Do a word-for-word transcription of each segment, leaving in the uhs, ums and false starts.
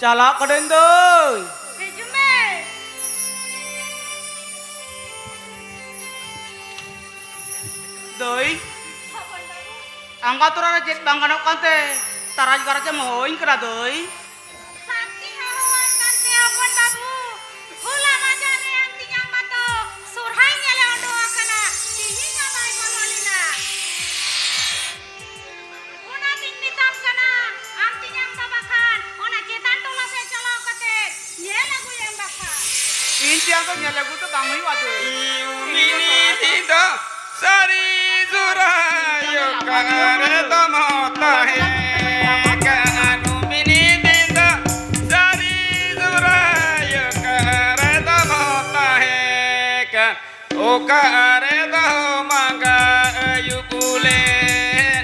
ᱪᱟᱞᱟᱜ ᱠᱟᱹᱱᱟᱹᱧ ᱫᱟᱹᱭ᱾ ᱦᱤᱡᱩᱜ ᱢᱮ᱾ ᱫᱟᱹᱭ, ᱦᱚᱯᱚᱱ ᱵᱟᱹᱵᱩ᱾ ᱟᱸᱜᱟ ᱛᱚᱨᱟ ᱨᱮ ᱪᱮᱫ ᱵᱟᱝ ᱜᱟᱱᱚᱜ ᱠᱟᱱᱛᱮ ᱛᱟᱨᱟᱡ ᱜᱟᱨᱟᱡ ᱮᱢ ᱦᱚᱦᱚᱣᱟᱹᱧ ᱠᱟᱱᱟ ᱫᱟᱹᱭ? ᱥᱟᱹᱛᱤᱧ ᱦᱚᱦᱚᱣᱟᱢ ᱠᱟᱱᱛᱮ ᱦᱚᱯᱚᱱ ᱵᱟᱹᱵᱩ, ᱦᱚᱞᱟ ᱢᱟᱫᱷᱮᱨ ᱨᱮ ᱟᱢ ᱛᱮᱧᱟᱝ ᱵᱟᱛᱚ ᱥᱚᱨᱦᱟᱭ ᱧᱮᱞᱮ ᱩᱰᱩᱠ ᱟᱠᱟᱱᱟ, ᱛᱤᱦᱤᱧ ᱦᱚᱸ ᱵᱟᱭ ᱵᱚᱞᱚ ᱞᱮᱱᱟ᱾ ᱚᱱᱟᱛᱤᱧ ᱢᱮᱛᱟᱢ ᱠᱟᱱᱟ, ᱟᱢ ᱛᱮᱧᱟᱝ ᱫᱚ ᱵᱟᱠᱷᱟᱱ ᱚᱱᱟ ᱪᱮᱛᱟᱱ ᱴᱚᱞᱟ ᱥᱮᱫ ᱪᱟᱞᱟᱣ ᱠᱟᱛᱮ ᱧᱮᱞ ᱟᱹᱜᱩᱭᱮᱢ ᱵᱟᱠᱷᱟᱱ᱾ ᱤᱧ ᱛᱮᱭᱟᱝ ᱫᱚ ᱧᱮᱞ ᱟᱹᱜᱩ ᱫᱚ ᱵᱟᱝ ᱦᱩᱭᱩᱜᱼᱟ ᱫᱟᱹᱭ᱾ ᱩᱢᱤᱱᱤ ᱫᱤᱱ ᱫᱚ ᱥᱟᱹᱨᱤ ᱥᱚᱨᱦᱟᱭ ᱚᱠᱟᱨᱮ ᱫᱚᱢᱚ ᱛᱟᱦᱮᱸ ᱠᱟᱱ? ᱩᱢᱤᱱᱤ ᱫᱤᱱ ᱫᱚ ᱥᱟᱹᱨᱤ ᱥᱚᱨᱦᱟᱭ ᱚᱠᱟᱨᱮ ᱫᱚᱢᱚ ᱛᱟᱦᱮᱸ ᱠᱟᱱ? ᱚᱠᱟᱨᱮ ᱫᱚ ᱢᱟᱸᱜᱟ ᱟᱹᱭᱩᱵ ᱞᱮᱱ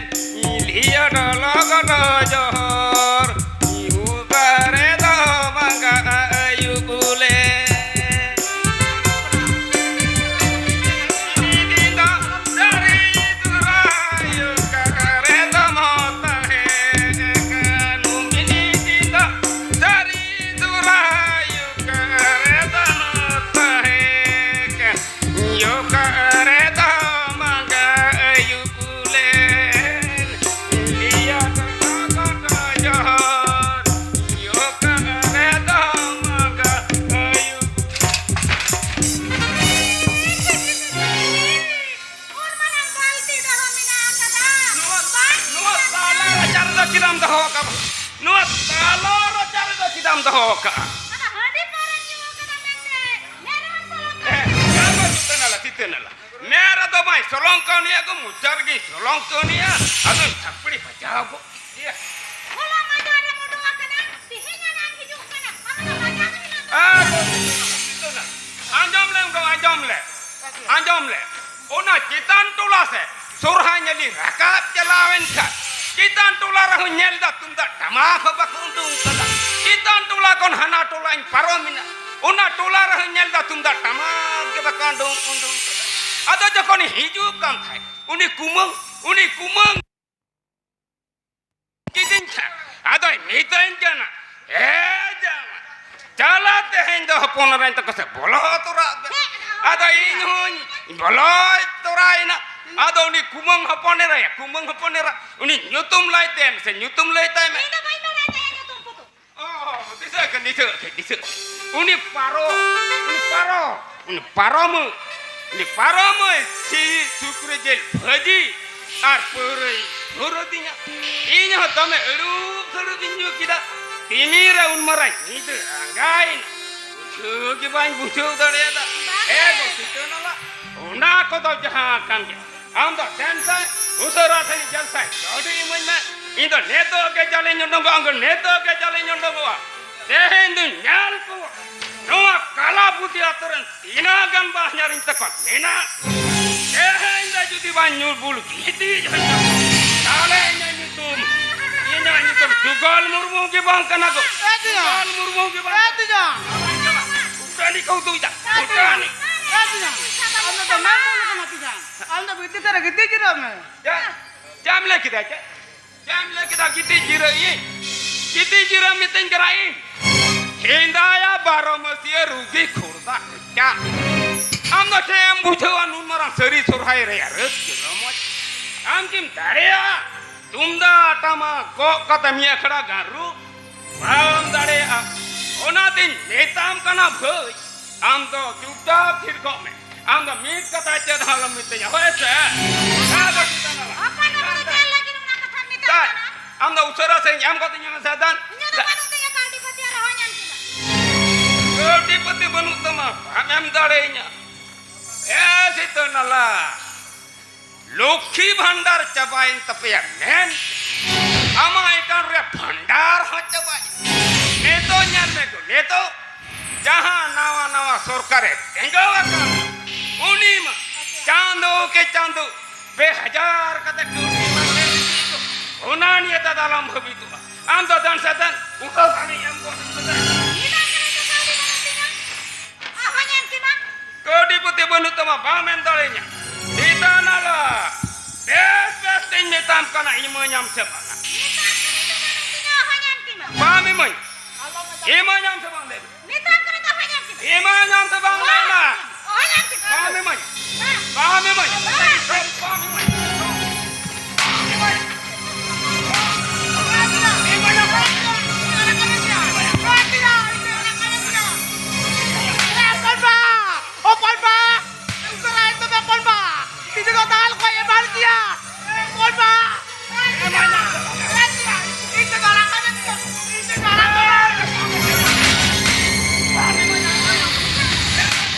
ᱤᱞᱤᱭᱟ ᱰᱚᱞᱚ ᱜᱚᱰᱚ ᱡᱚᱦᱚᱨ? ᱚᱠᱟᱨᱮ ᱫᱚ ᱢᱟᱸᱜᱟ ᱟᱹᱭᱩᱵ ᱞᱮᱱ? ᱩᱢᱤᱱᱤ ᱫᱤᱱ ᱫᱚ ᱥᱟᱹᱨᱤ ᱥᱚᱨᱦᱟᱭ ᱚᱠᱟᱨᱮ ᱫᱚᱢᱚ ᱛᱟᱦᱮᱸ ᱠᱟᱱ? ᱩᱢᱤᱱᱤ ᱫᱤᱱ ᱫᱚ ᱥᱟᱹᱨᱤ ᱥᱚᱨᱦᱟᱭ ᱚᱠᱟᱨᱮ ᱫᱚᱢᱚ ᱛᱟᱦᱮᱸ ᱠᱟᱱ? ᱚᱠᱟᱨᱮ ᱫᱚ ᱢᱟᱸᱜᱟ ᱟᱹᱭᱩᱵ ᱞᱮᱱ ᱤᱞᱤᱭᱟ ᱰᱚᱞᱚ ᱜᱚᱰᱚ ᱡᱚᱦᱚᱨ? ᱚᱠᱟᱨᱮ ᱫᱚ ᱢᱟᱸᱜᱟ ᱟᱹᱭᱩᱵ? ᱩᱱ ᱢᱟᱨᱟᱝ ᱵᱟᱹᱞᱛᱤ ᱫᱚᱦᱚ ᱢᱮᱱᱟᱜ ᱟᱠᱟᱫᱟ᱾ ᱱᱚᱣᱟ, ᱵᱟᱝ ᱱᱚᱣᱟ ᱧᱮᱞ ᱛᱟᱞᱟ ᱧᱟᱢ ᱨᱟᱪᱟ ᱨᱮᱫᱚ ᱪᱮᱫᱟᱜ ᱮᱢ ᱫᱚᱦᱚ ᱟᱠᱟᱫᱟ? ᱱᱚᱣᱟ ᱛᱟᱞᱟ ᱨᱟᱪᱟ ᱨᱮᱫᱚ ᱪᱮᱫᱟᱜ ᱮᱢ ᱫᱚᱦᱚ ᱟᱠᱟᱫᱟ? ᱟᱫᱚ ᱦᱟᱺᱰᱤ ᱯᱟᱹᱣᱨᱟᱹ ᱧᱩ ᱟᱠᱟᱫᱟ ᱢᱮᱱᱛᱮ ᱢᱮᱨᱚᱢ ᱠᱚ ᱞᱮᱠᱟ᱾ ᱦᱮᱸ, ᱟᱫᱚ ᱪᱤᱛᱟᱹ ᱱᱟᱞᱟ, ᱪᱤᱛᱟᱹ ᱱᱟᱞᱟ᱾ ᱢᱮᱨ ᱟᱫᱚ ᱵᱟᱭ ᱥᱚᱞᱚᱝ ᱠᱟᱹᱣᱱᱤᱭᱟ ᱜᱚ, ᱢᱚᱪᱟ ᱨᱮᱜᱮ ᱥᱚᱞᱚᱝ ᱠᱟᱹᱣᱱᱤᱭᱟ᱾ ᱟᱫᱚ ᱛᱷᱟᱯᱲᱤ ᱵᱟᱡᱟᱣ ᱜᱚ᱾ ᱤᱭᱟᱹ᱾ ᱦᱚᱞᱟ ᱢᱟᱫᱷᱮᱨ ᱨᱮᱢ ᱩᱰᱩᱠ ᱟᱠᱟᱱᱟ, ᱛᱮᱦᱮᱧ ᱟᱱᱟᱝ ᱦᱤᱡᱩᱜ ᱠᱟᱱᱟ᱾ ᱟᱢ ᱫᱚ ᱞᱟᱡᱟᱣ ᱜᱮ ᱢᱮᱱᱟᱜ ᱛᱟᱢᱟ᱾ ᱟᱫᱚ ᱪᱤᱛᱟᱹ ᱱᱟᱞᱟ, ᱪᱤᱛᱟᱹ ᱱᱟᱞᱟ᱾ ᱟᱸᱡᱚᱢ ᱞᱮᱢ ᱜᱚ, ᱟᱸᱡᱚᱢ ᱞᱮ᱾ ᱟᱸᱡᱚᱢ ᱞᱮ᱾ ᱚᱱᱟ ᱪᱮᱛᱟᱱ ᱴᱚᱞᱟ ᱥᱮᱫ ᱥᱚᱨᱦᱟᱭ ᱧᱮᱞᱤᱧ ᱨᱟᱠᱟᱵ ᱪᱟᱞᱟᱣᱮᱱ ᱠᱷᱟᱱ, ᱪᱮᱛᱟᱱ ᱴᱚᱞᱟ ᱨᱮᱦᱚᱸ ᱧᱮᱞ ᱫᱟ ᱛᱩᱢᱫᱟᱜ ᱴᱟᱢᱟᱠ ᱦᱚᱸ ᱵᱟᱠᱚ ᱩᱰᱩᱝ ᱠᱟᱫᱟ᱾ ᱪᱮᱛᱟᱱ ᱴᱚᱞᱟ ᱠᱷᱚᱱ ᱦᱟᱱᱟ ᱴᱚᱞᱟᱧ ᱯᱟᱨᱚᱢᱮᱱᱟ, ᱚᱱᱟ ᱴᱚᱞᱟ ᱨᱮᱦᱚᱸ ᱧᱮᱞ ᱫᱟ ᱛᱩᱢᱫᱟᱜ ᱴᱟᱢᱟᱠ ᱜᱮ ᱵᱟᱠᱚ ᱩᱰᱩᱝ, ᱩᱰᱩᱝ ᱠᱟᱫᱟ᱾ ᱟᱫᱚ ᱡᱚᱠᱷᱚᱱ ᱦᱤᱡᱩᱜ ᱠᱟᱱ ᱠᱷᱟᱡ, ᱩᱱᱤ ᱠᱩᱢᱟᱹᱝ, ᱩᱱᱤ ᱠᱩᱢᱟᱹᱝ ᱠᱤᱫᱤᱧ ᱠᱷᱟᱱ ᱟᱫᱚᱭ ᱢᱤᱛᱟᱹᱧ ᱠᱟᱱᱟ, ᱮ ᱡᱟᱶᱟᱭ, ᱪᱟᱞᱟᱜ ᱛᱮᱦᱮᱧ ᱫᱚ ᱦᱚᱯᱚᱱ ᱮᱨᱟᱧ ᱛᱟᱠᱚ ᱥᱮ ᱵᱚᱞᱚ ᱛᱚᱨᱟᱜ ᱵᱮᱱ᱾ ᱟᱫᱚ ᱤᱧ ᱦᱚᱸᱧ ᱵᱚᱞᱚ ᱛᱚᱨᱟᱭᱮᱱᱟ᱾ ᱟᱫᱚ ᱩᱱᱤ ᱠᱩᱢᱟᱹᱝ ᱦᱚᱯᱚᱱ ᱮᱨᱟᱭᱟ, ᱠᱩᱢᱟᱹᱝ ᱦᱚᱯᱚᱱ ᱮᱨᱟ, ᱩᱱᱤ ᱧᱩᱛᱩᱢ ᱞᱟᱹᱭ ᱛᱟᱭ ᱢᱮᱥᱮ, ᱧᱩᱛᱩᱢ ᱞᱟᱹᱭ ᱛᱟᱭ ᱢᱮ᱾ ᱤᱧ ᱫᱚ ᱵᱟᱹᱧ ᱵᱟᱲᱟᱭᱟ ᱪᱮᱫ ᱧᱩᱛᱩᱢ ᱠᱚᱫᱚ᱾ ᱚ, ᱫᱤᱥᱟᱹ ᱠᱮᱫ, ᱫᱤᱥᱟᱹ ᱠᱮᱫ, ᱫᱤᱥᱟᱹ ᱠᱮᱫ᱾ ᱩᱱᱤ ᱯᱟᱨᱚ, ᱩᱱᱤ ᱯᱟᱨᱚ, ᱩᱱᱤ ᱯᱟᱨᱚ ᱢᱟᱹᱭ, ᱩᱱᱤ ᱯᱟᱨᱚ ᱢᱟᱹᱭ ᱥᱤ ᱥᱩᱠᱨᱤ ᱡᱤᱞ ᱵᱷᱟᱹᱡᱤ ᱟᱨ ᱯᱟᱹᱣᱨᱟᱹᱭ ᱦᱩᱨᱟᱹᱫᱤᱧᱟ᱾ ᱤᱧ ᱦᱚᱸ ᱫᱚᱢᱮ ᱟᱹᱲᱩᱵ ᱥᱟᱹᱲᱩᱵ ᱤᱧ ᱧᱩ ᱠᱮᱫᱟ᱾ ᱛᱤᱢᱤᱨ ᱨᱮ ᱩᱱ ᱢᱟᱨᱟᱝ ᱧᱤᱫᱟᱹ ᱟᱸᱜᱟᱭᱮᱱᱟ᱾ ᱵᱩᱡᱷᱟᱹᱣ ᱜᱮ ᱵᱟᱹᱧ ᱵᱩᱡᱷᱟᱹᱣ ᱫᱟᱲᱮᱭᱟᱫᱟ᱾ ᱮ ᱜᱚ ᱥᱤᱛᱟᱹ ᱱᱟᱞᱟ, ᱚᱱᱟ ᱠᱚᱫᱚ ᱡᱟᱦᱟᱸ ᱠᱟᱱ ᱜᱮ, ᱟᱢ ᱫᱚ ᱫᱮᱱ ᱥᱮ, ᱩᱥᱟᱹᱨᱟ ᱥᱟᱺᱦᱤᱡ ᱫᱮᱱ ᱥᱮ, ᱠᱟᱹᱣᱰᱤ ᱤᱢᱟᱹᱧ ᱢᱮ᱾ ᱤᱧ ᱫᱚ ᱱᱤᱛᱚᱜ ᱜᱮ ᱡᱟᱞᱮᱧ ᱩᱰᱩᱝᱚᱜᱼᱟ, ᱩᱱᱠᱩ ᱱᱤᱛᱚᱜ ᱜᱮ ᱡᱟᱞᱮᱧ ᱩᱰᱩᱝᱚᱜᱼᱟ᱾ ᱛᱮᱦᱮᱧ ᱫᱩᱧ ᱧᱮᱞ ᱠᱚᱣᱟ, ᱱᱚᱣᱟ ᱠᱟᱞᱟᱵᱩᱫᱤ ᱟᱛᱳ ᱨᱮᱱ ᱛᱤᱱᱟᱹᱜ ᱜᱟᱱ ᱵᱟᱦᱧᱟᱨᱤᱧ ᱛᱟᱠᱚ ᱢᱮᱱᱟᱜ᱾ ᱛᱮᱦᱮᱧ ᱫᱚ ᱡᱩᱫᱤ ᱵᱟᱝ ᱧᱩ ᱵᱩᱞ ᱜᱤᱛᱤᱡ ᱦᱚᱪᱚ, ᱛᱟᱦᱞᱮ ᱤᱧᱟᱹᱜ ᱧᱩᱛᱩᱢ, ᱤᱧᱟᱹᱜ ᱧᱩᱛᱩᱢ ᱡᱩᱜᱚᱞ ᱢᱩᱨᱢᱩ ᱜᱮ ᱵᱟᱝ ᱠᱟᱱᱟ ᱜᱚ᱾ ᱮ ᱛᱤᱧᱟ᱾ ᱡᱩᱜᱚᱞ ᱢᱩᱨᱢᱩ ᱜᱮ ᱵᱟᱝ᱾ ᱮ ᱛᱤᱧᱟ᱾ ᱵᱷᱩᱴᱟᱱᱤ ᱠᱚ ᱩᱫᱩᱜ ᱮᱫᱟ, ᱮ ᱛᱤᱧᱟ᱾ ᱵᱷᱩᱴᱟᱱᱤ᱾ ᱮ ᱛᱤᱧᱟ᱾ ᱟᱢ ᱫᱚ ᱫᱚᱢᱮᱢ ᱵᱩᱞ ᱠᱟᱱᱟ ᱛᱤᱧᱟ᱾ ᱟᱢ ᱫᱚ ᱵᱤᱴᱤ ᱛᱮ ᱨᱮ ᱜᱤᱛᱤᱡ ᱡᱤᱨᱟᱹᱜ ᱢᱮ᱾ ᱪᱮᱫ? ᱪᱮᱫ ᱮᱢ ᱞᱟᱹᱭ ᱠᱮᱫᱟ? ᱪᱮᱫ? ᱪᱮᱫ ᱮᱢ ᱞᱟᱹᱭ ᱠᱮᱫᱟ? ᱜᱤᱛᱤᱡ ᱡᱤᱨᱟᱹᱜ ᱤᱧ? ᱜᱤᱛᱤᱡ ᱡᱤᱨᱟᱹᱜ ᱢᱤᱛᱟᱹᱧ ᱠᱟᱱᱟ ᱤᱧ? ᱦᱮᱸᱫᱟᱭᱟ ᱵᱟᱨᱚ ᱢᱟᱹᱥᱤᱭᱟᱹ ᱨᱩᱜᱤ ᱠᱷᱩᱲᱫᱟ ᱠᱚᱪᱟ᱾ ᱟᱢ ᱫᱚ ᱪᱮᱫ ᱮᱢ ᱵᱩᱡᱷᱟᱹᱣᱟ ᱱᱩᱱ ᱢᱟᱨᱟᱝ ᱥᱟᱹᱨᱤ ᱥᱚᱨᱦᱟᱭ ᱨᱮᱭᱟᱜ ᱨᱟᱹᱥᱠᱟᱹ ᱨᱚᱢᱚᱡᱽ? ᱟᱢ ᱠᱤᱢ ᱫᱟᱲᱮᱭᱟᱜᱼᱟ? ᱛᱩᱢᱫᱟᱜ ᱴᱟᱢᱟᱠ ᱜᱚᱜ ᱠᱟᱛᱮ ᱢᱤᱫ ᱟᱠᱷᱲᱟ ᱜᱟᱱ ᱨᱩ ᱵᱟᱢ ᱫᱟᱲᱮᱭᱟᱜᱼᱟ᱾ ᱚᱱᱟᱛᱤᱧ ᱢᱮᱛᱟᱢ ᱠᱟᱱᱟ ᱵᱷᱟᱹᱭ, ᱟᱢ ᱫᱚ ᱪᱩᱯᱪᱟᱯ ᱛᱷᱤᱨ ᱠᱚᱜ ᱢᱮ᱾ ᱟᱢ ᱫᱚ ᱢᱤᱫ ᱠᱟᱛᱷᱟ ᱪᱮᱫ ᱦᱚᱸ ᱟᱞᱚᱢ ᱢᱤᱛᱟᱹᱧᱟ, ᱦᱳᱭ ᱥᱮ? ᱦᱮᱸ, ᱵᱟᱹᱵᱩ ᱛᱟᱞᱟ᱾ ᱚᱠᱚᱭ ᱫᱚ ᱵᱟᱹᱵᱩ ᱪᱮᱫ ᱞᱟᱹᱜᱤᱫ ᱚᱱᱟ ᱠᱟᱛᱷᱟᱢ ᱢᱮᱛᱟᱭ ᱫᱟᱭ, ᱠᱟᱱᱟ? ᱟᱢ ᱫᱚ ᱩᱥᱟᱹᱨᱟ ᱥᱮ ᱧᱟᱢ ᱠᱟᱛᱮ ᱧᱟᱢ ᱥᱮ ᱫᱟᱱ᱾ ᱤᱧᱟᱹᱜ ᱫᱚ ᱵᱟᱹᱱᱩᱜ ᱛᱤᱧᱟ ᱠᱟᱹᱣᱰᱤ ᱯᱟᱹᱛᱤ ᱟᱨ ᱦᱚᱸ ᱧᱟᱢ ᱠᱮᱫᱟ᱾ ᱠᱟᱹᱣᱰᱤ ᱯᱟᱹᱛᱤ ᱵᱟᱹᱱᱩᱜ ᱛᱟᱢᱟ, ᱵᱟᱢ ᱮᱢ ᱫᱟᱲᱮᱭᱟᱹᱧᱟ᱾ ᱮ ᱥᱤᱛᱟᱹ ᱱᱟᱞᱟ, ᱞᱚᱠᱠᱷᱤ ᱵᱷᱟᱱᱰᱟᱨ ᱪᱟᱵᱟᱭᱮᱱ ᱛᱟᱯᱮᱭᱟ ᱢᱮᱱ, ᱟᱢᱟᱜ account ᱨᱮ ᱵᱷᱟᱱᱰᱟᱨ ᱦᱚᱸ ᱪᱟᱵᱟᱭᱮᱱ᱾ ᱱᱤᱛᱚᱜ ᱧᱮᱞ ᱢᱮ ᱜᱚ, ᱱᱤᱛᱚᱜ ᱡᱟᱦᱟᱸ ᱱᱟᱣᱟ ᱱᱟᱣᱟ ᱥᱚᱨᱠᱟᱨᱮ ᱛᱤᱸᱜᱟᱹᱣ ᱟᱠᱟᱱ, ᱩᱱᱤ ᱢᱟ ᱪᱟᱸᱫᱚ ᱠᱮ ᱪᱟᱸᱫᱚ ᱯᱮ ᱦᱟᱡᱟᱨ ᱠᱟᱛᱮ ᱠᱟᱹᱣᱰᱤ ᱮᱢᱟᱭ ᱢᱮ᱾ ᱚᱱᱟ ᱱᱤᱭᱮ ᱫᱟᱫᱟ ᱟᱞᱚᱢ ᱵᱷᱟᱹᱵᱤᱛᱚᱜᱼᱟ᱾ ᱟᱢ ᱫᱚ ᱫᱟᱱ ᱥᱮ ᱫᱟᱱ, ᱩᱛᱟᱹᱨ ᱥᱟᱺᱦᱤᱡ ᱮᱢ ᱜᱚᱫ ᱠᱟᱫᱟ᱾ ᱱᱤᱛᱚᱜ ᱠᱟᱹᱣᱰᱤ ᱵᱟᱹᱱᱩᱜ ᱛᱤᱧᱟ᱾ ᱟᱨ ᱦᱚᱸ ᱧᱮᱞ ᱠᱮᱢᱟ᱾ ᱠᱟᱹᱣᱰᱤ ᱯᱩᱛᱤ ᱵᱟᱹᱱᱩᱜ ᱛᱟᱢᱟ, ᱵᱟᱢ ᱮᱢ ᱫᱟᱲᱮᱭᱟᱹᱧᱟ᱾ ᱥᱤᱛᱟᱹ ᱱᱟᱞᱟ, ᱵᱮᱥ ᱵᱮᱥ ᱛᱤᱧ ᱢᱮᱛᱟᱢ ᱠᱟᱱᱟ, ᱤᱢᱟᱹᱧᱟᱢ ᱥᱮ ᱵᱟᱝᱟ? ᱱᱤᱛᱚᱜ ᱠᱟᱹᱣᱰᱤ ᱫᱚ ᱵᱟᱹᱱᱩᱜ ᱛᱤᱧᱟ, ᱟᱨ ᱦᱚᱸ ᱧᱮᱞ ᱠᱮᱢᱟ᱾ ᱵᱟᱢ ᱤᱢᱟᱹᱧ? ᱮᱢᱟᱹᱧᱟᱢ ᱥᱮ ᱵᱟᱝ ᱞᱟᱹᱭ ᱢᱮ? ᱢᱮᱛᱟᱢ ᱠᱟᱱᱟ ᱠᱟᱛᱷᱟ ᱧᱟᱢ ᱠᱮᱫᱟ᱾ ᱮᱢᱟᱹᱧᱟᱢ ᱥᱮ ᱵᱟᱝ ᱞᱟᱹᱭ ᱢᱮ? ᱚᱦᱚᱧ ᱧᱟᱢ ᱠᱮᱫᱟ᱾ ᱵᱟᱢ ᱮᱢᱟᱹᱧᱟ᱾ ᱵᱟᱝ᱾ ᱵᱟᱢ ᱮᱢᱟᱹᱧᱟ᱾ ᱵᱟᱝ᱾ ᱵᱟᱢ ᱮᱢᱟᱹᱧᱟ᱾ ᱮᱢᱟᱹᱧᱟᱢ᱾ ᱮᱢᱟᱹᱧᱟᱢ᱾ ᱦᱚᱯᱚᱱ ᱵᱟ! ᱦᱚᱯᱚᱱ ᱵᱟ! ᱩᱥᱟᱹᱨᱟ ᱦᱮᱡ ᱛᱚᱵᱮ ᱦᱚᱯᱚᱱ ᱵᱟ! ᱛᱤᱡᱩ ᱫᱚ ᱫᱟᱞ ᱠᱚ ᱮᱢᱟᱱ ᱜᱮᱭᱟ! ᱦᱚᱯᱚᱱ ᱵᱟ!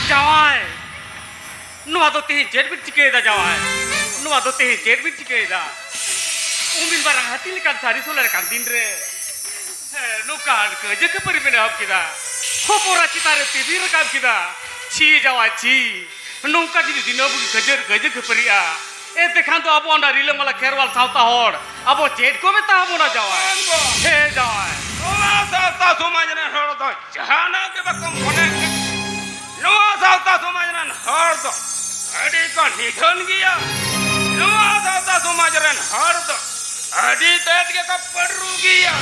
ᱡᱟᱶᱟᱭ, ᱱᱚᱣᱟ ᱫᱚ ᱛᱮᱦᱮᱧ ᱪᱮᱫ ᱵᱤᱱ ᱪᱤᱠᱟᱹᱭᱮᱫᱟ ᱡᱟᱶᱟᱭ? ᱱᱚᱣᱟ ᱫᱚ ᱛᱮᱦᱮᱧ ᱪᱮᱫ ᱵᱤᱱ ᱪᱤᱠᱟᱹᱭᱮᱫᱟ? ᱩᱱᱫᱤᱱ ᱢᱟᱨᱟᱝ ᱦᱟᱹᱛᱤ ᱞᱮᱠᱟᱱ ᱥᱟᱹᱨᱤ ᱥᱚᱞᱦᱮ ᱞᱮᱠᱟᱱ ᱫᱤᱱ ᱨᱮ, ᱦᱮᱸ, ᱱᱚᱝᱠᱟᱱ ᱠᱟᱹᱭᱡᱟᱹ ᱠᱷᱟᱹᱯᱟᱹᱨᱤ ᱵᱤᱱ ᱮᱦᱚᱵ ᱠᱮᱫᱟ᱾ ᱠᱷᱚᱯᱚᱨᱟ ᱪᱮᱛᱟᱱ ᱨᱮ ᱛᱤ ᱵᱤᱱ ᱨᱟᱠᱟᱵ ᱠᱮᱫᱟ᱾ ᱪᱷᱤ ᱡᱟᱶᱟᱭ ᱪᱷᱤ, ᱱᱚᱝᱠᱟ ᱡᱩᱫᱤ ᱫᱤᱱᱟᱹᱢ ᱵᱚᱱ ᱠᱟᱹᱭᱡᱟᱹ, ᱠᱟᱹᱭᱡᱟᱹ ᱠᱷᱟᱹᱯᱟᱹᱨᱤᱜᱼᱟ, ᱮᱱᱛᱮ ᱠᱷᱟᱱ ᱫᱚ ᱟᱵᱚ ᱚᱱᱟ ᱨᱤᱞᱟᱹᱢᱟᱞᱟ ᱠᱷᱮᱨᱣᱟᱞ ᱥᱟᱶᱛᱟ ᱦᱚᱲ ᱟᱵᱚ ᱪᱮᱫ ᱠᱚ ᱢᱮᱛᱟ ᱵᱚᱱᱟ ᱡᱟᱶᱟᱭ? ᱦᱮᱸ ᱡᱟᱶᱟᱭ᱾ ᱱᱚᱣᱟ ᱥᱟᱶᱛᱟ ᱥᱚᱢᱟᱡᱽ ᱨᱮᱱ ᱦᱚᱲ ᱫᱚ ᱡᱟᱦᱟᱱᱟᱜ ᱜᱮ ᱵᱟᱠᱚ ᱢᱚᱱᱮ ᱠᱮᱫ᱾ ᱱᱚᱣᱟ ᱥᱟᱶᱛᱟ ᱥᱚᱢᱟᱡᱽ ᱨᱮᱱ ᱦᱚᱲ ᱫᱚ ᱟᱹᱰᱤ ᱠᱚ ᱱᱤᱫᱷᱟᱹᱱ ᱜᱮᱭᱟ᱾ ᱱᱚᱣᱟ ᱥᱟᱶᱛᱟ ᱥᱚᱢᱟᱡᱽ ᱨᱮᱱ ᱦᱚᱲ ᱫᱚ ᱟᱹᱰᱤ ᱛᱮᱫ ᱜᱮᱠᱚ ᱯᱟᱹᱰᱨᱩ ᱜᱮᱭᱟ᱾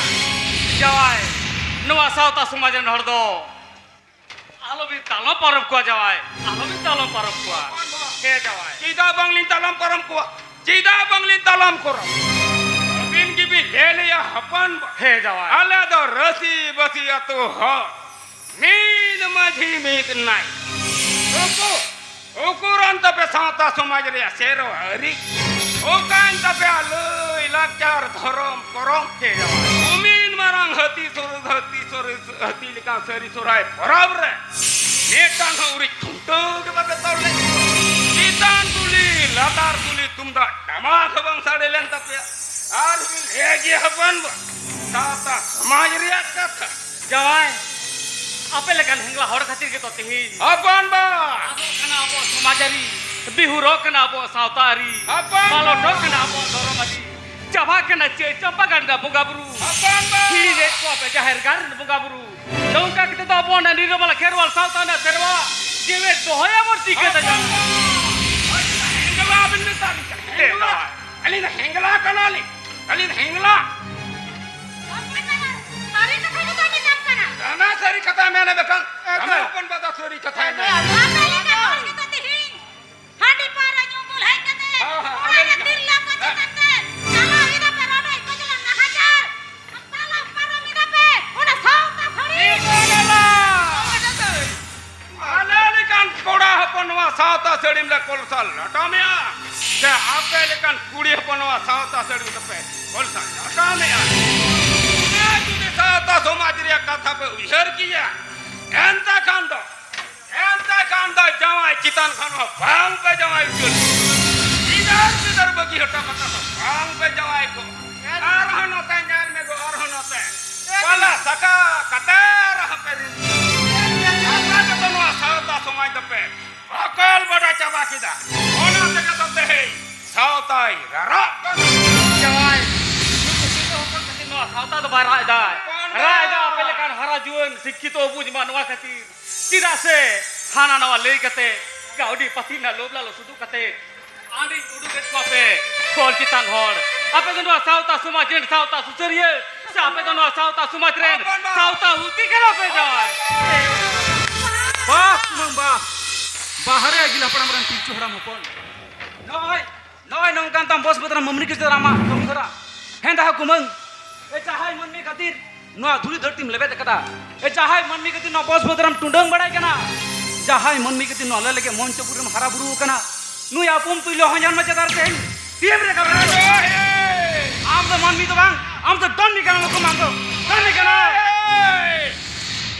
ᱡᱟᱶᱟᱭ, ᱱᱚᱣᱟ ᱥᱟᱶᱛᱟ ᱥᱚᱢᱟᱡᱽ ᱨᱮᱱ ᱦᱚᱲ ᱫᱚ ᱟᱞᱚᱵᱤᱱ ᱛᱟᱞᱚᱢ ᱯᱟᱨᱚᱢ ᱠᱚᱣᱟ ᱡᱟᱶᱟᱭ, ᱟᱞᱚᱵᱤᱱ ᱛᱟᱞᱚᱢ ᱯᱟᱨᱚᱢ ᱠᱚᱣᱟ᱾ ᱦᱮᱸ ᱡᱟᱶᱟᱭ᱾ ᱪᱮᱫᱟᱜ ᱵᱟᱝᱞᱤᱧ ᱛᱟᱞᱚᱢ ᱯᱟᱨᱚᱢ ᱠᱚᱣᱟ? ᱪᱮᱫᱟᱜ ᱵᱟᱝᱞᱤᱧ ᱛᱟᱞᱚᱢ ᱯᱟᱨᱚᱢ? ᱟᱹᱵᱤᱱ ᱜᱮᱵᱤᱱ ᱧᱮᱞᱮᱭᱟ ᱦᱚᱯᱚᱱ ᱵᱟ᱾ ᱦᱮᱸ ᱡᱟᱶᱟᱭ᱾ ᱟᱞᱮ ᱫᱚ ᱨᱟᱹᱥᱤ ᱵᱟᱹᱥᱤ ᱟᱹᱛᱩ ᱦᱚᱲ, ᱢᱤᱫ ᱢᱟᱹᱡᱷᱤ ᱢᱤᱫ ᱱᱟᱭ᱾ ᱩᱠᱩ, ᱩᱠᱩᱨᱟᱱ ᱛᱟᱯᱮ ᱥᱟᱶᱛᱟ ᱥᱚᱢᱟᱡᱽ ᱨᱮᱭᱟᱜ ᱥᱮᱨᱣᱟ ᱟᱹᱨᱤ? ᱚᱠᱟᱭᱮᱱ ᱛᱟᱯᱮᱭᱟ ᱞᱟᱹᱭ ᱞᱟᱠᱪᱟᱨ ᱫᱷᱚᱨᱚᱢ ᱠᱚᱨᱚᱢ? ᱦᱮᱸ ᱡᱟᱶᱟᱭ᱾ ᱩᱢᱤᱱ ᱢᱟᱨᱟᱝ ᱦᱟᱹᱛᱤ ᱥᱚᱨ-, ᱦᱟᱹᱛᱤ ᱥᱚᱨ-, ᱦᱟᱹᱛᱤ ᱞᱮᱠᱟᱱ ᱥᱟᱹᱨᱤ ᱥᱚᱨᱦᱟᱭ ᱯᱚᱨᱚᱵᱽ ᱨᱮ ᱢᱤᱫᱴᱟᱝ ᱦᱚᱸ ᱩᱨᱤᱡ ᱠᱷᱩᱱᱴᱟᱹᱣ ᱜᱮ ᱵᱟᱯᱮ ᱛᱚᱞ ᱞᱮᱫ ᱠᱚᱣᱟ᱾ ᱪᱮᱛᱟᱱ ᱠᱩᱞᱦᱤ, ᱞᱟᱛᱟᱨ ᱠᱩᱞᱦᱤ ᱛᱩᱢᱫᱟᱜ ᱴᱟᱢᱟᱠ ᱦᱚᱸ ᱵᱟᱝ ᱥᱟᱰᱮ ᱞᱮᱱ ᱛᱟᱯᱮᱭᱟ᱾ ᱟᱨ ᱵᱤᱱ ᱞᱟᱹᱭᱟ ᱡᱮ ᱦᱚᱯᱚᱱ ᱵᱟ, ᱥᱟᱶᱛᱟ ᱥᱚᱢᱟᱡᱽ ᱨᱮᱭᱟᱜ ᱠᱟᱛᱷᱟ᱾ ᱡᱟᱶᱟᱭ, ᱟᱯᱮ ᱞᱮᱠᱟᱱ ᱦᱮᱝᱞᱟ ᱦᱚᱲ ᱠᱷᱟᱹᱛᱤᱨ ᱜᱮᱛᱚ ᱛᱮᱦᱮᱧ ᱦᱚᱯᱚᱱ ᱵᱟ᱾ ᱟᱫᱚᱜ ᱠᱟᱱᱟ ᱟᱵᱚ ᱥᱚᱢᱟᱡᱽ ᱟᱹᱨᱤ, ᱵᱤᱦᱩᱨᱚᱜ ᱠᱟᱱᱟ ᱟᱵᱚ ᱥᱟᱶᱛᱟ ᱟᱹᱨᱤ, ᱦᱚᱯᱚᱱ ᱵᱟ᱾ ᱢᱟᱞᱚᱴᱚᱜ ᱠᱟᱱᱟ ᱟᱵᱚ ᱫᱷᱚᱨᱚᱢ ᱟᱹᱨᱤ᱾ ᱪᱟᱵᱟᱜ ᱠᱟᱱᱟ ᱪᱮᱫ ᱪᱟᱢᱯᱟ ᱜᱟᱲ ᱨᱮᱱᱟᱜ ᱵᱚᱸᱜᱟ ᱵᱩᱨᱩ? ᱦᱚᱯᱚᱱ ᱵᱟ᱾ ᱦᱤᱲᱤᱧᱮᱫ ᱠᱚᱣᱟ ᱯᱮ ᱡᱟᱦᱮᱨ ᱜᱟᱲ ᱨᱮᱱ ᱵᱚᱸᱜᱟ ᱵᱩᱨᱩ᱾ ᱱᱚᱝᱠᱟ ᱠᱟᱛᱮ ᱫᱚ ᱟᱵᱚ ᱚᱱᱟ ᱱᱤᱨᱟᱹᱢᱟᱞᱟ ᱠᱷᱮᱨᱣᱟᱞ ᱥᱟᱶᱛᱟ ᱨᱮᱱᱟᱜ ᱥᱮᱨᱣᱟ ᱡᱤᱣᱮᱫ ᱫᱚᱦᱚᱭᱟᱵᱚᱱ ᱪᱤᱠᱟᱹᱛᱮ ᱡᱟᱱᱟᱢ? ᱦᱮᱸᱜᱞᱟ ᱵᱤᱱ ᱢᱮᱛᱟ ᱞᱤᱧ ᱠᱟᱱᱟ, ᱦᱮᱸᱜᱞᱟ᱾ ᱟᱹᱞᱤᱧ ᱫᱚ ᱦᱮᱸᱜᱞᱟ ᱠᱟᱱᱟᱞᱤᱧ, ᱟᱹᱞᱤᱧ ᱫᱚ ᱦᱮᱸᱜᱞᱟ᱾ ᱥᱟᱹᱨᱤ ᱠᱟᱛᱷᱟ ᱜᱮ ᱛᱟᱵᱤᱱ ᱠᱟᱱ᱾ ᱟᱢ ᱦᱚᱯᱚᱱ ᱵᱟ ᱫᱚ ᱥᱟᱹᱨᱤ ᱠᱟᱛᱷᱟᱭ ᱢᱮᱱ᱾ ᱟᱯᱮ ᱞᱮᱠᱟ ᱦᱚᱲ ᱜᱮᱛᱚ ᱛᱤᱦᱤᱧ ᱦᱟᱺᱰᱤ ᱯᱟᱹᱣᱨᱟᱹ ᱧᱩ ᱵᱩᱞ ᱦᱮᱡ ᱠᱟᱛᱮ ᱦᱮᱸ, ᱦᱮᱸ, ᱚᱲᱟᱜ ᱨᱮ ᱟᱞᱮ ᱛᱤᱨᱞᱟᱹ ᱠᱚ ᱪᱮᱛᱟᱱ ᱛᱮ ᱪᱟᱞᱟᱣ ᱮᱫᱟ ᱯᱮ ᱨᱚᱰᱚᱡ ᱠᱚᱪᱞᱚᱱ ᱱᱟᱦᱟᱪᱟᱨ᱾ ᱯᱟᱞᱚᱱ ᱯᱟᱨᱚᱢ ᱮᱫᱟ ᱯᱮ ᱚᱱᱟ ᱥᱟᱶᱛᱟ ᱥᱟᱹᱲᱤ᱾ ᱟᱞᱮ ᱞᱮᱠᱟᱱ ᱠᱚᱲᱟ ᱦᱚᱯᱚᱱ ᱱᱚᱣᱟ ᱥᱟᱶᱛᱟ ᱥᱟᱹᱲᱤᱢ ᱞᱮ ᱠᱚᱞᱥᱟ ᱞᱟᱴᱟᱢᱮᱜᱼᱟ, ᱥᱮ ᱟᱯᱮ ᱞᱮᱠᱟᱱ ᱠᱩᱲᱤ ᱦᱚᱯᱚᱱ ᱱᱚᱣᱟ ᱥᱟᱶᱛᱟ ᱥᱟᱹᱲᱤᱢ ᱛᱮᱯᱮ ᱠᱚᱞᱥᱟ ᱞᱟᱴᱟᱢᱮᱜᱼᱟ? ᱚᱱᱟ ᱡᱩᱫᱤ ᱥᱟᱶᱛᱟ ᱥᱚᱢᱟᱡᱽ ᱨᱮᱭᱟᱜ ᱠᱟᱛᱷᱟ ᱯᱮ ᱩᱭᱦᱟᱹᱨ ᱠᱮᱭᱟ, ᱮᱱᱛᱮ ᱠᱷᱟᱱ ᱫᱚ, ᱮᱱᱛᱮ ᱠᱷᱟᱱ ᱫᱚ ᱡᱟᱶᱟᱭ ᱪᱮᱛᱟᱱ ᱠᱷᱚᱱ ᱦᱚᱸ ᱵᱟᱝ ᱯᱮ ᱡᱟᱶᱟᱭ ᱩᱛᱟᱹᱨ᱾ ᱜᱤᱫᱟᱹᱨ ᱯᱤᱫᱟᱹᱨ ᱵᱟᱹᱜᱤ ᱦᱚᱴᱚ ᱠᱟᱛᱮ ᱦᱚᱸ ᱵᱟᱝ ᱯᱮ ᱡᱟᱶᱟᱭ ᱠᱚ᱾ ᱟᱨᱦᱚᱸ ᱱᱚᱛᱮ ᱧᱮᱞ ᱢᱮ ᱜᱚ, ᱟᱨᱦᱚᱸ ᱱᱚᱛᱮ᱾ ᱯᱟᱞᱟ ᱥᱟᱠᱟ ᱠᱟᱛᱮ ᱨᱮᱦᱚᱸ ᱯᱮ ᱨᱩᱣᱟᱹᱲ᱾ ᱟᱯᱮ ᱫᱚ ᱱᱚᱣᱟ ᱥᱟᱶᱛᱟ ᱥᱚᱢᱟᱡᱽ ᱫᱚᱯᱮ ᱵᱟᱠᱚᱞ ᱵᱟᱰᱟ ᱪᱟᱵᱟ ᱠᱮᱫᱟ᱾ ᱚᱱᱟ ᱛᱮᱜᱮ ᱛᱚ ᱛᱮᱦᱮᱧ ᱥᱟᱶᱛᱟᱭ ᱨᱟᱨᱟᱜ ᱠᱟᱱᱟ᱾ ᱡᱟᱶᱟᱭ, ᱱᱩᱠᱩ ᱛᱤᱨᱞᱟᱹ ᱦᱚᱯᱚᱱ ᱠᱷᱟᱹᱛᱤᱨ ᱱᱚᱣᱟ ᱥᱟᱶᱛᱟ ᱫᱚ ᱵᱟᱭ ᱨᱟᱜ ᱮᱫᱟ᱾ ᱦᱚᱯᱚᱱ ᱨᱟᱜ ᱮᱫᱟ ᱵᱟ᱾ ᱟᱯᱮ ᱞᱮᱠᱟᱱ ᱦᱟᱨᱟ ᱡᱩᱣᱟᱹᱱ ᱥᱤᱠᱠᱷᱤᱛᱚ ᱵᱩᱡᱽ ᱢᱟ ᱱᱚᱣᱟ ᱠᱷᱟᱹᱛᱤᱨ᱾ ᱪᱮᱫᱟᱜ ᱥᱮ ᱦᱟᱱᱟ ᱱᱟᱣᱟ ᱞᱟᱹᱭ ᱠᱟᱛᱮ, ᱠᱟᱹᱣᱰᱤ ᱯᱟᱹᱛᱤ ᱨᱮᱱᱟᱜ ᱞᱳᱵᱷ ᱞᱟᱞᱚᱪ ᱩᱫᱩᱜ ᱠᱟᱛᱮ ᱟᱹᱰᱤ ᱩᱰᱩᱠᱮᱫ ᱠᱚᱣᱟ ᱯᱮ ᱦᱚᱲ ᱪᱮᱛᱟᱱ ᱦᱚᱲ᱾ ᱟᱯᱮ ᱫᱚ ᱱᱚᱣᱟ ᱥᱟᱶᱛᱟ ᱥᱚᱢᱟᱡᱽ ᱨᱮᱱ ᱥᱟᱶᱛᱟ ᱥᱩᱥᱟᱹᱨᱤᱭᱟᱹ, ᱥᱮ ᱟᱯᱮ ᱫᱚ ᱱᱚᱣᱟ ᱥᱟᱶᱛᱟ ᱥᱚᱢᱟᱡᱽ ᱨᱮᱱ ᱥᱟᱶᱛᱟ ᱦᱩᱛᱤ ᱠᱟᱱᱟ ᱯᱮ ᱡᱟᱶᱟᱭ? ᱵᱟᱦ ᱢᱟᱹᱝ ᱵᱟᱦ, ᱵᱟᱦᱨᱮ ᱟᱹᱜᱤᱞ ᱦᱟᱯᱲᱟᱢ ᱨᱮᱱ ᱯᱤᱞᱪᱩ ᱦᱟᱲᱟᱢ ᱦᱚᱯᱚᱱ᱾ ᱱᱚᱜᱼᱚᱭ, ᱱᱚᱜᱼᱚᱭ ᱱᱚᱝᱠᱟᱱ ᱛᱟᱢ ᱵᱚᱥ ᱵᱚᱫᱨᱟ ᱢᱟᱹᱢᱨᱤ ᱠᱤᱥ ᱫᱟᱨᱟᱢᱟ ᱠᱟᱹᱢᱤ ᱦᱚᱨᱟ᱾ ᱦᱮᱸ ᱫᱟᱦᱟ ᱠᱩᱢᱟᱹᱝ, ᱮ ᱡᱟᱦᱟᱸᱭ ᱢᱟᱹᱱᱢᱤ ᱠᱷᱟᱹᱛᱤᱨ ᱱᱚᱣᱟ ᱫᱷᱩᱲᱤ ᱫᱷᱟᱹᱨᱛᱤᱢ ᱞᱮᱵᱮᱫ ᱟᱠᱟᱫᱟ, ᱮ ᱡᱟᱦᱟᱸᱭ ᱢᱟᱹᱱᱢᱤ ᱠᱷᱟᱹᱛᱤᱨ ᱱᱚᱣᱟ ᱵᱚᱥ ᱵᱚᱫᱨᱟᱢ ᱴᱩᱰᱟᱹᱝ ᱵᱟᱲᱟᱭ ᱠᱟᱱᱟ, ᱡᱟᱦᱟᱸᱭ ᱢᱟᱹᱱᱢᱤ ᱠᱷᱟᱹᱛᱤᱨ ᱱᱚᱣᱟ ᱞᱮ ᱞᱮᱜᱮ ᱢᱚᱧᱪᱚᱯᱩᱨᱤᱢ ᱦᱟᱨᱟ ᱵᱩᱨᱩ ᱟᱠᱟᱱᱟ, ᱱᱩᱭ ᱟᱯᱚᱢ ᱛᱩᱭᱞᱚ ᱦᱚᱧᱦᱟᱨ ᱢᱟ ᱪᱮᱛᱟᱱ ᱨᱮ ᱛᱮᱦᱮᱧ ᱛᱤᱦᱤᱧ ᱨᱮ ᱠᱟᱹᱢᱤ ᱟᱢ ᱫᱚ ᱢᱟᱹᱱᱢᱤ ᱫᱚ ᱵᱟᱝ, ᱟᱢ ᱫᱚ ᱰᱟᱹᱱ ᱢᱤ ᱠᱟᱱᱟᱢ ᱦᱩᱠᱩᱢ, ᱟᱢ ᱫᱚ ᱰᱟᱹᱱ ᱢᱤ ᱠᱟᱱᱟᱢ᱾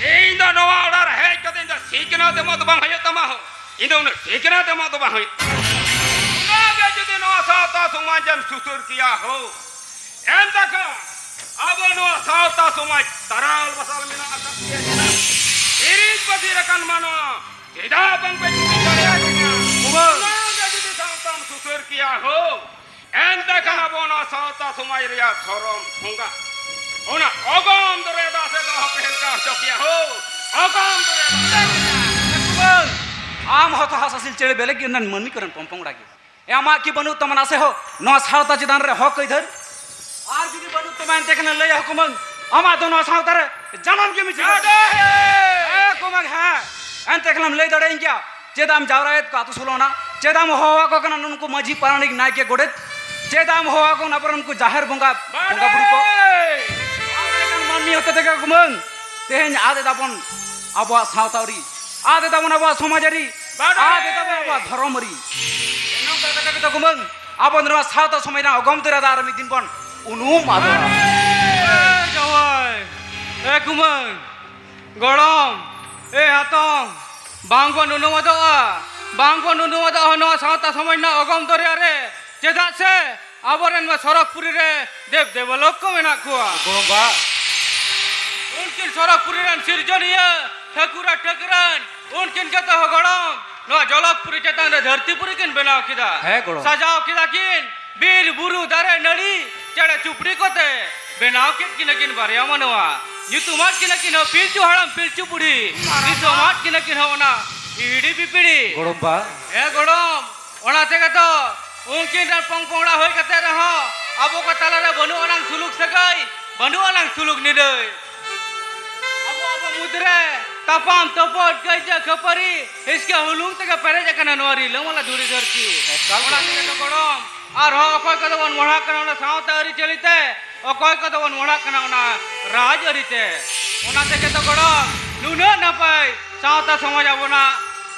ᱤᱧ ᱫᱚ ᱱᱚᱣᱟ ᱚᱲᱟᱜ ᱨᱮ ᱦᱮᱡ ᱠᱟᱛᱮ ᱤᱧ ᱫᱚ ᱥᱤᱠᱷᱱᱟᱹᱛ ᱮᱢᱚᱜ ᱫᱚ ᱵᱟᱝ ᱦᱩᱭᱩᱜ ᱛᱟᱢᱟ ᱦᱳ᱾ ᱤᱧ ᱫᱚ ᱩᱱᱟᱹᱜ ᱥᱤᱠᱷᱱᱟᱹᱛ ᱮᱢᱚᱜ ᱫᱚ ᱵᱟᱝ ᱦᱩᱭᱩᱜ ᱛᱟᱢᱟ᱾ ᱚᱱᱟᱜᱮ ᱡᱩᱫᱤ ᱱᱚᱣᱟ ᱥᱟᱶᱛᱟ ᱥᱚᱢᱟᱡᱽ ᱮᱢ ᱥᱩᱥᱟᱹᱨ ᱠᱮᱭᱟ ᱦᱳ, ᱮᱱᱛᱮ ᱠᱷᱟᱱ ᱟᱵᱚ ᱱᱚᱣᱟ ᱥᱟᱶᱛᱟ ᱥᱚᱢᱟᱡᱽ ᱛᱟᱨᱟᱞ ᱵᱟᱥᱟᱞ ᱢᱮᱱᱟᱜ ᱟᱠᱟᱫ ᱜᱮᱭᱟ᱾ ᱦᱤᱨᱤᱡ ᱯᱟᱹᱥᱤᱨ ᱟᱠᱟᱱ ᱢᱟᱱᱣᱟ ᱪᱮᱫᱟᱜ ᱵᱟᱝ ᱯᱮ ᱡᱩᱢᱤᱫ ᱫᱟᱲᱮᱭᱟᱠᱚ ᱠᱟᱱᱟ? ᱩᱢᱟᱹᱞ᱾ ᱚᱱᱟ ᱜᱮ ᱡᱩᱫᱤ ᱥᱟᱶᱛᱟᱢ ᱥᱩᱥᱟᱹᱨ ᱠᱮᱭᱟ ᱦᱳ, ᱮᱱᱛᱮ ᱠᱷᱟᱱ ᱟᱵᱚ ᱱᱚᱣᱟ ᱥᱟᱶᱛᱟ ᱥᱚᱢᱟᱡᱽ ᱨᱮᱭᱟᱜ ᱫᱷᱚᱨᱚᱢ ᱵᱚᱸᱜᱟ, ᱚᱱᱟ ᱚᱜᱚᱢ ᱫᱚᱨᱭᱟ ᱫᱟᱜ ᱥᱮᱫ ᱫᱚ ᱦᱟᱯᱮ ᱦᱮᱞᱠᱟ ᱦᱚᱪᱚ ᱠᱮᱭᱟ ᱦᱳ, ᱚᱜᱚᱢ ᱫᱚᱨᱭᱟ ᱫᱟᱜ ᱥᱮᱫ᱾ ᱩᱢᱟᱹᱞ᱾ ᱟᱢ ᱦᱚᱸᱛᱚ ᱦᱟᱸᱥ ᱦᱟᱸᱥᱤᱞ ᱪᱮᱬᱮ ᱵᱮᱞᱮ ᱜᱮ ᱢᱟᱹᱱᱢᱤ ᱠᱚᱨᱮᱱ ᱯᱚᱝ ᱯᱚᱝᱲᱟ ᱜᱮ᱾ ᱮ, ᱟᱢᱟᱜ ᱠᱤ ᱵᱟᱹᱱᱩᱜ ᱛᱟᱢᱟ ᱱᱟᱥᱮ ᱦᱚᱸ ᱱᱚᱣᱟ ᱥᱟᱶᱛᱟ ᱪᱮᱛᱟᱱ ᱨᱮ ᱦᱚᱠ ᱟᱹᱭᱫᱟᱹᱨ? ᱟᱨ ᱡᱩᱫᱤ ᱵᱟᱹᱱᱩᱜ ᱛᱟᱢᱟ, ᱮᱱᱛᱮ ᱠᱷᱟᱱ ᱞᱟᱹᱭᱟ ᱦᱩᱠᱩᱢᱟᱹᱝ, ᱟᱢᱟᱜ ᱫᱚ ᱱᱚᱣᱟ ᱥᱟᱶᱛᱟ ᱨᱮ ᱡᱟᱱᱟᱢ ᱜᱮ ᱢᱤᱪᱷᱟᱹ᱾ ᱮᱠ ᱠᱚ ᱢᱟ ᱦᱮᱸ, ᱮᱱᱛᱮ ᱠᱷᱟᱱᱮᱢ ᱞᱟᱹᱭ ᱫᱟᱲᱮᱭᱟᱹᱧ ᱜᱮᱭᱟ, ᱪᱮᱫᱟᱜ ᱮᱢ ᱡᱟᱣᱨᱟᱭᱮᱫ ᱠᱚᱣᱟ ᱟᱹᱛᱩ ᱥᱳᱞᱳ ᱟᱱᱟ? ᱪᱮᱫᱟᱜ ᱮᱢ ᱦᱚᱦᱚ ᱟᱠᱚ ᱠᱟᱱᱟ ᱱᱩᱠᱩ ᱢᱟᱹᱡᱷᱤ, ᱯᱟᱨᱟᱱᱤᱠ, ᱱᱟᱭᱠᱮ, ᱜᱚᱰᱮᱛ? ᱪᱮᱫᱟᱜ ᱮᱢ ᱦᱚᱦᱚ ᱟᱠᱚ ᱠᱟᱱᱟ ᱟᱵᱚᱨᱮᱱ ᱱᱩᱠᱩ ᱡᱟᱦᱮᱨ ᱵᱚᱸᱜᱟ, ᱵᱚᱸᱜᱟ ᱵᱩᱨᱩ ᱠᱚ? ᱟᱵᱚ ᱞᱮᱠᱟᱱ ᱢᱟᱹᱱᱢᱤ ᱦᱚᱛᱮ ᱛᱮᱜᱮ ᱠᱩᱢᱟᱹᱝ ᱛᱮᱦᱮᱧ ᱟᱫ ᱮᱫᱟᱵᱚᱱ ᱟᱵᱚᱣᱟᱜ ᱥᱟᱶᱛᱟ ᱟᱹᱨᱤ, ᱟᱫ ᱮᱫᱟᱵᱚᱱ ᱟᱵᱚᱣᱟᱜ ᱥᱚᱢᱟᱡᱽ ᱟᱹᱨᱤ, ᱟᱫ ᱮᱫᱟᱵᱚᱱ ᱟᱵᱚᱣᱟᱜ ᱫᱷᱚᱨᱚᱢ ᱟᱹᱨᱤ᱾ ᱱᱚᱝᱠᱟ ᱠᱟᱛᱮ ᱜᱮᱛᱚ ᱠᱩᱢᱟᱹᱝ ᱟᱵᱚ ᱱᱚᱣᱟ ᱥᱟᱶᱛᱟ ᱥᱚᱢᱟᱡᱽ ᱨᱮᱱᱟᱜ ᱚᱜᱚᱢ ᱫᱚᱨᱭᱟ ᱫᱟᱜ ᱨᱮ ᱢᱤᱫ ᱫᱤᱱ ᱵᱚᱱ ᱩᱱᱩᱢ ᱟᱫᱚᱜᱼᱟ᱾ ᱮ ᱡᱟᱶᱟᱭ, ᱮ ᱠᱩᱢᱟᱹᱝ, ᱜᱚᱲᱚᱢ, ᱮ ᱦᱟᱛᱚᱢ, ᱵᱟᱝ ᱵᱚᱱ ᱩᱱᱩᱢ ᱟᱫᱚᱜᱼᱟ, ᱵᱟᱝ ᱵᱚᱱ ᱩᱱᱩᱢ ᱟᱫᱚᱜᱼᱟ ᱱᱚᱣᱟ ᱥᱟᱶᱛᱟ ᱥᱚᱢᱟᱡᱽ ᱨᱮᱱᱟᱜ ᱚᱜᱚᱢ ᱫᱚᱨᱭᱟ ᱨᱮ᱾ ᱪᱮᱫᱟᱜ ᱥᱮ ᱟᱵᱚᱨᱮᱱ ᱢᱟ ᱥᱚᱨᱚᱜᱽᱯᱩᱨᱤ ᱨᱮ ᱫᱮᱵ ᱫᱮᱵᱚᱞᱳᱠ ᱠᱚ ᱢᱮᱱᱟᱜ ᱠᱚᱣᱟ᱾ ᱜᱚᱲᱚᱢ ᱵᱟ᱾ ᱩᱱᱠᱤᱱ ᱥᱚᱨᱚᱜᱽᱯᱩᱨᱤ ᱨᱮᱱ ᱥᱤᱨᱡᱚᱱᱤᱭᱟᱹ ᱴᱷᱟᱹᱠᱩᱨ ᱟᱨ ᱴᱷᱟᱹᱠᱨᱟᱹᱱ, ᱩᱱᱠᱤᱱ ᱜᱮᱛᱚ ᱦᱚ ᱜᱚᱲᱚᱢ, ᱱᱚᱣᱟ ᱡᱚᱞᱚᱜᱽᱯᱩᱨᱤ ᱪᱮᱛᱟᱱ ᱨᱮ ᱫᱷᱟᱹᱨᱛᱤᱯᱩᱨᱤ ᱠᱤᱱ ᱵᱮᱱᱟᱣ ᱠᱮᱫᱟ᱾ ᱦᱮᱸ ᱜᱚᱲᱚᱢ᱾ ᱥᱟᱡᱟᱣ ᱠᱮᱫᱟ ᱠᱤᱱ ᱵᱤᱨ ᱵᱩᱨᱩ ᱫᱟᱨᱮ ᱱᱟᱹᱲᱤ ᱪᱮᱬᱮ ᱪᱩᱯᱲᱤ ᱠᱚᱛᱮ᱾ ᱵᱮᱱᱟᱣ ᱠᱮᱫ ᱠᱤᱱᱟ ᱠᱤᱱ ᱵᱟᱨᱭᱟ ᱢᱟᱱᱣᱟ, ᱧᱩᱛᱩᱢᱟᱫ ᱠᱤᱱᱟ ᱠᱤᱱ ᱦᱚ ᱯᱤᱞᱪᱩ ᱦᱟᱲᱟᱢ ᱯᱤᱞᱪᱩ ᱵᱩᱲᱦᱤ, ᱫᱤᱥᱚᱢᱟᱫ ᱠᱤᱱᱟ ᱠᱤᱱ ᱦᱚ ᱚᱱᱟ ᱦᱤᱦᱤᱲᱤ ᱯᱤᱯᱤᱲᱤ᱾ ᱜᱚᱲᱚᱢ ᱵᱟ᱾ ᱦᱮᱸ ᱜᱚᱲᱚᱢ, ᱚᱱᱟ ᱛᱮᱜᱮ ᱛᱚ ᱩᱱᱠᱤᱱ ᱨᱮᱱ ᱯᱚᱝ ᱯᱚᱝᱲᱟ ᱦᱩᱭ ᱠᱟᱛᱮ ᱨᱮᱦᱚᱸ ᱟᱵᱚ ᱠᱚ ᱛᱟᱞᱟᱨᱮ ᱵᱟᱹᱱᱩᱜ ᱟᱱᱟᱝ ᱥᱩᱞᱩᱠ ᱥᱟᱹᱜᱟᱹᱭ, ᱵᱟᱹᱱᱩᱜ ᱟᱱᱟᱝ ᱥᱩᱞᱩᱠ ᱱᱤᱨᱟᱹᱭ᱾ ᱟᱵᱚ ᱟᱵᱚ ᱢᱩᱫᱽᱨᱮ ᱛᱟᱯᱟᱢ ᱛᱚᱯᱚᱴ ᱠᱟᱹᱭᱡᱟᱹ ᱠᱷᱟᱹᱯᱟᱹᱨᱤ ᱦᱤᱥᱠᱟᱹ ᱦᱩᱞᱩᱝ ᱛᱮᱜᱮ ᱯᱮᱨᱮᱡ ᱟᱠᱟᱱᱟ ᱱᱚᱣᱟ ᱨᱤᱞᱟᱹᱢᱟᱞᱟ ᱫᱷᱩᱲᱤ ᱫᱷᱟᱹᱨᱛᱤ᱾ ᱮᱠᱟᱞ᱾ ᱚᱱᱟ ᱛᱮᱜᱮ ᱛᱚ ᱜᱚᱲᱚᱢ, ᱟᱨᱦᱚᱸ ᱚᱠᱚᱭ ᱠᱚᱫᱚ ᱵᱚᱱ ᱢᱚᱲᱦᱟᱜ ᱠᱟᱱᱟ ᱚᱱᱟ ᱥᱟᱶᱛᱟ ᱟᱹᱨᱤᱪᱟᱹᱞᱤ ᱛᱮ, ᱚᱠᱚᱭ ᱠᱚᱫᱚ ᱵᱚᱱ ᱢᱚᱲᱦᱟᱜ ᱠᱟᱱᱟ ᱚᱱᱟ ᱨᱟᱡᱽ ᱟᱹᱨᱤ ᱛᱮ᱾ ᱚᱱᱟ ᱛᱮᱜᱮ ᱛᱚ ᱜᱚᱲᱚᱢ, ᱱᱩᱱᱟᱹᱜ ᱱᱟᱯᱟᱭ ᱥᱟᱶᱛᱟ ᱥᱚᱢᱟᱡᱽ ᱟᱵᱚᱱᱟᱜ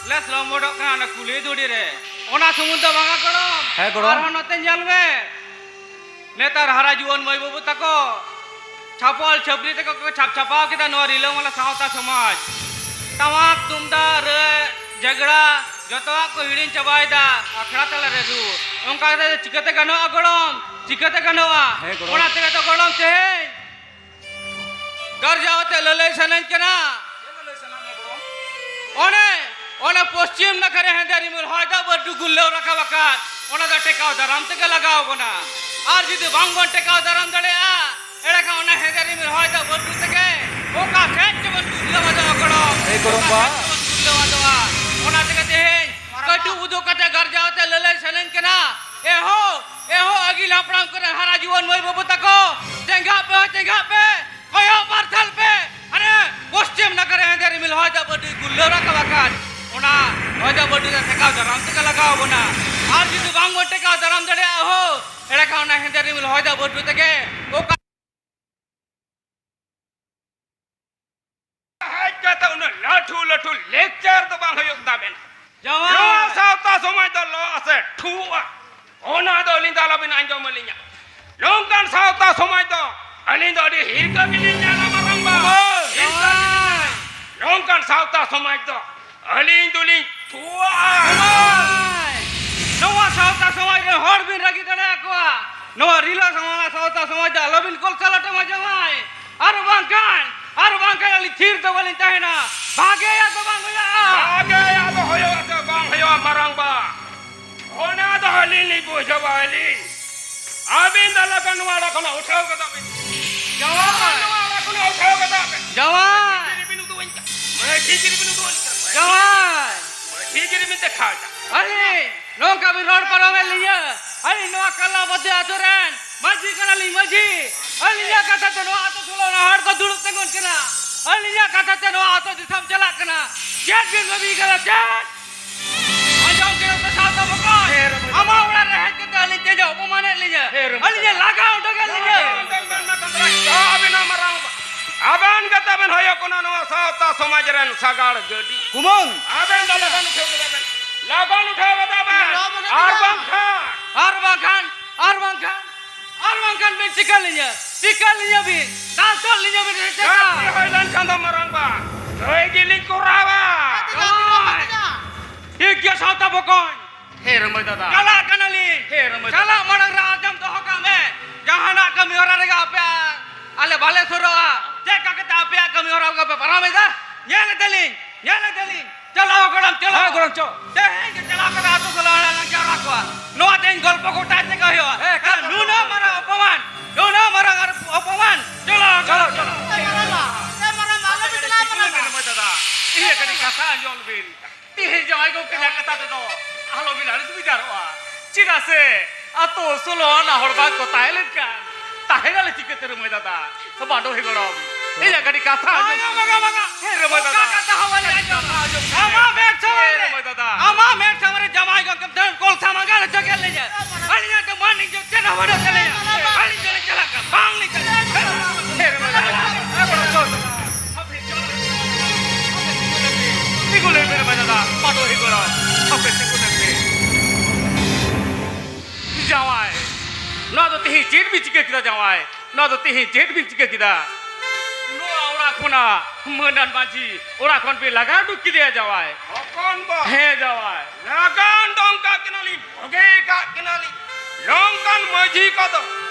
ᱞᱮᱥ ᱞᱚᱢᱵᱚᱰᱚᱜ ᱠᱟᱱᱟ ᱚᱱᱟ ᱠᱩᱞᱦᱤ ᱫᱷᱩᱲᱤ ᱨᱮ᱾ ᱚᱱᱟ ᱥᱩᱢᱩᱝ ᱫᱚ ᱵᱟᱝᱟ ᱜᱚᱲᱚᱢ, ᱦᱮᱸ ᱜᱚᱲᱚᱢ᱾ ᱟᱨᱦᱚᱸ ᱱᱚᱛᱮ ᱧᱮᱞ ᱢᱮ, ᱱᱮᱛᱟᱨ ᱦᱟᱨᱟ ᱡᱩᱣᱟᱹᱱ ᱢᱟᱹᱭ ᱵᱟᱹᱵᱩ ᱛᱟᱠᱚ ᱪᱷᱟᱯᱚᱞ ᱪᱷᱟᱹᱯᱨᱤ ᱛᱮᱠᱚ ᱠᱚ ᱪᱷᱟᱯ ᱪᱷᱟᱯᱟᱣ ᱠᱮᱫᱟ ᱱᱚᱣᱟ ᱨᱤᱞᱟᱹᱢᱟᱞᱟ ᱥᱟᱶᱛᱟ ᱥᱚᱢᱟᱡᱽ᱾ ᱴᱟᱢᱟᱠ ᱛᱩᱢᱫᱟᱜ ᱨᱟᱹ ᱡᱷᱟᱜᱽᱲᱟ ᱡᱚᱛᱚᱣᱟᱜ ᱠᱚ ᱦᱤᱲᱤᱧ ᱪᱟᱵᱟᱭᱮᱫᱟ ᱟᱠᱷᱲᱟ ᱛᱟᱞᱟᱨᱮ ᱨᱩ᱾ ᱚᱱᱠᱟ ᱠᱟᱛᱮ ᱪᱤᱠᱟᱹᱛᱮ ᱜᱟᱱᱚᱜᱼᱟ ᱜᱚᱲᱚᱢ? ᱪᱤᱠᱟᱹᱛᱮ ᱜᱟᱱᱚᱜᱼᱟ? ᱦᱮᱸ ᱜᱚᱲᱚᱢ᱾ ᱚᱱᱟ ᱛᱮᱜᱮ ᱛᱚ ᱜᱚᱲᱚᱢ ᱛᱮᱦᱮᱧ ᱜᱟᱨᱡᱟᱣ ᱟᱛᱮ ᱞᱟᱹᱞᱟᱹᱭ ᱥᱟᱱᱟᱧ ᱠᱟᱱᱟ᱾ ᱚᱱᱮ, ᱚᱱᱮ ᱯᱚᱥᱪᱤᱢ ᱱᱟᱠᱷᱟ ᱨᱮ ᱦᱮᱸᱫᱮ ᱨᱤᱢᱤᱞ ᱦᱚᱭ ᱫᱟᱜ ᱵᱟᱹᱨᱰᱩ ᱜᱩᱨᱞᱟᱹᱣ ᱨᱟᱠᱟᱵ ᱟᱠᱟᱫ, ᱚᱱᱟ ᱫᱚ ᱴᱮᱠᱟᱣ ᱫᱟᱨᱟᱢ ᱛᱮᱜᱮ ᱞᱟᱜᱟᱣ ᱵᱚᱱᱟ᱾ ᱟᱨ ᱡᱩᱫᱤ ᱵᱟᱝ ᱵᱚᱱ ᱴᱮᱠᱟᱣ ᱫᱟᱨᱟᱢ ᱫᱟᱲᱮᱭᱟᱜᱼᱟ, ᱮᱸᱰᱮᱠᱷᱟᱱ ᱚᱱᱟ ᱦᱮᱸᱫᱮ ᱨᱤᱢᱤᱞ ᱦᱚᱭ ᱫᱟᱜ ᱵᱟᱹᱨᱰᱩ ᱛᱮᱜᱮ ᱚᱠᱟ ᱥᱮᱫ ᱪᱚᱵᱚᱱ ᱜᱩᱨᱞᱟᱹᱣ ᱟᱫᱚᱜᱼᱟ ᱜᱚᱲᱚᱢ᱾ ᱮᱭ ᱜᱚᱲᱚᱢ ᱚᱠᱟ ᱵᱟ᱾ ᱥᱮᱫ ᱪᱚᱵᱚᱱ ᱜᱩᱨᱞᱟᱹᱣ ᱟᱫᱚᱜᱼᱟ᱾ ᱚᱱᱟ ᱛᱮᱜᱮ ᱛᱮᱦᱮᱧ ᱠᱟᱹᱴᱩᱵ ᱩᱫᱩᱜ ᱠᱟᱛᱮ ᱜᱟᱨᱡᱟᱣ ᱟᱛᱮ ᱞᱟᱹᱞᱟᱹᱭ ᱥᱟᱱᱟᱧ ᱠᱟᱱᱟ᱾ ᱮᱦᱳ, ᱮᱦᱳ ᱟᱹᱜᱤᱞ ᱦᱟᱯᱲᱟᱢ ᱠᱚᱨᱮᱱ ᱦᱟᱨᱟ ᱡᱩᱣᱟᱹᱱ ᱢᱟᱹᱭ ᱵᱟᱹᱵᱩ ᱛᱟᱠᱚ, ᱪᱮᱸᱜᱷᱟᱜ ᱯᱮ, ᱪᱮᱸᱜᱷᱟᱜ ᱯᱮ, ᱠᱚᱭᱚᱜ ᱢᱟᱨᱥᱟᱞ ᱯᱮ᱾ ᱦᱟᱱᱮ ᱯᱚᱥᱪᱤᱢ ᱱᱟᱠᱷᱟ ᱨᱮ ᱦᱮᱸᱫᱮ ᱨᱤᱢᱤᱞ ᱦᱚᱭ ᱫᱟᱜ ᱵᱟᱹᱨᱰᱩᱭ ᱜᱩᱨᱞᱟᱹᱣ ᱨᱟᱠᱟᱵ ᱟᱠᱟᱫ, ᱚᱱᱟ ᱦᱚᱭ ᱫᱟᱜ ᱵᱟᱹᱨᱰᱩ ᱨᱮ ᱴᱮᱠᱟᱣ ᱫᱟᱨᱟᱢ ᱛᱮᱜᱮ ᱞᱟᱜᱟᱣ ᱟᱵᱚᱱᱟ᱾ ᱟᱨ ᱡᱩᱫᱤ ᱵᱟᱝ ᱵᱚᱱ ᱴᱮᱠᱟᱣ ᱫᱟᱨᱟᱢ ᱫᱟᱲᱮᱭᱟᱜᱼᱟ ᱦᱳ, ᱮᱸᱰᱮᱠᱷᱟᱱ ᱚᱱᱟ ᱦᱮᱸᱫᱮ ᱨᱤᱢᱤᱞ ᱦᱚᱭ ᱫᱟᱜ ᱵᱟᱹᱨᱰᱩ ᱛᱮᱜᱮ ᱚᱠᱟ ᱦᱮᱡ ᱠᱟᱛᱮ ᱩᱱᱟᱹᱜ ᱞᱟᱹᱴᱩ ᱞᱟᱹᱴᱩ lecture ᱫᱚ ᱵᱟᱝ ᱦᱩᱭᱩᱜ ᱛᱟᱵᱮᱱᱟ᱾ ᱡᱟᱶᱟᱭ! ᱱᱚᱣᱟ ᱥᱟᱶᱛᱟ ᱥᱚᱢᱟᱡᱽ ᱫᱚ ᱞᱚ ᱟᱥᱮ ᱴᱷᱩᱣᱟ, ᱚᱱᱟ ᱫᱚ ᱟᱹᱞᱤᱧ ᱫᱚ ᱟᱞᱚᱵᱤᱱ ᱟᱸᱡᱚᱢ ᱟᱹᱞᱤᱧᱟ᱾ ᱱᱚᱝᱠᱟᱱ ᱥᱟᱶᱛᱟ ᱥᱚᱢᱟᱡᱽ ᱫᱚ ᱟᱹᱞᱤᱧ ᱫᱚ ᱟᱹᱰᱤ ᱦᱤᱨᱠᱟᱹ ᱜᱮᱞᱤᱧ ᱧᱮᱞᱟ, ᱢᱟᱨᱟᱝᱵᱟ᱾ ᱦᱤᱨᱠᱟᱹ ᱜᱮᱞᱤᱧ ᱧᱮᱞᱟ᱾ ᱱᱚᱝᱠᱟᱱ ᱥᱟᱶᱛᱟ ᱥᱚᱢᱟᱡᱽ ᱫᱚ ᱟᱹᱞᱤᱧ ᱫᱚᱞᱤᱧ ᱴᱷᱩᱣᱟᱜᱼᱟ᱾ ᱡᱟᱶᱟᱭ! ᱱᱚᱣᱟ ᱥᱟᱶᱛᱟ ᱥᱚᱢᱟᱡᱽ ᱨᱮ ᱦᱚᱲ ᱵᱤᱱ ᱨᱟᱹᱜᱤ ᱫᱟᱲᱮᱭᱟᱠᱚᱣᱟ᱾ ᱱᱚᱣᱟ ᱨᱤᱞᱟᱹ ᱥᱟᱶᱛᱟ ᱥᱚᱢᱟᱡᱽ ᱫᱚ ᱟᱞᱚᱵᱤᱱ ᱠᱚᱞᱥᱟᱞᱟᱴᱮᱢᱟ, ᱡᱟᱶᱟᱭ᱾ ᱟᱨ ᱵᱟᱝᱠᱷᱟᱱ, ᱟᱨ ᱵᱟᱝᱠᱷᱟᱱ ᱟᱹᱞᱤᱧ ᱛᱷᱤᱨ ᱫᱚ ᱵᱟᱹᱞᱤᱧ ᱛᱟᱦᱮᱱᱟ᱾ ᱵᱷᱟᱜᱮᱭᱟᱜ ᱫᱚ ᱵᱟᱝ ᱦᱩᱭᱩᱜᱼᱟ᱾ ᱵᱷᱟᱜᱮᱭᱟᱜ ᱫᱚ ᱦᱩᱭᱩᱜᱼᱟ ᱥᱮ ᱵᱟᱝ ᱦᱩᱭᱩᱜᱼᱟ, ᱢᱟᱨᱟᱝᱵᱟ? ᱚᱱᱟ ᱫᱚ ᱟᱹᱞᱤᱧ ᱞᱤᱧ ᱵᱩᱡᱷᱟᱹᱣᱟ, ᱟᱹᱞᱤᱧ᱾ ᱟᱹᱵᱤᱱ ᱫᱚ ᱞᱚᱜᱚᱱ ᱱᱚᱣᱟ ᱚᱲᱟᱜ ᱠᱷᱚᱱᱟᱜ ᱩᱴᱷᱟᱹᱣ ᱜᱚᱫᱚᱜ ᱵᱤᱱ᱾ ᱡᱟᱶᱟᱭ! ᱱᱚᱣᱟ ᱚᱲᱟᱜ ᱠᱷᱚᱱᱟᱜ ᱩᱴᱷᱟᱹᱣ ᱜᱚᱫᱚᱜ ᱵᱤᱱ᱾ ᱡᱟᱶᱟᱭ! ᱢᱟᱹᱡᱷᱤ ᱜᱤᱨᱤ ᱵᱤᱱ ᱩᱫᱩᱜ ᱟᱹᱧ ᱠᱟᱱᱟ᱾ ᱢᱟᱹᱡᱷᱤ ᱜᱤᱨᱤ ᱵᱤᱱ ᱩᱫᱩᱜ ᱟᱹᱧ ᱠᱟᱱᱟ᱾ ᱡᱟᱶᱟᱭ! ᱢᱟᱹᱡᱷᱤ ᱜᱤᱨᱤ ᱵᱤᱱ ᱫᱮᱠᱷᱟᱣ ᱮᱫᱟ᱾ ᱟᱹᱞᱤᱧ ᱱᱚᱝᱠᱟ ᱵᱤᱱ ᱨᱚᱲ ᱯᱟᱨᱚᱢᱮᱫ ᱞᱤᱧᱟᱹ? ᱟᱹᱞᱤᱧ ᱱᱚᱣᱟ ᱠᱟᱞᱟᱵᱚᱛᱤ ᱟᱹᱛᱩ ᱨᱮᱱ ᱢᱟᱹᱡᱷᱤ ᱠᱟᱱᱟᱞᱤᱧ, ᱢᱟᱹᱡᱷᱤ᱾ ᱟᱹᱞᱤᱧᱟᱜ ᱠᱟᱛᱷᱟ ᱛᱮ ᱱᱚᱣᱟ ᱟᱹᱛᱩ ᱥᱳᱞᱳ ᱟᱱᱟ ᱦᱚᱲ ᱠᱚ ᱫᱩᱲᱩᱵ ᱛᱤᱸᱜᱩᱱ ᱠᱟᱱᱟ᱾ ᱟᱹᱞᱤᱧᱟᱜ ᱠᱟᱛᱷᱟ ᱛᱮ ᱱᱚᱣᱟ ᱟᱹᱛᱩ ᱫᱤᱥᱚᱢ ᱪᱟᱞᱟᱜ ᱠᱟᱱᱟ᱾ ᱪᱮᱫ ᱵᱤᱱ ᱵᱟᱹᱜᱤ ᱠᱟᱫᱟ, ᱪᱮᱫ? ᱟᱸᱡᱚᱢ ᱠᱮᱫᱟ ᱯᱮ, ᱥᱟᱶᱛᱟ ᱵᱚᱠᱚᱧ? ᱦᱮᱸ, ᱨᱚᱢᱚᱡᱽ᱾ ᱟᱢᱟᱜ ᱚᱲᱟᱜ ᱨᱮ ᱦᱮᱡ ᱠᱟᱛᱮ ᱟᱹᱞᱤᱧ ᱛᱮᱡ ᱚᱯᱚᱢᱟᱱᱮᱫ ᱞᱤᱧᱟᱹ᱾ ᱦᱮᱸ, ᱨᱚᱢᱚᱡᱽ᱾ ᱟᱹᱞᱤᱧ ᱮ ᱞᱟᱜᱟ ᱩᱰᱩᱠᱮᱫ ᱞᱤᱧᱟᱹ᱾ ᱟᱹᱵᱤᱱᱟᱜ ᱢᱟᱨᱟᱝ ᱟᱵᱮᱱ ᱜᱮ ᱛᱟᱵᱮᱱ ᱦᱩᱭᱩᱜ ᱠᱟᱱᱟ ᱱᱚᱣᱟ ᱥᱟᱶᱛᱟ ᱥᱚᱢᱟᱡᱽ ᱨᱮᱱ ᱥᱟᱜᱟᱲ ᱜᱟᱹᱰᱤ᱾ ᱠᱩᱢᱟᱹᱝ! ᱟᱵᱮᱱ ᱫᱚ ᱞᱚᱜᱚᱱ ᱩᱴᱷᱟᱹᱣ ᱜᱚᱫᱚᱜ ᱵᱮᱱ᱾ ᱞᱚᱜᱚᱱ ᱩᱴᱷᱟᱹᱣ ᱜᱚᱫᱚᱜ ᱵᱮᱱ᱾ ᱟᱨ ᱵᱟᱝᱠᱷᱟᱱ, ᱟᱨ ᱵᱟᱝᱠᱷᱟᱱ, ᱟᱨ ᱵᱟᱝᱠᱷᱟᱱ ᱵᱮᱱ ᱪᱤᱠᱟᱹ ᱞᱤᱧᱟ? ᱪᱤᱠᱟᱹ ᱞᱤᱧᱟ ᱵᱤᱱ? ᱫᱟᱞ ᱛᱚᱞ ᱞᱤᱧᱟ ᱵᱤᱱ ᱥᱮ ᱪᱮᱫ? ᱡᱟᱹᱥᱛᱤ ᱦᱩᱭ ᱞᱮᱱᱠᱷᱟᱱ ᱫᱚ ᱢᱟᱨᱟᱝ ᱵᱟ, ᱱᱩᱭ ᱜᱮᱞᱤᱧ ᱠᱚᱨᱟᱣᱟ᱾ ᱦᱳᱭ᱾ ᱴᱷᱤᱠ ᱜᱮᱭᱟ ᱥᱟᱶᱛᱟ ᱵᱚᱠᱚᱧ᱾ ᱦᱮᱸ ᱨᱚᱢᱚᱡᱽ ᱫᱟᱫᱟ᱾ ᱪᱟᱞᱟᱜ ᱠᱟᱱᱟᱞᱤᱧ᱾ ᱦᱮᱸ ᱨᱚᱢᱚᱡᱽ ᱫᱟᱫᱟ᱾ ᱪᱟᱞᱟᱜ ᱢᱟᱲᱟᱝ ᱨᱮ ᱟᱸᱡᱚᱢ ᱫᱚᱦᱚ ᱠᱟᱜ ᱢᱮ, ᱡᱟᱦᱟᱱᱟᱜ ᱠᱟᱹᱢᱤ ᱦᱚᱨᱟ ᱨᱮᱜᱮ ᱟᱯᱮ, ᱟᱞᱮ ᱵᱟᱞᱮ ᱥᱩᱨᱩᱜᱼᱟ᱾ ᱪᱮᱫ ᱞᱮᱠᱟ ᱠᱟᱛᱮ ᱟᱯᱮᱭᱟᱜ ᱠᱟᱹᱢᱤ ᱦᱚᱨᱟ ᱠᱚᱯᱮ ᱯᱟᱨᱚᱢ ᱮᱫᱟ, ᱧᱮᱞ ᱮᱫᱟᱞᱤᱧ, ᱧᱮᱞ ᱮᱫᱟᱞᱤᱧ᱾ ᱪᱟᱞᱟᱣ ᱜᱚᱲᱚᱢ, ᱪᱟᱞᱟᱣ᱾ ᱦᱮᱸ ᱜᱚᱲᱚᱢ, ᱪᱚ᱾ ᱛᱮᱦᱮᱧ ᱜᱮ ᱪᱟᱞᱟᱣ ᱠᱟᱛᱮ ᱟᱹᱛᱩ ᱥᱳᱞᱳ ᱟᱱᱟ ᱞᱟᱝ ᱡᱟᱣᱨᱟ ᱠᱚᱣᱟ᱾ ᱱᱚᱣᱟ ᱛᱮᱦᱮᱧ ᱜᱚᱞᱯᱚ ᱜᱚᱴᱟ ᱪᱮᱫ ᱦᱩᱭᱩᱜᱼᱟ? ᱦᱮᱸ, ᱟᱨ ᱱᱩᱱᱟᱹᱜ ᱢᱟᱨᱟᱝ ᱚᱯᱚᱢᱟᱱ, ᱱᱩᱱᱟᱹᱜ ᱢᱟᱨᱟᱝ ᱟᱨ ᱚᱯᱚᱢᱟᱱ᱾ ᱪᱟᱞᱟᱣ, ᱪᱟᱞᱟᱣ, ᱪᱟᱞᱟᱣ᱾ ᱮ ᱢᱟᱨᱟᱝ ᱵᱟ, ᱟᱞᱚ ᱯᱮ ᱪᱟᱞᱟᱣ ᱠᱟᱱᱟ᱾ ᱨᱚᱢᱚᱡᱽ ᱫᱟᱫᱟ, ᱤᱧᱟᱹᱜ ᱠᱟᱹᱴᱤᱡ ᱠᱟᱛᱷᱟ ᱟᱸᱡᱚᱢ ᱵᱤᱱ᱾ ᱛᱮᱦᱮᱧ ᱡᱟᱶᱟᱭ ᱜᱚᱢᱠᱮ ᱨᱮᱱᱟᱜ ᱠᱟᱛᱷᱟ ᱛᱮᱫᱚ ᱟᱞᱚᱵᱤᱱ ᱟᱹᱲᱤᱥ ᱵᱮᱡᱟᱨᱚᱜᱼᱟ᱾ ᱪᱮᱫᱟᱜ ᱥᱮ ᱟᱛᱳ ᱥᱳᱞᱳ ᱟᱱᱟ ᱦᱚᱲ ᱵᱟᱝ ᱠᱚ ᱛᱟᱦᱮᱸ ᱞᱮᱱᱠᱷᱟᱱ ᱛᱟᱦᱮᱱᱟᱞᱮ ᱪᱤᱠᱟᱹᱛᱮ ᱨᱚᱢᱚᱡᱽ ᱫᱟᱫᱟ? ᱵᱟᱰᱚᱦᱤ ᱜᱚᱲᱚᱢ᱾ ᱤᱧᱟᱹᱜ ᱠᱟᱹᱴᱤᱡ ᱠᱟᱛᱷᱟ ᱟᱸᱡᱚᱢ᱾ ᱵᱟᱝᱟ, ᱵᱟᱝᱟ, ᱵᱟᱝᱟ᱾ ᱦᱮᱸ, ᱨᱚᱢᱚᱭ ᱚᱠᱟ ᱫᱟᱫᱟ᱾ ᱠᱟᱛᱷᱟ ᱦᱚᱸ ᱵᱟᱹᱞᱤᱧ ᱟᱸᱡᱚᱢ᱾ ᱟᱸᱡᱚᱢ᱾ ᱟᱢᱟᱜ ᱢᱮᱫ ᱥᱟᱢᱟᱝ ᱦᱮᱸ, ᱨᱮ, ᱨᱚᱢᱚᱭ ᱫᱟᱫᱟ᱾ ᱟᱢᱟᱜ ᱢᱮᱫ ᱥᱟᱢᱟᱝ ᱨᱮ ᱡᱟᱶᱟᱭ ᱜᱚᱢᱠᱮ ᱫᱟᱹᱲ ᱠᱚᱞ ᱥᱟᱢᱟᱝ ᱨᱮ ᱪᱚ ᱜᱮᱫ ᱞᱤᱧᱟ᱾ ᱟᱹᱞᱤᱧᱟᱜ ᱫᱚ ᱢᱟᱹᱱ ᱤᱡᱽᱡᱚᱛ ᱪᱮᱫ ᱦᱚᱸ ᱵᱟᱹᱱᱩᱜ ᱛᱟᱹᱞᱤᱧᱟ᱾ ᱟᱹᱞᱤᱧ ᱫᱚᱞᱤᱧ ᱪᱟᱞᱟᱜ ᱠᱟᱱᱟ, ᱵᱟᱝ ᱞᱤᱧ ᱪᱟᱞᱟᱜ ᱠᱟᱱᱟ᱾ ᱦᱮᱸ, ᱨᱚᱢᱚᱭ ᱫᱟᱫᱟ᱾ ᱛᱤᱸᱜᱩ ᱞᱮᱱ ᱵᱮᱱ, ᱨᱚᱢᱚᱭ ᱫᱟᱫᱟ᱾ ᱯᱟᱴᱚᱦᱤ ᱜᱚᱲᱚ, ᱟᱯᱮ ᱛᱤᱸᱜᱩ ᱞᱮᱱ ᱯᱮ᱾ ᱡᱟᱶᱟᱭ, ᱱᱚᱣᱟ ᱫᱚ ᱛᱮᱦᱮᱧ ᱪᱮᱫ ᱵᱤᱱ ᱪᱤᱠᱟᱹ ᱠᱮᱫᱟ ᱡᱟᱶᱟᱭ? ᱱᱚᱣᱟ ᱫᱚ ᱛᱮᱦᱮᱧ ᱪᱮᱫ ᱵᱤᱱ ᱪᱤᱠᱟᱹ ᱠᱮᱫᱟ? ᱱᱚᱣᱟ ᱚᱲᱟᱜ ᱠᱷᱚᱱᱟᱜ ᱢᱟᱹᱱᱟᱱ ᱢᱟᱹᱡᱷᱤ ᱚᱲᱟᱜ ᱠᱷᱚᱱ ᱵᱤᱱ ᱞᱟᱜᱟ ᱩᱰᱩᱠ ᱠᱮᱫᱮᱭᱟ ᱡᱟᱶᱟᱭ᱾ ᱦᱚᱯᱚᱱ ᱵᱟ᱾ ᱦᱮᱸ ᱡᱟᱶᱟᱭ᱾ ᱞᱟᱜᱟ ᱩᱰᱩᱝ ᱠᱟᱜ ᱠᱤᱱᱟᱞᱤᱧ, ᱵᱷᱟᱜᱮ ᱠᱟᱜ ᱠᱤᱱᱟᱞᱤᱧ᱾ ᱱᱚᱝᱠᱟᱱ ᱢᱟᱹᱡᱷᱤ ᱠᱚᱫᱚ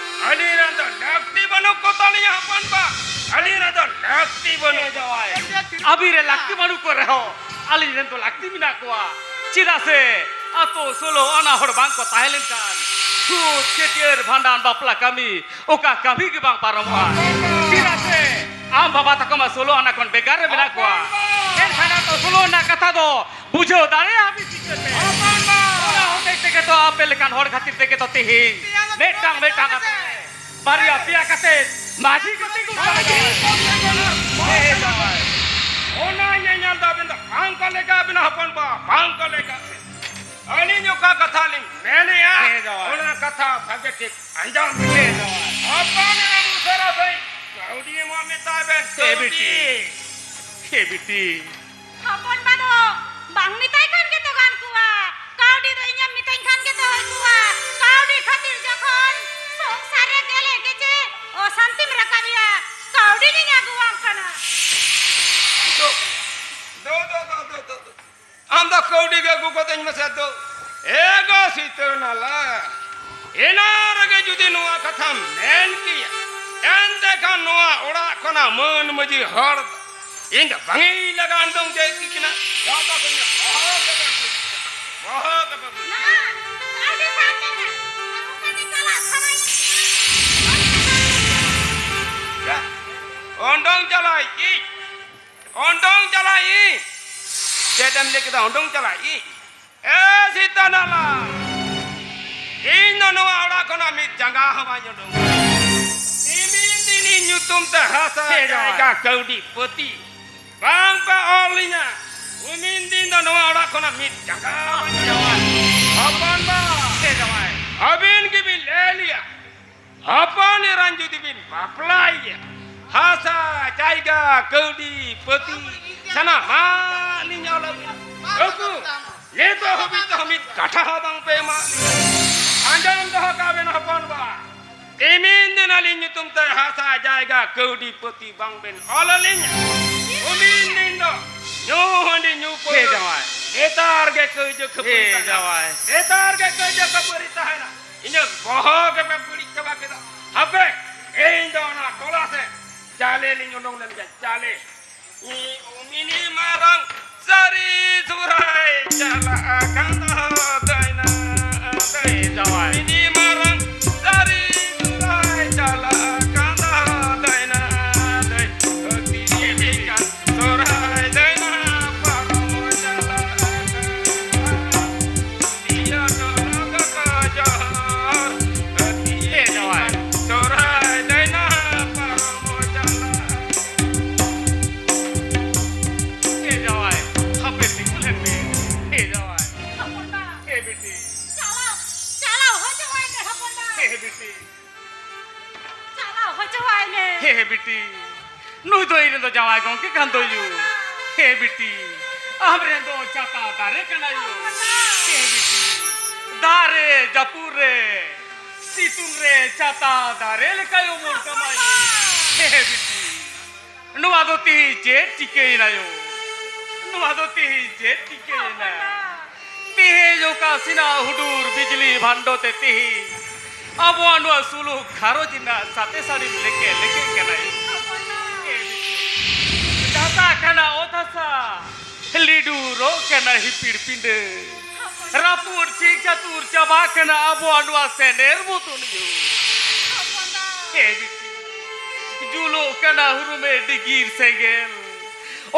ᱟᱹᱞᱤᱧ ᱨᱮᱱ ᱫᱚ ᱞᱟᱹᱠᱛᱤ ᱵᱟᱹᱱᱩᱜ ᱠᱚ ᱛᱟᱹᱞᱤᱧᱟ ᱦᱚᱯᱚᱱ ᱵᱟ᱾ ᱟᱹᱞᱤᱧ ᱨᱮᱱ ᱫᱚ ᱞᱟᱹᱠᱛᱤ ᱵᱟᱹᱱᱩᱜ᱾ ᱦᱮᱸ ᱡᱟᱶᱟᱭ᱾ ᱟᱹᱵᱤᱱ ᱨᱮ ᱞᱟᱹᱠᱛᱤ ᱵᱟᱹᱱᱩᱜ ᱠᱚ ᱨᱮᱦᱚᱸ ᱟᱹᱞᱤᱧ ᱨᱮᱱ ᱫᱚ ᱞᱟᱹᱠᱛᱤ ᱢᱮᱱᱟᱜ ᱠᱚᱣᱟ᱾ ᱪᱮᱫᱟᱜ ᱥᱮ ᱟᱛᱳ ᱥᱳᱞᱳ ᱟᱱᱟ ᱦᱚᱲ ᱵᱟᱝ ᱠᱚ ᱛᱟᱦᱮᱸ ᱞᱮᱱᱠᱷᱟᱱ ᱪᱷᱩᱛ, ᱪᱷᱟᱹᱴᱭᱟᱹᱨ, ᱵᱷᱟᱸᱰᱟᱱ, ᱵᱟᱯᱞᱟ ᱠᱟᱹᱢᱤ ᱚᱠᱟ ᱠᱟᱹᱢᱤ ᱜᱮ ᱵᱟᱝ ᱯᱟᱨᱚᱢᱚᱜᱼᱟ᱾ ᱪᱮᱫᱟᱜ ᱥᱮ ᱟᱢ ᱵᱟᱵᱟ ᱛᱟᱠᱚ ᱢᱟ ᱥᱳᱞᱳ ᱟᱱᱟ ᱠᱷᱚᱱ ᱵᱷᱮᱜᱟᱨ ᱨᱮ ᱢᱮᱱᱟᱜ ᱠᱚᱣᱟ᱾ ᱮᱱᱠᱷᱟᱱ ᱟᱛᱳ ᱥᱳᱞᱳ ᱟᱱᱟ ᱠᱟᱛᱷᱟ ᱫᱚ ᱵᱩᱡᱷᱟᱹᱣ ᱫᱟᱲᱮᱭᱟᱜᱼᱟ ᱵᱤᱱ ᱪᱤᱠᱟᱹᱛᱮ? ᱚᱱᱟ ᱦᱚᱛᱮᱡ ᱛᱮᱜᱮ ᱛᱚ ᱟᱯᱮ ᱞᱮᱠᱟᱱ ᱦᱚᱲ ᱠᱷᱟᱹᱛᱤᱨ ᱛᱮᱜᱮ ᱛᱚ ᱛᱮᱦᱮᱧ ᱢᱤᱫᱴᱟᱝ ᱢᱤᱫᱴᱟᱝ ᱟᱛᱳ ᱨᱮ ᱵᱟᱨᱭᱟ ᱯᱮᱭᱟ ᱠᱟᱛᱮ ᱢᱟᱹᱡᱷᱤ ᱠᱚ ᱛᱤᱸᱜᱩ ᱠᱟᱱᱟ᱾ ᱚᱱᱟ ᱧᱮᱧᱮᱞ ᱫᱚ ᱟᱹᱵᱤᱱ ᱫᱚ ᱵᱟᱝ ᱠᱚ ᱞᱮᱠᱟ ᱟᱹᱵᱤᱱ ᱦᱚᱯᱚᱱ ᱵᱟ, ᱵᱟᱝ ᱠᱚ ᱞᱮᱠᱟ᱾ ᱟᱹᱞᱤᱧ ᱚᱠᱟ ᱠᱟᱛᱷᱟ ᱞᱤᱧ ᱢᱮᱱᱮᱜᱼᱟ, ᱦᱮᱸ ᱡᱟᱶᱟᱭ᱾ ᱚᱱᱟ ᱠᱟᱛᱷᱟ ᱵᱷᱟᱜᱮ ᱴᱷᱤᱠ ᱟᱸᱡᱚᱢ ᱵᱤᱱ᱾ ᱦᱮᱸ ᱡᱟᱶᱟᱭ᱾ ᱦᱚᱯᱚᱱ ᱮᱨᱟ ᱩᱥᱟᱹᱨᱟ ᱥᱟᱺᱦᱤᱡ ᱠᱟᱹᱣᱰᱤ ᱮᱢᱚᱜ ᱢᱮᱛᱟᱭ ᱵᱮᱱ, ᱦᱮᱸ ᱠᱟᱹᱣᱰᱤ᱾ ᱵᱤᱴᱤ᱾ ᱦᱮᱸ ᱵᱤᱴᱤ᱾ ᱦᱚᱯᱚᱱ ᱵᱟ ᱫᱚ ᱵᱟᱝ ᱢᱮᱛᱟᱭ ᱠᱷᱟᱱ ᱜᱮᱛᱚ ᱜᱟᱱ ᱠᱚᱜᱼᱟ᱾ ᱠᱟᱹᱣᱰᱤ ᱫᱚ ᱤᱧᱮᱢ ᱢᱤᱛᱟᱹᱧ ᱠᱷᱟᱱ ᱜᱮᱛᱚ ᱦᱩᱭ ᱠᱚᱜᱼᱟ᱾ ᱠᱟᱹᱣᱰᱤ ᱠᱷᱟᱹᱛᱤᱨ ᱡᱚᱠᱷᱚᱱ ᱥᱚᱝᱥᱟᱨ ᱨᱮ ᱜᱮᱞᱮ ᱜᱮᱪᱮ ᱚᱥᱟᱱᱛᱤᱢ ᱨᱟᱠᱟᱵᱮᱭᱟ, ᱠᱟᱹᱣᱰᱤ ᱜᱤᱧ ᱟᱹᱜᱩᱣᱟᱢ ᱠᱟᱱᱟ᱾ ᱫᱚ, ᱫᱚ, ᱫᱚ᱾ ᱟᱢ ᱫᱚ ᱠᱟᱹᱣᱰᱤ ᱜᱮ ᱟᱹᱜᱩ ᱠᱟᱛᱮᱧ ᱢᱮᱥᱮ ᱫᱚ᱾ ᱮ ᱜᱚ ᱥᱤᱛᱟᱹᱱᱟᱞᱟ, ᱮᱱᱟᱝ ᱨᱮᱜᱮ ᱡᱩᱫᱤ ᱱᱚᱣᱟ ᱠᱟᱛᱷᱟᱢ ᱢᱮᱱ ᱠᱮᱭᱟ, ᱮᱱᱛᱮ ᱠᱷᱟᱱ ᱱᱚᱣᱟ ᱚᱲᱟᱜ ᱠᱷᱚᱱᱟᱜ ᱢᱟᱹᱱ ᱢᱟᱹᱡᱷᱤ ᱦᱚᱲ ᱫᱚ ᱤᱧ ᱫᱚ ᱵᱟᱝ ᱤᱧ ᱞᱟᱜᱟ ᱩᱰᱩᱝ ᱡᱮ ᱠᱤ ᱠᱟᱱᱟ᱾ ᱡᱚᱛᱚ ᱠᱚ ᱤᱧᱟᱹᱜ ᱵᱚᱦᱚᱜ ᱜᱮ ᱵᱟᱹᱜᱤ᱾ ᱵᱚᱦᱚᱜ ᱜᱮ ᱵᱟᱹᱜᱤ᱾ ᱱᱟ, ᱠᱟᱹᱣᱰᱤ ᱥᱟᱶ ᱛᱮ ᱱᱟ, ᱟᱹᱜᱩ ᱠᱟᱛᱮ ᱪᱟᱞᱟᱜ ᱥᱟᱱᱟᱭᱮᱫ ᱢᱮᱭᱟ᱾ ᱪᱟ, ᱩᱰᱩᱝ ᱪᱟᱞᱟᱜ ᱤᱧ᱾ ᱩᱰᱩᱝ ᱪᱟᱞᱟᱜ ᱤᱧ᱾ ᱪᱮᱫ ᱮᱢ ᱞᱟᱹᱭ ᱠᱮᱫᱟ? ᱩᱰᱩᱝ ᱪᱟᱞᱟᱜ ᱤᱧ? ᱮ ᱥᱤᱛᱟᱹᱱᱟᱞᱟ, ᱤᱧ ᱫᱚ ᱱᱚᱣᱟ ᱚᱲᱟᱜ ᱠᱷᱚᱱᱟᱜ ᱢᱤᱫ ᱡᱟᱸᱜᱟ ᱦᱚᱸ ᱵᱟᱹᱧ ᱩᱰᱩᱝ᱾ ᱛᱤᱢᱤᱱ ᱫᱤᱱᱤᱧ ᱧᱩᱛᱩᱢ ᱧᱩᱛᱩᱢ ᱛᱮ ᱦᱟᱥᱟ ᱦᱮᱸ, ᱡᱟᱶᱟᱭ᱾ ᱡᱟᱭᱜᱟ ᱠᱟᱹᱣᱰᱤ ᱯᱟᱹᱛᱤ ᱵᱟᱝ ᱯᱮ ᱚᱞ ᱞᱤᱧᱟ, ᱩᱢᱤᱱ ᱫᱤᱱ ᱫᱚ ᱱᱚᱣᱟ ᱚᱲᱟᱜ ᱠᱷᱚᱱᱟᱜ ᱢᱤᱫ ᱡᱟᱸᱜᱟ ᱵᱟᱝ ᱡᱟᱶᱟᱭ᱾ ᱦᱚᱯᱚᱱ ᱵᱟ, ᱦᱮᱸ, ᱡᱟᱶᱟᱭ᱾ ᱟᱹᱵᱤᱱ ᱜᱮᱵᱤᱱ ᱞᱟᱹᱭ ᱞᱮᱭᱟ, ᱦᱚᱯᱚᱱ ᱮᱨᱟᱧ ᱡᱩᱫᱤ ᱵᱤᱱ ᱵᱟᱯᱞᱟᱭᱮᱭᱟ, ᱦᱟᱥᱟ ᱡᱟᱭᱜᱟ ᱠᱟᱹᱣᱰᱤ ᱯᱟᱹᱛᱤ ᱥᱟᱱᱟᱢᱟᱜ ᱞᱤᱧ ᱚᱞ ᱟᱹᱵᱤᱱᱟ᱾ ᱩᱠᱩ, ᱱᱤᱛᱚᱜ ᱦᱟᱹᱵᱤᱡ ᱛᱮᱦᱚᱸ ᱢᱤᱫ ᱠᱟᱛᱷᱟ ᱦᱚᱸ ᱵᱟᱝ ᱯᱮ ᱮᱢᱟᱜ ᱞᱤᱧᱟ᱾ ᱟᱸᱡᱚᱢ ᱫᱚᱦᱚ ᱠᱟᱜ ᱵᱮᱱ ᱦᱚᱯᱚᱱ ᱵᱟ, ᱛᱤᱢᱤᱱ ᱫᱤᱱ ᱟᱹᱞᱤᱧ ᱧᱩᱛᱩᱢ ᱛᱮ ᱦᱟᱥᱟ ᱡᱟᱭᱜᱟ ᱠᱟᱹᱣᱰᱤ ᱯᱟᱹᱛᱤ ᱵᱟᱝ ᱵᱮᱱ ᱚᱞ ᱟᱹᱞᱤᱧᱟ, ᱩᱢᱤᱱ ᱫᱤᱱ ᱫᱚ ᱧᱩ ᱦᱟᱺᱰᱤ ᱧᱩ ᱯᱟᱹᱣᱨᱟᱹ ᱦᱮᱸ, ᱡᱟᱶᱟᱭ᱾ ᱱᱮᱛᱟᱨ ᱜᱮ ᱠᱟᱹᱭᱡᱟᱹ ᱠᱷᱟᱹᱯᱟᱹᱨᱤ ᱦᱮᱸ, ᱛᱟᱦᱮᱱᱟ᱾ ᱡᱟᱶᱟᱭ᱾ ᱱᱮᱛᱟᱨ ᱜᱮ ᱠᱟᱹᱭᱡᱟᱹ ᱠᱷᱟᱹᱯᱟᱹᱨᱤ ᱛᱟᱦᱮᱱᱟ᱾ ᱤᱧᱟᱹᱜ ᱵᱚᱦᱚᱜ ᱜᱮᱯᱮ ᱵᱟᱹᱲᱤᱡ ᱪᱟᱵᱟ ᱠᱮᱫᱟ᱾ ᱦᱟᱯᱮ, ᱤᱧ ᱫᱚ ᱚᱱᱟ ᱴᱚᱞᱟ ᱥᱮᱫ ᱪᱟᱞᱮ ᱞᱤᱧ ᱩᱰᱩᱝ ᱞᱮᱱ ᱜᱮ, ᱪᱟᱞᱮ᱾ ᱤᱧ ᱩᱢᱤᱱᱤ ᱢᱟᱨᱟᱝ ᱥᱟᱹᱨᱤ ᱥᱚᱦᱨᱟᱭ ᱪᱟᱞᱟᱜ ᱠᱟᱱ ᱫᱚ ᱫᱟᱹᱭᱱᱟ ᱫᱟᱹᱭ᱾ ᱡᱟᱶᱟᱭ᱾ ᱩᱢᱤᱱᱤ ᱢᱟᱨᱟᱝ ᱥᱟᱹᱨᱤ ᱥᱚᱦᱨᱟᱭ ᱪᱟᱞᱟᱜ ᱠᱟᱱ ᱫᱚ ᱫᱟᱹᱭᱱᱟ ᱫᱟᱹᱭ᱾ ᱦᱟᱹᱛᱤ ᱞᱮᱠᱟᱱ ᱥᱚᱦᱨᱟᱭ ᱫᱟᱹᱭᱱᱟ ᱯᱟᱨᱚᱢ ᱪᱟᱞᱟᱜ ᱠᱟᱱᱟ᱾ ᱤᱭᱟᱹ ᱴᱚᱞᱟ ᱠᱟᱴᱟ ᱡᱚᱦᱚᱨ᱾ ᱦᱟᱹᱛᱤ ᱞᱮᱠᱟᱱ ᱥᱚᱦᱨᱟᱭ ᱫᱟᱹᱭᱱᱟ ᱯᱟᱨᱚᱢ ᱪᱟᱞᱟᱜ ᱮ ᱡᱟᱶᱟᱭ, ᱦᱟᱯᱮ ᱛᱤᱸᱜᱩ ᱞᱮᱱ ᱢᱮ᱾ ᱮ ᱡᱟᱶᱟᱭ, ᱦᱚᱯᱚᱱ ᱵᱟ᱾ ᱮ ᱵᱤᱴᱤ᱾ ᱪᱟᱞᱟᱣ, ᱪᱟᱞᱟᱣ ᱦᱚᱪᱚᱣᱟᱭ ᱢᱮ, ᱦᱚᱯᱚᱱ ᱵᱟ᱾ ᱮ ᱵᱤᱴᱤ᱾ ᱪᱟᱞᱟᱣ ᱦᱚᱪᱚᱣᱟᱭ ᱢᱮ᱾ ᱮ ᱵᱤᱴᱤ, ᱱᱩᱭ ᱫᱚ ᱤᱧ ᱨᱮᱱ ᱫᱚ ᱡᱟᱶᱟᱭ ᱜᱚᱝᱠᱮ ᱠᱟᱱ ᱫᱚᱭ ᱭᱳ᱾ ᱮ ᱵᱤᱴᱤ, ᱟᱢ ᱨᱮᱱ ᱫᱚ ᱪᱷᱟᱛᱟ ᱫᱟᱨᱮ ᱠᱟᱱᱟᱭ ᱭᱳ᱾ ᱮ ᱵᱤᱴᱤ, ᱫᱟᱜ ᱨᱮ, ᱡᱟᱹᱯᱩᱫ ᱨᱮ, ᱥᱤᱛᱩᱝ ᱨᱮ ᱪᱷᱟᱛᱟ ᱫᱟᱨᱮ ᱞᱮᱠᱟᱭ ᱩᱢᱩᱞ ᱠᱟᱢᱟᱭ᱾ ᱮ ᱵᱤᱴᱤ, ᱱᱚᱣᱟ ᱫᱚ ᱛᱤᱦᱤᱧ ᱪᱮᱫ ᱪᱤᱠᱟᱹᱭᱮᱱᱟ ᱭᱳ? ᱱᱚᱣᱟ ᱫᱚ ᱛᱤᱦᱤᱧ ᱪᱮᱫ ᱪᱤᱠᱟᱹᱭᱮᱱᱟ? ᱛᱤᱦᱤᱧ ᱚᱠᱟ ᱥᱮᱱᱟᱜ ᱦᱩᱰᱩᱨ ᱵᱤᱡᱽᱞᱤ ᱵᱷᱟᱱᱰᱚ ᱛᱮ ᱛᱤᱦᱤᱧ ᱟᱵᱚᱣᱟᱜ ᱱᱚᱣᱟ ᱥᱩᱞᱩᱠ ᱜᱷᱟᱨᱚᱸᱡᱽ ᱨᱮᱱᱟᱜ ᱥᱟᱛᱮ ᱥᱟᱹᱲᱤᱢ ᱞᱮᱠᱮ ᱞᱮᱠᱮ ᱠᱟᱱᱟᱭ᱾ ᱫᱷᱟᱥᱟᱜ ᱠᱟᱱᱟ ᱚᱛ ᱦᱟᱥᱟ, ᱞᱤᱰᱩᱨᱚᱜ ᱠᱟᱱᱟ ᱦᱤᱯᱤᱲ ᱯᱤᱸᱰᱟᱹ, ᱨᱟᱹᱯᱩᱫ ᱪᱷᱤᱝ ᱪᱷᱟᱹᱛᱩᱨ ᱪᱟᱵᱟᱜ ᱠᱟᱱᱟ ᱟᱵᱚᱣᱟᱜ ᱱᱚᱣᱟ ᱥᱮᱱᱮᱨ ᱢᱩᱛᱩᱱ ᱭᱳ᱾ ᱮ ᱵᱤᱴᱤ, ᱡᱩᱞᱩᱜ ᱠᱟᱱᱟ ᱦᱩᱨᱩᱢᱮ ᱰᱤᱜᱤᱨ ᱥᱮᱸᱜᱮᱞ,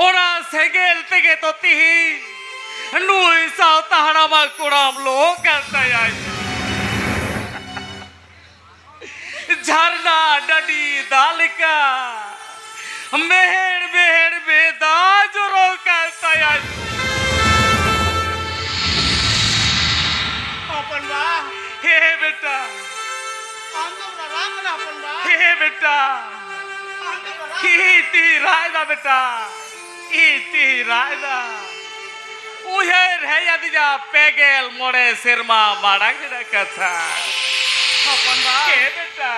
ᱚᱱᱟ ᱥᱮᱸᱜᱮᱞ ᱛᱮᱜᱮ ᱛᱚ ᱛᱤᱦᱤᱧ ᱱᱩᱭ ᱥᱟᱶᱛᱟ ᱦᱟᱲᱟᱢᱟᱜ ᱠᱚᱲᱟᱢ ᱞᱚᱦᱚᱫ ᱠᱟᱱ ᱛᱟᱭᱟ᱾ ᱡᱷᱟᱨᱱᱟ ᱰᱟᱹᱰᱤ ᱫᱟᱜ ᱞᱮᱠᱟ ᱢᱮᱦᱮᱲ ᱢᱮᱦᱮᱲ ᱢᱮᱫ ᱫᱟᱜ ᱡᱚᱨᱚᱜ ᱠᱟᱱ ᱛᱟᱭᱟ᱾ ᱦᱚᱯᱚᱱ ᱵᱟ᱾ ᱦᱮᱸ ᱵᱮᱴᱟ᱾ ᱟᱢ ᱫᱚᱢ ᱨᱟᱨᱟᱜ ᱠᱟᱱᱟ ᱦᱚᱯᱚᱱ ᱵᱟ᱾ ᱦᱮᱸ ᱵᱮᱴᱟ᱾ ᱟᱢ ᱫᱚᱢ ᱨᱟᱨᱟᱜ ᱠᱟᱱᱟ᱾ ᱤᱧ ᱛᱤᱧ ᱨᱟᱜ ᱮᱫᱟ ᱵᱮᱴᱟ᱾ ᱤᱧ ᱛᱤᱧ ᱨᱟᱜ ᱮᱫᱟ᱾ ᱩᱭᱦᱟᱹᱨ ᱦᱮᱡ ᱟᱹᱫᱤᱧᱟ ᱯᱮ ᱜᱮᱞ ᱢᱚᱬᱮ ᱥᱮᱨᱢᱟ ᱢᱟᱲᱟᱝ ᱨᱮᱱᱟᱜ ᱠᱟᱛᱷᱟ᱾ ᱦᱚᱯᱚᱱ ᱵᱟ᱾ ᱦᱮᱸ ᱵᱮᱴᱟ᱾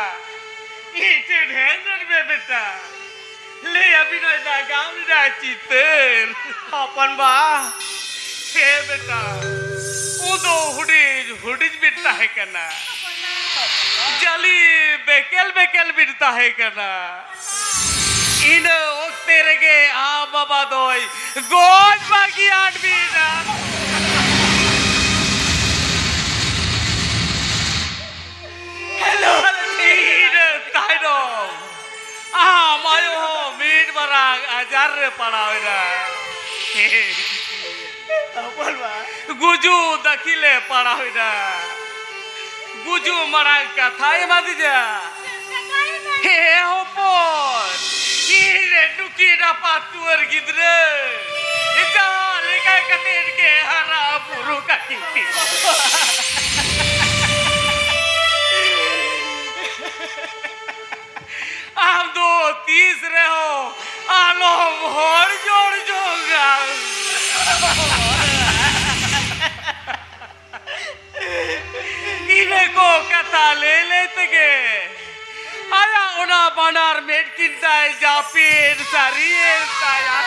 ᱤᱧ ᱴᱷᱮᱱ ᱦᱮᱡ ᱞᱮᱱ ᱢᱮ ᱵᱮᱴᱟ᱾ ᱞᱟᱹᱭ ᱟᱹᱵᱤᱱᱟᱹᱧ ᱱᱟᱜᱟᱢ ᱨᱮᱱᱟᱜ ᱪᱤᱛᱟᱹᱨ᱾ ᱦᱚᱯᱚᱱ ᱵᱟ᱾ ᱦᱮᱸ ᱵᱮᱴᱟ᱾ ᱩᱱ ᱫᱚ ᱦᱩᱰᱤᱧ ᱦᱩᱰᱤᱧ ᱵᱤᱱ ᱛᱟᱦᱮᱸ ᱠᱟᱱᱟ᱾ ᱡᱟᱹᱞᱤ ᱵᱮᱠᱮᱞ ᱵᱮᱠᱮᱞ ᱵᱤᱱ ᱛᱟᱦᱮᱸ ᱠᱟᱱᱟ᱾ ᱤᱱᱟᱹ ᱚᱠᱛᱮ ᱨᱮᱜᱮ ᱟᱢ ᱵᱟᱵᱟ ᱫᱚᱭ ᱜᱚᱡ ᱵᱟᱹᱜᱤᱭᱟᱫ ᱵᱤᱱᱟ᱾ ᱤᱱᱟᱹ ᱛᱟᱭᱱᱚᱢ ᱟᱢ ᱟᱭᱳ ᱦᱚᱸ ᱢᱤᱫ ᱢᱟᱨᱟᱝ ᱟᱡᱟᱨ ᱨᱮ ᱯᱟᱲᱟᱣ ᱮᱱᱟ᱾ ᱦᱚᱯᱚᱱ ᱵᱟ᱾ ᱜᱩᱡᱩᱜ ᱫᱟᱹᱠᱷᱤᱞᱮ ᱯᱟᱲᱟᱣ ᱮᱱᱟ᱾ ᱜᱩᱡᱩᱜ ᱢᱟᱲᱟᱝ ᱠᱟᱛᱷᱟᱭ ᱮᱢᱟᱫᱤᱧᱟ᱾ ᱦᱮᱸ ᱦᱚᱯᱚᱱ, ᱤᱧ ᱨᱮᱱ ᱱᱩᱠᱤᱱ ᱟᱯᱟᱛ ᱛᱩᱣᱟᱹᱨ ᱜᱤᱫᱽᱨᱟᱹ ᱡᱟᱦᱟᱸ ᱞᱮᱠᱟ ᱠᱟᱛᱮ ᱜᱮ ᱦᱟᱨᱟ ᱵᱩᱨᱩ ᱠᱟᱹᱴᱤᱡ ᱟᱢ ᱫᱚ ᱛᱤᱥ ᱨᱮᱦᱚᱸ ᱟᱞᱚᱢ ᱦᱚᱲ ᱡᱚᱲ ᱡᱚᱝᱟ᱾ ᱤᱱᱟᱹ ᱠᱚ ᱠᱟᱛᱷᱟ ᱞᱟᱹᱭ ᱞᱟᱹᱭ ᱛᱮᱜᱮ ᱟᱭᱟᱜ ᱚᱱᱟ ᱵᱟᱱᱟᱨ ᱢᱮᱫ ᱠᱤᱱ ᱛᱟᱭ ᱡᱟᱹᱯᱤᱫ ᱥᱟᱹᱨᱤᱭᱮᱱ ᱛᱟᱭᱟ᱾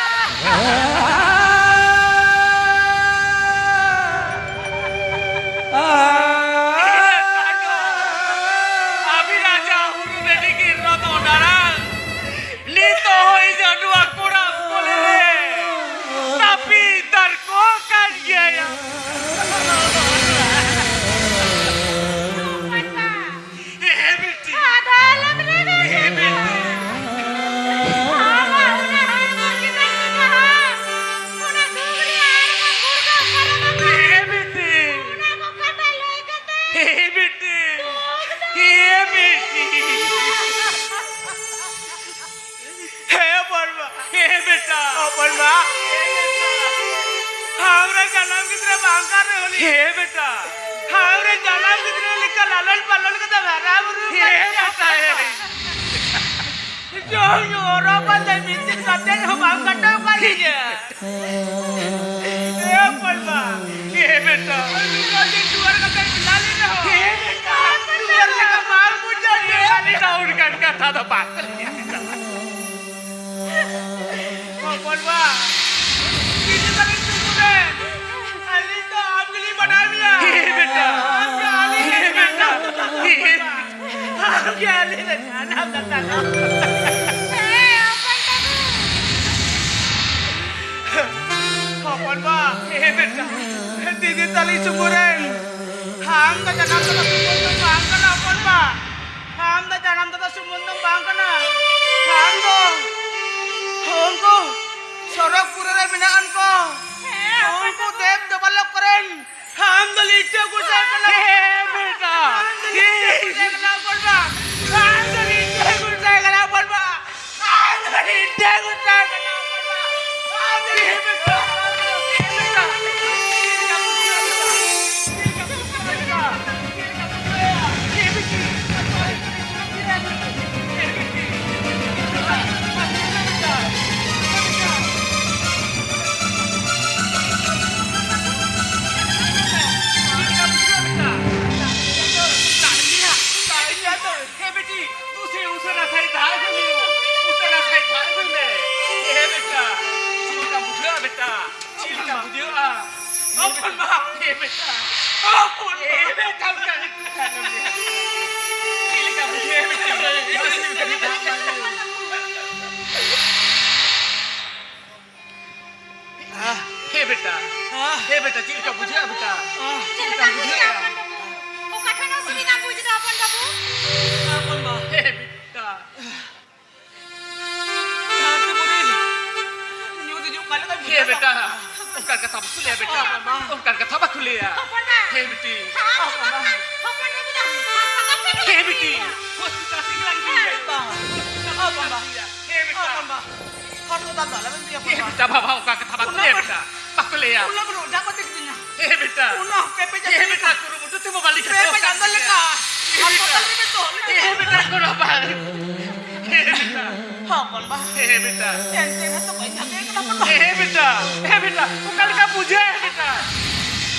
ᱟᱹᱵᱤᱱᱟᱜ ᱡᱟᱦᱟᱸ ᱦᱩᱨᱩ ᱨᱮ ᱞᱤᱸᱜᱤᱱ ᱨᱚᱛᱚ ᱰᱟᱲᱟᱝ, ᱱᱤᱛᱚᱜ ᱦᱚᱸ ᱤᱧᱟᱹᱜ ᱱᱚᱣᱟ ᱠᱚᱲᱟᱢ ᱠᱚᱞᱮ ᱨᱮ ᱛᱟᱹᱯᱤ ᱛᱟᱨᱠᱚ ᱠᱟᱱ ᱜᱮᱭᱟ᱾ ᱦᱮᱸ, ᱵᱤᱴᱤ᱾ ᱟᱫᱚ ᱟᱞᱚᱢ ᱨᱟᱹᱜᱤ᱾ ᱦᱮᱸ, ᱵᱤᱴᱤ᱾ ᱟᱢᱟᱜ ᱚᱱᱟ ᱦᱚᱲᱢᱚ ᱪᱮᱛᱟᱱ ᱨᱮ ᱡᱟᱦᱟᱸ ᱚᱱᱟ ᱫᱩᱜᱽᱲᱤ ᱟᱨ ᱵᱟᱝ ᱜᱩᱲᱜᱟᱹ ᱯᱟᱨᱚᱢ ᱟᱠᱟᱱ, ᱦᱮᱸ, ᱵᱤᱴᱤ᱾ ᱚᱱᱟ ᱠᱚ ᱠᱟᱛᱷᱟ ᱞᱟᱹᱭ ᱦᱚᱯᱚᱱ ᱵᱟ, ᱟᱢᱨᱮᱱ ᱡᱟᱱᱟᱢ ᱜᱤᱫᱽᱨᱟᱹ ᱵᱟᱝ ᱠᱟᱱ ᱨᱮᱦᱚᱸ ᱞᱤᱧ, ᱦᱮᱸ ᱵᱮᱴᱟ, ᱟᱢᱨᱮᱱ ᱡᱟᱱᱟᱢ ᱜᱤᱫᱽᱨᱟᱹ ᱞᱮᱠᱟ ᱞᱟᱞᱚᱱ ᱯᱟᱞᱚᱱ ᱠᱟᱛᱮ ᱦᱟᱨᱟ ᱵᱩᱨᱩ ᱦᱮᱸ ᱵᱮᱴᱟ, ᱦᱮᱸ᱾ ᱡᱚᱢ ᱧᱩ ᱦᱚᱨᱚᱜ ᱵᱟᱸᱫᱮ ᱢᱤᱫ ᱫᱤᱱ ᱠᱟᱛᱮ ᱦᱚᱸ ᱵᱟᱢ ᱠᱟᱴᱟᱣ ᱠᱟᱜ ᱞᱤᱧᱟ᱾ ᱦᱮᱸ ᱦᱚᱯᱚᱱ ᱵᱟ, ᱦᱮᱸ ᱵᱮᱴᱟ, ᱩᱱᱟᱹᱜ ᱫᱤᱱ ᱫᱩᱣᱟᱹᱨ ᱠᱟᱛᱮ ᱢᱮᱱᱟᱜ ᱞᱤᱧ ᱨᱮᱦᱚᱸ, ᱦᱮᱸ ᱵᱮᱴᱟ, ᱫᱩᱣᱟᱹᱨ ᱞᱮᱠᱟ ᱵᱟᱝ ᱵᱩᱡᱷᱟᱹᱜ ᱠᱟᱱᱟ᱾ ᱚᱱᱠᱟᱱ ᱠᱟᱛᱷᱟ ᱫᱚ ᱵᱟᱝ ᱠᱟᱱᱟ᱾ ᱦᱚᱯᱚᱱ ᱵᱟ, ᱛᱤᱥ ᱛᱟᱹᱨᱤᱠᱷ ᱥᱩᱢᱩᱝ ᱨᱮ ᱟᱹᱞᱤᱧ ᱫᱚ ᱟᱢ ᱜᱮᱞᱤᱧ ᱵᱟᱰᱟᱭ ᱢᱮᱭᱟ᱾ ᱦᱮᱸ ᱵᱮᱴᱟ᱾ ᱟᱢ ᱜᱮ ᱟᱹᱞᱤᱧ ᱦᱮᱸ ᱵᱮᱴᱟ᱾ ᱦᱮᱸ᱾ ᱟᱢ ᱜᱮ ᱟᱹᱞᱤᱧ ᱨᱮᱱ ᱡᱟᱱᱟᱢ ᱫᱟᱛᱟ ᱫᱚ᱾ ᱦᱮᱸ, ᱦᱚᱯᱚᱱ ᱵᱟ᱾ ᱦᱚᱯᱚᱱ ᱵᱟ᱾ ᱦᱮᱸ ᱵᱮᱴᱟ᱾ ᱛᱤᱥ ᱛᱟᱹᱨᱤᱠᱷ ᱥᱩᱢᱩᱝ ᱨᱮ ᱟᱢ ᱫᱚ ᱡᱟᱱᱟᱢ ᱫᱟᱛᱟ ᱥᱩᱢᱩᱝ ᱫᱚ ᱵᱟᱝ ᱠᱟᱱᱟ ᱦᱚᱯᱚᱱ ᱵᱟ᱾ ᱟᱢ ᱫᱚ ᱡᱟᱱᱟᱢ ᱫᱟᱛᱟ ᱥᱩᱢᱩᱝ ᱫᱚ ᱵᱟᱝ ᱠᱟᱱᱟ᱾ ᱟᱢ ᱫᱚ ᱩᱱᱠᱩ ᱥᱚᱨᱚᱜᱽᱯᱩᱨᱤ ᱨᱮ ᱢᱮᱱᱟᱜ ᱟᱱ ᱠᱚ, ᱦᱮᱸ, ᱩᱱᱠᱩ ᱫᱮᱵ ᱫᱮᱵᱟᱞᱳᱠ ᱠᱚᱨᱮᱱ ᱟᱢ ᱫᱚ ᱞᱤᱴᱟᱹ ᱜᱚᱸᱥᱟᱭ ᱠᱟᱱᱟᱢ᱾ ᱦᱮᱸ, ᱵᱮᱴᱟ᱾ ᱟᱢ ᱫᱚ ᱞᱤᱴᱟᱹ ᱜᱚᱸᱥᱟᱭ ᱠᱟᱱᱟᱢ, ᱦᱚᱯᱚᱱ ᱵᱟ᱾ ᱟᱢ ᱫᱚ ᱞᱤᱴᱟᱹ ᱜᱚᱸᱥᱟᱭ ᱠᱟᱱᱟᱢ, ᱦᱚᱯᱚᱱ ᱵᱟ᱾ ᱟᱢ ᱫᱚ ᱞᱤᱴᱟᱹ ᱜᱚᱸᱥᱟᱭ ᱠᱟᱱᱟᱢ, ᱦᱚᱯᱚᱱ ᱵᱟ᱾ ᱟᱢ ᱫᱚ ᱞᱤᱴᱟᱹ ᱜᱚᱸᱥᱟᱭ ᱠᱟᱱᱟᱢ, ᱦᱚᱯᱚᱱ ᱵᱟ᱾ ᱦᱮᱸ ᱵᱤᱴᱤ, ᱩᱥᱟᱹ-, ᱩᱥᱟᱹᱨᱟ ᱥᱟᱹᱦᱤᱡ ᱫᱟᱜ ᱟᱹᱜᱩᱭ ᱢᱮ᱾ ᱩᱥᱟᱹᱨᱟ ᱥᱟᱹᱦᱤᱡ ᱫᱟᱜ ᱟᱹᱜᱩᱭ ᱢᱮ᱾ ᱦᱮᱸ ᱵᱮᱴᱟ, ᱪᱮᱫ ᱞᱮᱠᱟ ᱵᱩᱡᱷᱟᱹᱜᱼᱟ ᱵᱮᱴᱟ? ᱪᱮᱫ ᱞᱮᱠᱟ ᱵᱩᱡᱷᱟᱹᱜᱼᱟ? ᱦᱚᱯᱚᱱ ᱵᱟ᱾ ᱦᱮᱸ ᱵᱮᱴᱟ᱾ ᱦᱚᱯᱚᱱ ᱵᱟ᱾ ᱦᱮᱸ ᱵᱮᱴᱟ, ᱚᱱᱠᱟ ᱜᱮ ᱛᱟᱭᱱᱚᱢ ᱨᱮ᱾ ᱪᱮᱫ ᱞᱮᱠᱟ ᱵᱩᱡᱷᱟᱹᱜᱼᱟ ᱵᱮᱴᱟ? ᱢᱟᱥᱮ ᱠᱟᱹᱴᱤᱡ ᱫᱟᱜ ᱢᱟᱜᱩ᱾ ᱦᱮᱸ ᱵᱮᱴᱟ᱾ ᱦᱮᱸ ᱵᱮᱴᱟ, ᱪᱮᱫ ᱞᱮᱠᱟ ᱵᱩᱡᱷᱟᱹᱜᱼᱟ ᱵᱮᱴᱟ? ᱪᱮᱫ ᱞᱮᱠᱟ ᱵᱩᱡᱷᱟᱹᱜᱼᱟ? ᱚᱠᱟ ᱴᱷᱮᱱ ᱚᱥᱩᱵᱤᱫᱷᱟ ᱵᱩᱡᱽ ᱮᱫᱟ ᱦᱚᱯᱚᱱ ᱵᱟᱹᱵᱩ? ᱦᱚᱯᱚᱱ ᱵᱟ᱾ ᱦᱮᱸ ᱵᱮᱴᱟ᱾ ᱫᱷᱟᱹᱨᱛᱤ ᱯᱩᱨᱤ ᱧᱩᱛ ᱦᱤᱡᱩᱜ ᱠᱟᱱ ᱞᱮᱠᱟ ᱦᱮᱸ ᱵᱩᱡᱷᱟᱹᱜ ᱵᱮᱴᱟ, ᱠᱟᱱᱟ᱾ ᱚᱱᱠᱟᱱ ᱠᱟᱛᱷᱟ ᱵᱟᱠᱚ ᱞᱟᱹᱭᱟ ᱵᱮᱴᱟ᱾ ᱦᱚᱯᱚᱱ ᱵᱟ᱾ ᱚᱱᱠᱟᱱ ᱠᱟᱛᱷᱟ ᱵᱟᱠᱚ ᱞᱟᱹᱭᱟ᱾ ᱦᱚᱯᱚᱱ ᱵᱟ᱾ ᱦᱮᱸ ᱵᱤᱴᱤ᱾ ᱦᱚᱯᱚᱱ ᱵᱟ᱾ ᱦᱚᱯᱚᱱ ᱵᱟ᱾ ᱦᱮᱸ ᱵᱤᱴᱤ᱾ ᱦᱚᱥᱯᱤᱴᱟᱞ ᱥᱮᱫ ᱜᱮᱞᱟᱝ ᱤᱫᱤᱭᱮᱭᱟ᱾ ᱦᱚᱯᱚᱱ ᱵᱟ᱾ ᱦᱮᱸ ᱵᱮᱴᱟ᱾ ᱦᱚᱯᱚᱱ ᱵᱟ᱾ ᱦᱚᱲ ᱠᱚ ᱫᱟᱞ ᱫᱚ ᱟᱞᱚᱵᱮᱱ ᱞᱟᱹᱭᱟ ᱮ ᱵᱟᱵᱟ᱾ ᱵᱮᱴᱟ, ᱵᱟᱵᱟ, ᱚᱱᱠᱟ ᱠᱟᱛᱷᱟ ᱵᱟᱠᱚ ᱚᱱᱟ ᱞᱟᱹᱭᱟ ᱵᱮᱴᱟ, ᱵᱟᱠᱚ ᱞᱟᱹᱭᱟ᱾ ᱚᱱᱟ ᱵᱚᱞᱮ ᱚᱰᱟᱜ ᱠᱟᱛᱮ ᱠᱤᱫᱤᱧᱟ᱾ ᱮ ᱵᱮᱴᱟ, ᱚᱱᱟ ᱯᱮ ᱯᱮ ᱮ ᱪᱟᱸᱫᱚ ᱵᱮᱴᱟ, ᱞᱮᱠᱟ᱾ ᱠᱩᱨᱩᱢᱩᱴᱩ ᱛᱮ ᱵᱟᱵᱟ ᱞᱤᱧ ᱯᱮ ᱯᱮ ᱠᱟᱛᱷᱟ ᱪᱟᱸᱫᱚ ᱞᱮᱠᱟ᱾ ᱮ ᱵᱮᱴᱟ, ᱦᱚᱯᱚᱱ ᱛᱟᱞᱮ ᱢᱮ ᱛᱚ᱾ ᱮ ᱵᱮᱴᱟ, ᱠᱚᱲᱟ ᱵᱟᱝ᱾ ᱮ ᱵᱮᱴᱟ᱾ ᱦᱚᱯᱚᱱ ᱵᱟ᱾ ᱮ ᱵᱮᱴᱟ᱾ ᱮᱱᱛᱮ ᱨᱮᱦᱚᱸ ᱛᱚ ᱵᱟᱹᱧ ᱦᱟᱢᱮ ᱠᱟᱱᱟ ᱦᱚᱯᱚᱱ ᱵᱟ᱾ ᱮ ᱵᱮᱴᱟ, ᱮ ᱵᱮᱴᱟ, ᱚᱠᱟ ᱞᱮᱠᱟ ᱵᱩᱡᱷᱟᱹᱣ ᱮ ᱵᱮᱴᱟ?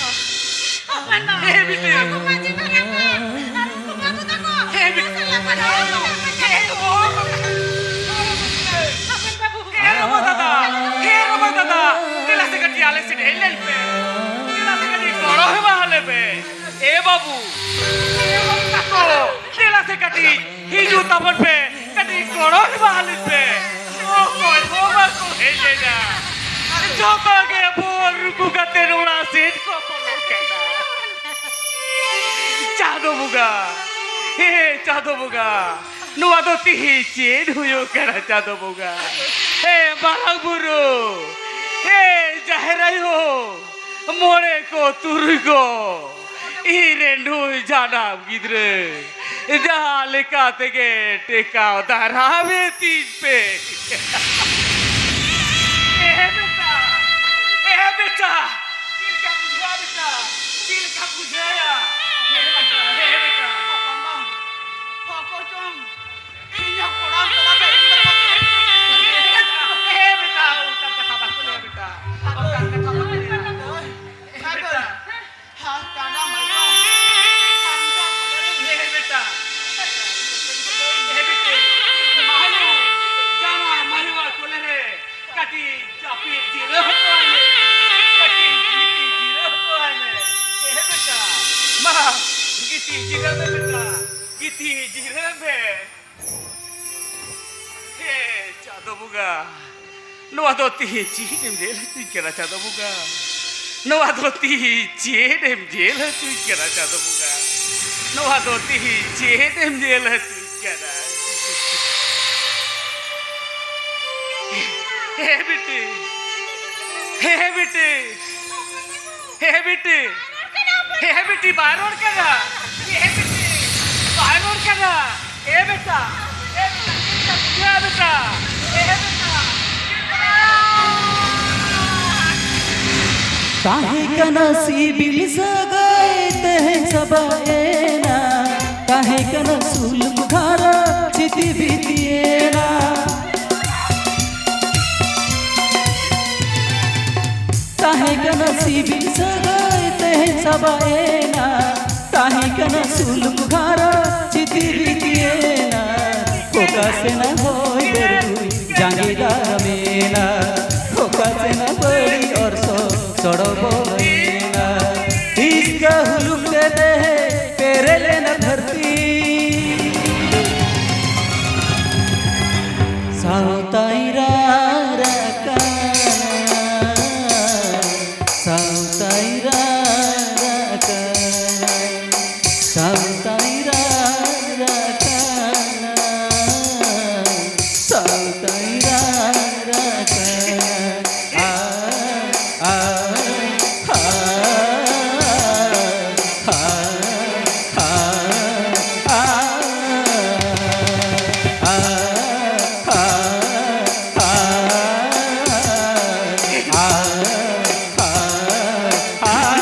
ᱦᱚᱯᱚᱱ ᱵᱟ᱾ ᱮ ᱵᱮᱴᱟ᱾ ᱟᱵᱚ ᱢᱟᱹᱡᱷᱤ ᱵᱟᱵᱟ ᱠᱚ ᱟᱨ ᱩᱱᱠᱩ ᱵᱟᱹᱵᱩ ᱛᱟᱠᱚ᱾ ᱮ ᱵᱮᱴᱟ᱾ ᱢᱟᱥᱮ ᱞᱟᱯᱟ ᱞᱟᱯᱟ ᱠᱚ ᱞᱟᱯᱟ ᱮ ᱪᱟᱞᱟᱜ ᱚ᱾ ᱠᱟᱱᱟ᱾ ᱦᱚᱯᱚᱱ ᱵᱟᱹᱵᱩ᱾ ᱮ ᱨᱚᱢᱟ ᱫᱟᱫᱟ, ᱮ ᱨᱚᱢᱟ ᱫᱟᱫᱟ, ᱫᱮᱞᱟ ᱥᱮ ᱠᱟᱹᱴᱤᱡ ᱟᱞᱮ ᱥᱮᱫ ᱦᱮᱡ ᱞᱮᱱ ᱯᱮ᱾ ᱫᱮᱞᱟ ᱥᱮ ᱠᱟᱹᱴᱤᱡ ᱜᱚᱲᱚ ᱮᱢᱟ ᱞᱮ ᱯᱮ᱾ ᱮ ᱵᱟᱹᱵᱩ, ᱮ ᱵᱟᱹᱵᱩ ᱛᱟᱠᱚ, ᱫᱮᱞᱟ ᱥᱮ ᱠᱟᱹᱴᱤᱡ ᱦᱤᱡᱩᱜ ᱛᱟᱵᱚᱱ ᱯᱮ, ᱠᱟᱹᱴᱤᱡ ᱜᱚᱲᱚ ᱮᱢᱟ ᱞᱮ ᱯᱮ᱾ ᱚᱠᱚᱭ ᱦᱚᱸ ᱵᱟᱠᱚ ᱦᱮᱡ ᱞᱮᱱᱟ᱾ ᱡᱚᱛᱚ ᱜᱮ ᱵᱚᱦᱚᱜ ᱨᱩᱠᱩ ᱠᱟᱛᱮ ᱚᱲᱟᱜ ᱥᱮᱫ ᱠᱚ ᱵᱚᱞᱚ ᱠᱟᱱᱟ᱾ ᱪᱟᱸᱫᱚ ᱵᱚᱸᱜᱟ, ᱦᱮ ᱪᱟᱸᱫᱚ ᱵᱚᱸᱜᱟ, ᱱᱚᱣᱟ ᱫᱚ ᱛᱤᱦᱤᱧ ᱪᱮᱫ ᱦᱩᱭᱩᱜ ᱠᱟᱱᱟ ᱪᱟᱸᱫᱚ ᱵᱚᱸᱜᱟ? ᱦᱮ ᱢᱟᱨᱟᱝ ᱵᱩᱨᱩ, ᱦᱮ ᱡᱟᱦᱮᱨ ᱟᱭᱳ, ᱢᱚᱬᱮ ᱠᱚ ᱛᱩᱨᱩᱭ ᱠᱚ, ᱤᱧ ᱨᱮᱱ ᱱᱩᱭ ᱡᱟᱱᱟᱢ ᱜᱤᱫᱽᱨᱟᱹ ᱡᱟᱦᱟᱸ ᱞᱮᱠᱟ ᱛᱮᱜᱮ ᱴᱮᱠᱟᱣ ᱫᱟᱨᱟᱢᱮ ᱛᱤᱧ ᱯᱮ᱾ ᱮ ᱵᱮᱴᱟ, ᱮ ᱵᱮᱴᱟ, ᱪᱮᱫ ᱞᱮᱠᱟ ᱵᱩᱡᱷᱟᱹᱣᱟ ᱵᱮᱴᱟ? ᱪᱮᱫ ᱞᱮᱠᱟ ᱵᱩᱡᱷᱟᱹᱣᱟ? ᱮ ᱵᱮᱴᱟ, ᱮ ᱵᱮᱴᱟ᱾ ᱚᱠᱚᱭ ᱪᱚᱝ ᱤᱧ ᱦᱚᱸ ᱠᱚᱲᱟᱢ ᱠᱚᱲᱟᱢ ᱨᱮ ᱤᱧ ᱫᱚ ᱮ ᱵᱮᱴᱟ, ᱚᱱᱠᱟᱱ ᱠᱟᱛᱷᱟ ᱵᱟᱠᱚ ᱞᱟᱹᱭᱟ ᱵᱮᱴᱟ᱾ ᱚᱱᱠᱟᱱ ᱠᱟᱛᱷᱟ ᱵᱟᱠᱚ ᱞᱟᱹᱭᱟ᱾ ᱮ ᱵᱮᱴᱟ᱾ ᱦᱟ, ᱠᱟᱰᱟ ᱢᱟᱭᱟ᱾ ᱮ ᱵᱮᱴᱟ᱾ ᱮ ᱵᱮᱴᱟ᱾ ᱢᱟᱭᱩ, ᱡᱟᱢᱟ ᱢᱟᱭᱩ ᱠᱚᱞᱮ ᱨᱮ᱾ ᱠᱟᱹᱴᱤᱡ ᱡᱟᱹᱯᱤᱫ ᱡᱤᱨᱟᱹᱣ ᱦᱚᱪᱚᱣᱟᱭ ᱢᱮ᱾ ᱠᱟᱹᱴᱤᱡ ᱜᱤᱛᱤᱡ ᱡᱤᱨᱟᱹᱣ ᱦᱚᱪᱚᱣᱟᱭ ᱢᱮ᱾ ᱦᱮᱸ ᱵᱮᱴᱟ, ᱢᱟ, ᱜᱤᱛᱤᱡ ᱡᱤᱨᱟᱹᱣ ᱢᱮ ᱵᱮᱴᱟ, ᱜᱤᱛᱤᱡ ᱡᱤᱨᱟᱹᱣ ᱢᱮ᱾ ᱦᱮ ᱪᱟᱸᱫᱚ ᱵᱚᱸᱜᱟ, ᱱᱚᱣᱟ ᱫᱚ ᱛᱤᱦᱤᱧ ᱪᱮᱫ ᱮᱢ ᱧᱮᱞ ᱦᱚᱪᱚᱧ ᱠᱟᱱᱟ ᱪᱟᱸᱫᱚ ᱵᱚᱸᱜᱟ? ᱱᱚᱣᱟ ᱫᱚ ᱛᱤᱦᱤᱧ ᱪᱮᱫ ᱮᱢ ᱧᱮᱞ ᱦᱚᱪᱚᱧ ᱠᱟᱱᱟ ᱪᱟᱸᱫᱚ ᱵᱚᱸᱜᱟ? ᱱᱚᱣᱟ ᱫᱚ ᱛᱤᱦᱤᱧ ᱪᱮᱫ ᱮᱢ ᱧᱮᱞ ᱦᱚᱪᱚᱧ ᱠᱟᱱᱟ? ᱦᱮ ᱵᱤᱴᱤ, ᱦᱮ ᱵᱤᱴᱤ, ᱦᱮ ᱵᱤᱴᱤ, ᱦᱮ ᱵᱤᱴᱤ ᱵᱟᱭ ᱨᱚᱲ ᱠᱟᱱᱟ᱾ ᱦᱮ ᱵᱤᱴᱤ ᱵᱟᱭ ᱨᱚᱲ ᱠᱟᱱᱟ᱾ ᱮ ᱵᱮᱴᱟ, ᱮ ᱵᱮᱴᱟ, ᱮ ᱵᱮᱴᱟ, ᱮ ᱵᱮᱴᱟ᱾ ᱛᱟᱦᱮᱸ ᱠᱟᱱᱟ ᱥᱤᱵᱤᱞ ᱥᱟᱹᱜᱟᱹᱭ, ᱛᱮᱦᱮᱧ ᱪᱟᱵᱟᱭᱮᱱᱟ᱾ ᱛᱟᱦᱮᱸ ᱠᱟᱱᱟ ᱥᱩᱞᱩᱠ ᱜᱷᱟᱨᱚᱸᱡᱽ, ᱪᱤᱛᱤ ᱵᱤᱛᱤᱭᱮᱱᱟ᱾ ᱛᱟᱦᱮᱸ ᱠᱟᱱᱟ ᱥᱤᱵᱤᱞ ᱥᱟᱹᱜᱟᱹᱭ, ᱛᱮᱦᱮᱧ ᱪᱟᱵᱟᱭᱮᱱᱟ᱾ ᱛᱟᱦᱮᱸ ᱠᱟᱱᱟ ᱥᱩᱞᱩᱠ ᱜᱷᱟᱨᱚᱸᱡᱽ, ᱪᱤᱛᱤ ᱵᱤᱛᱤᱭᱮᱱᱟ᱾ ᱚᱠᱟ ᱥᱮᱱᱟ ᱦᱚᱭ ᱵᱟᱹᱨᱰᱩ, ᱡᱟᱸᱜᱮ ᱫᱟᱨᱟᱢᱮᱱᱟ᱾ ᱚᱠᱟ ᱥᱮᱱᱟ ᱵᱟᱹᱲᱤᱡ ᱚᱨᱥᱚᱝ, ᱥᱚᱲᱚ ᱵᱚᱞᱚᱭᱮᱱᱟ᱾ ᱤᱥᱠᱟ ᱦᱩᱞᱩᱠ ᱛᱮ ᱛᱮᱦᱮᱧ ᱯᱮᱨᱮᱡ ᱞᱮᱱᱟ ᱫᱷᱟᱹᱨᱛᱤ᱾ ᱥᱟᱶᱛᱟᱭ ᱨᱟᱨᱟᱜ ᱠᱟᱱᱟ, ᱥᱟᱶᱛᱟᱭ ᱨᱟᱨᱟᱜ ᱠᱟᱱᱟ, ᱥᱟᱶᱛᱟᱭ ᱨᱟᱨᱟᱜ ᱠᱟᱱᱟ, ᱥᱟᱶᱛᱟᱭ ᱨᱟᱨᱟᱜ ᱠᱟᱱᱟ᱾ ᱟ, ᱟ, ᱟ, ᱟ, ᱟ, ᱟ, ᱟ, ᱟ, ᱟ, ᱟ, ᱟ᱾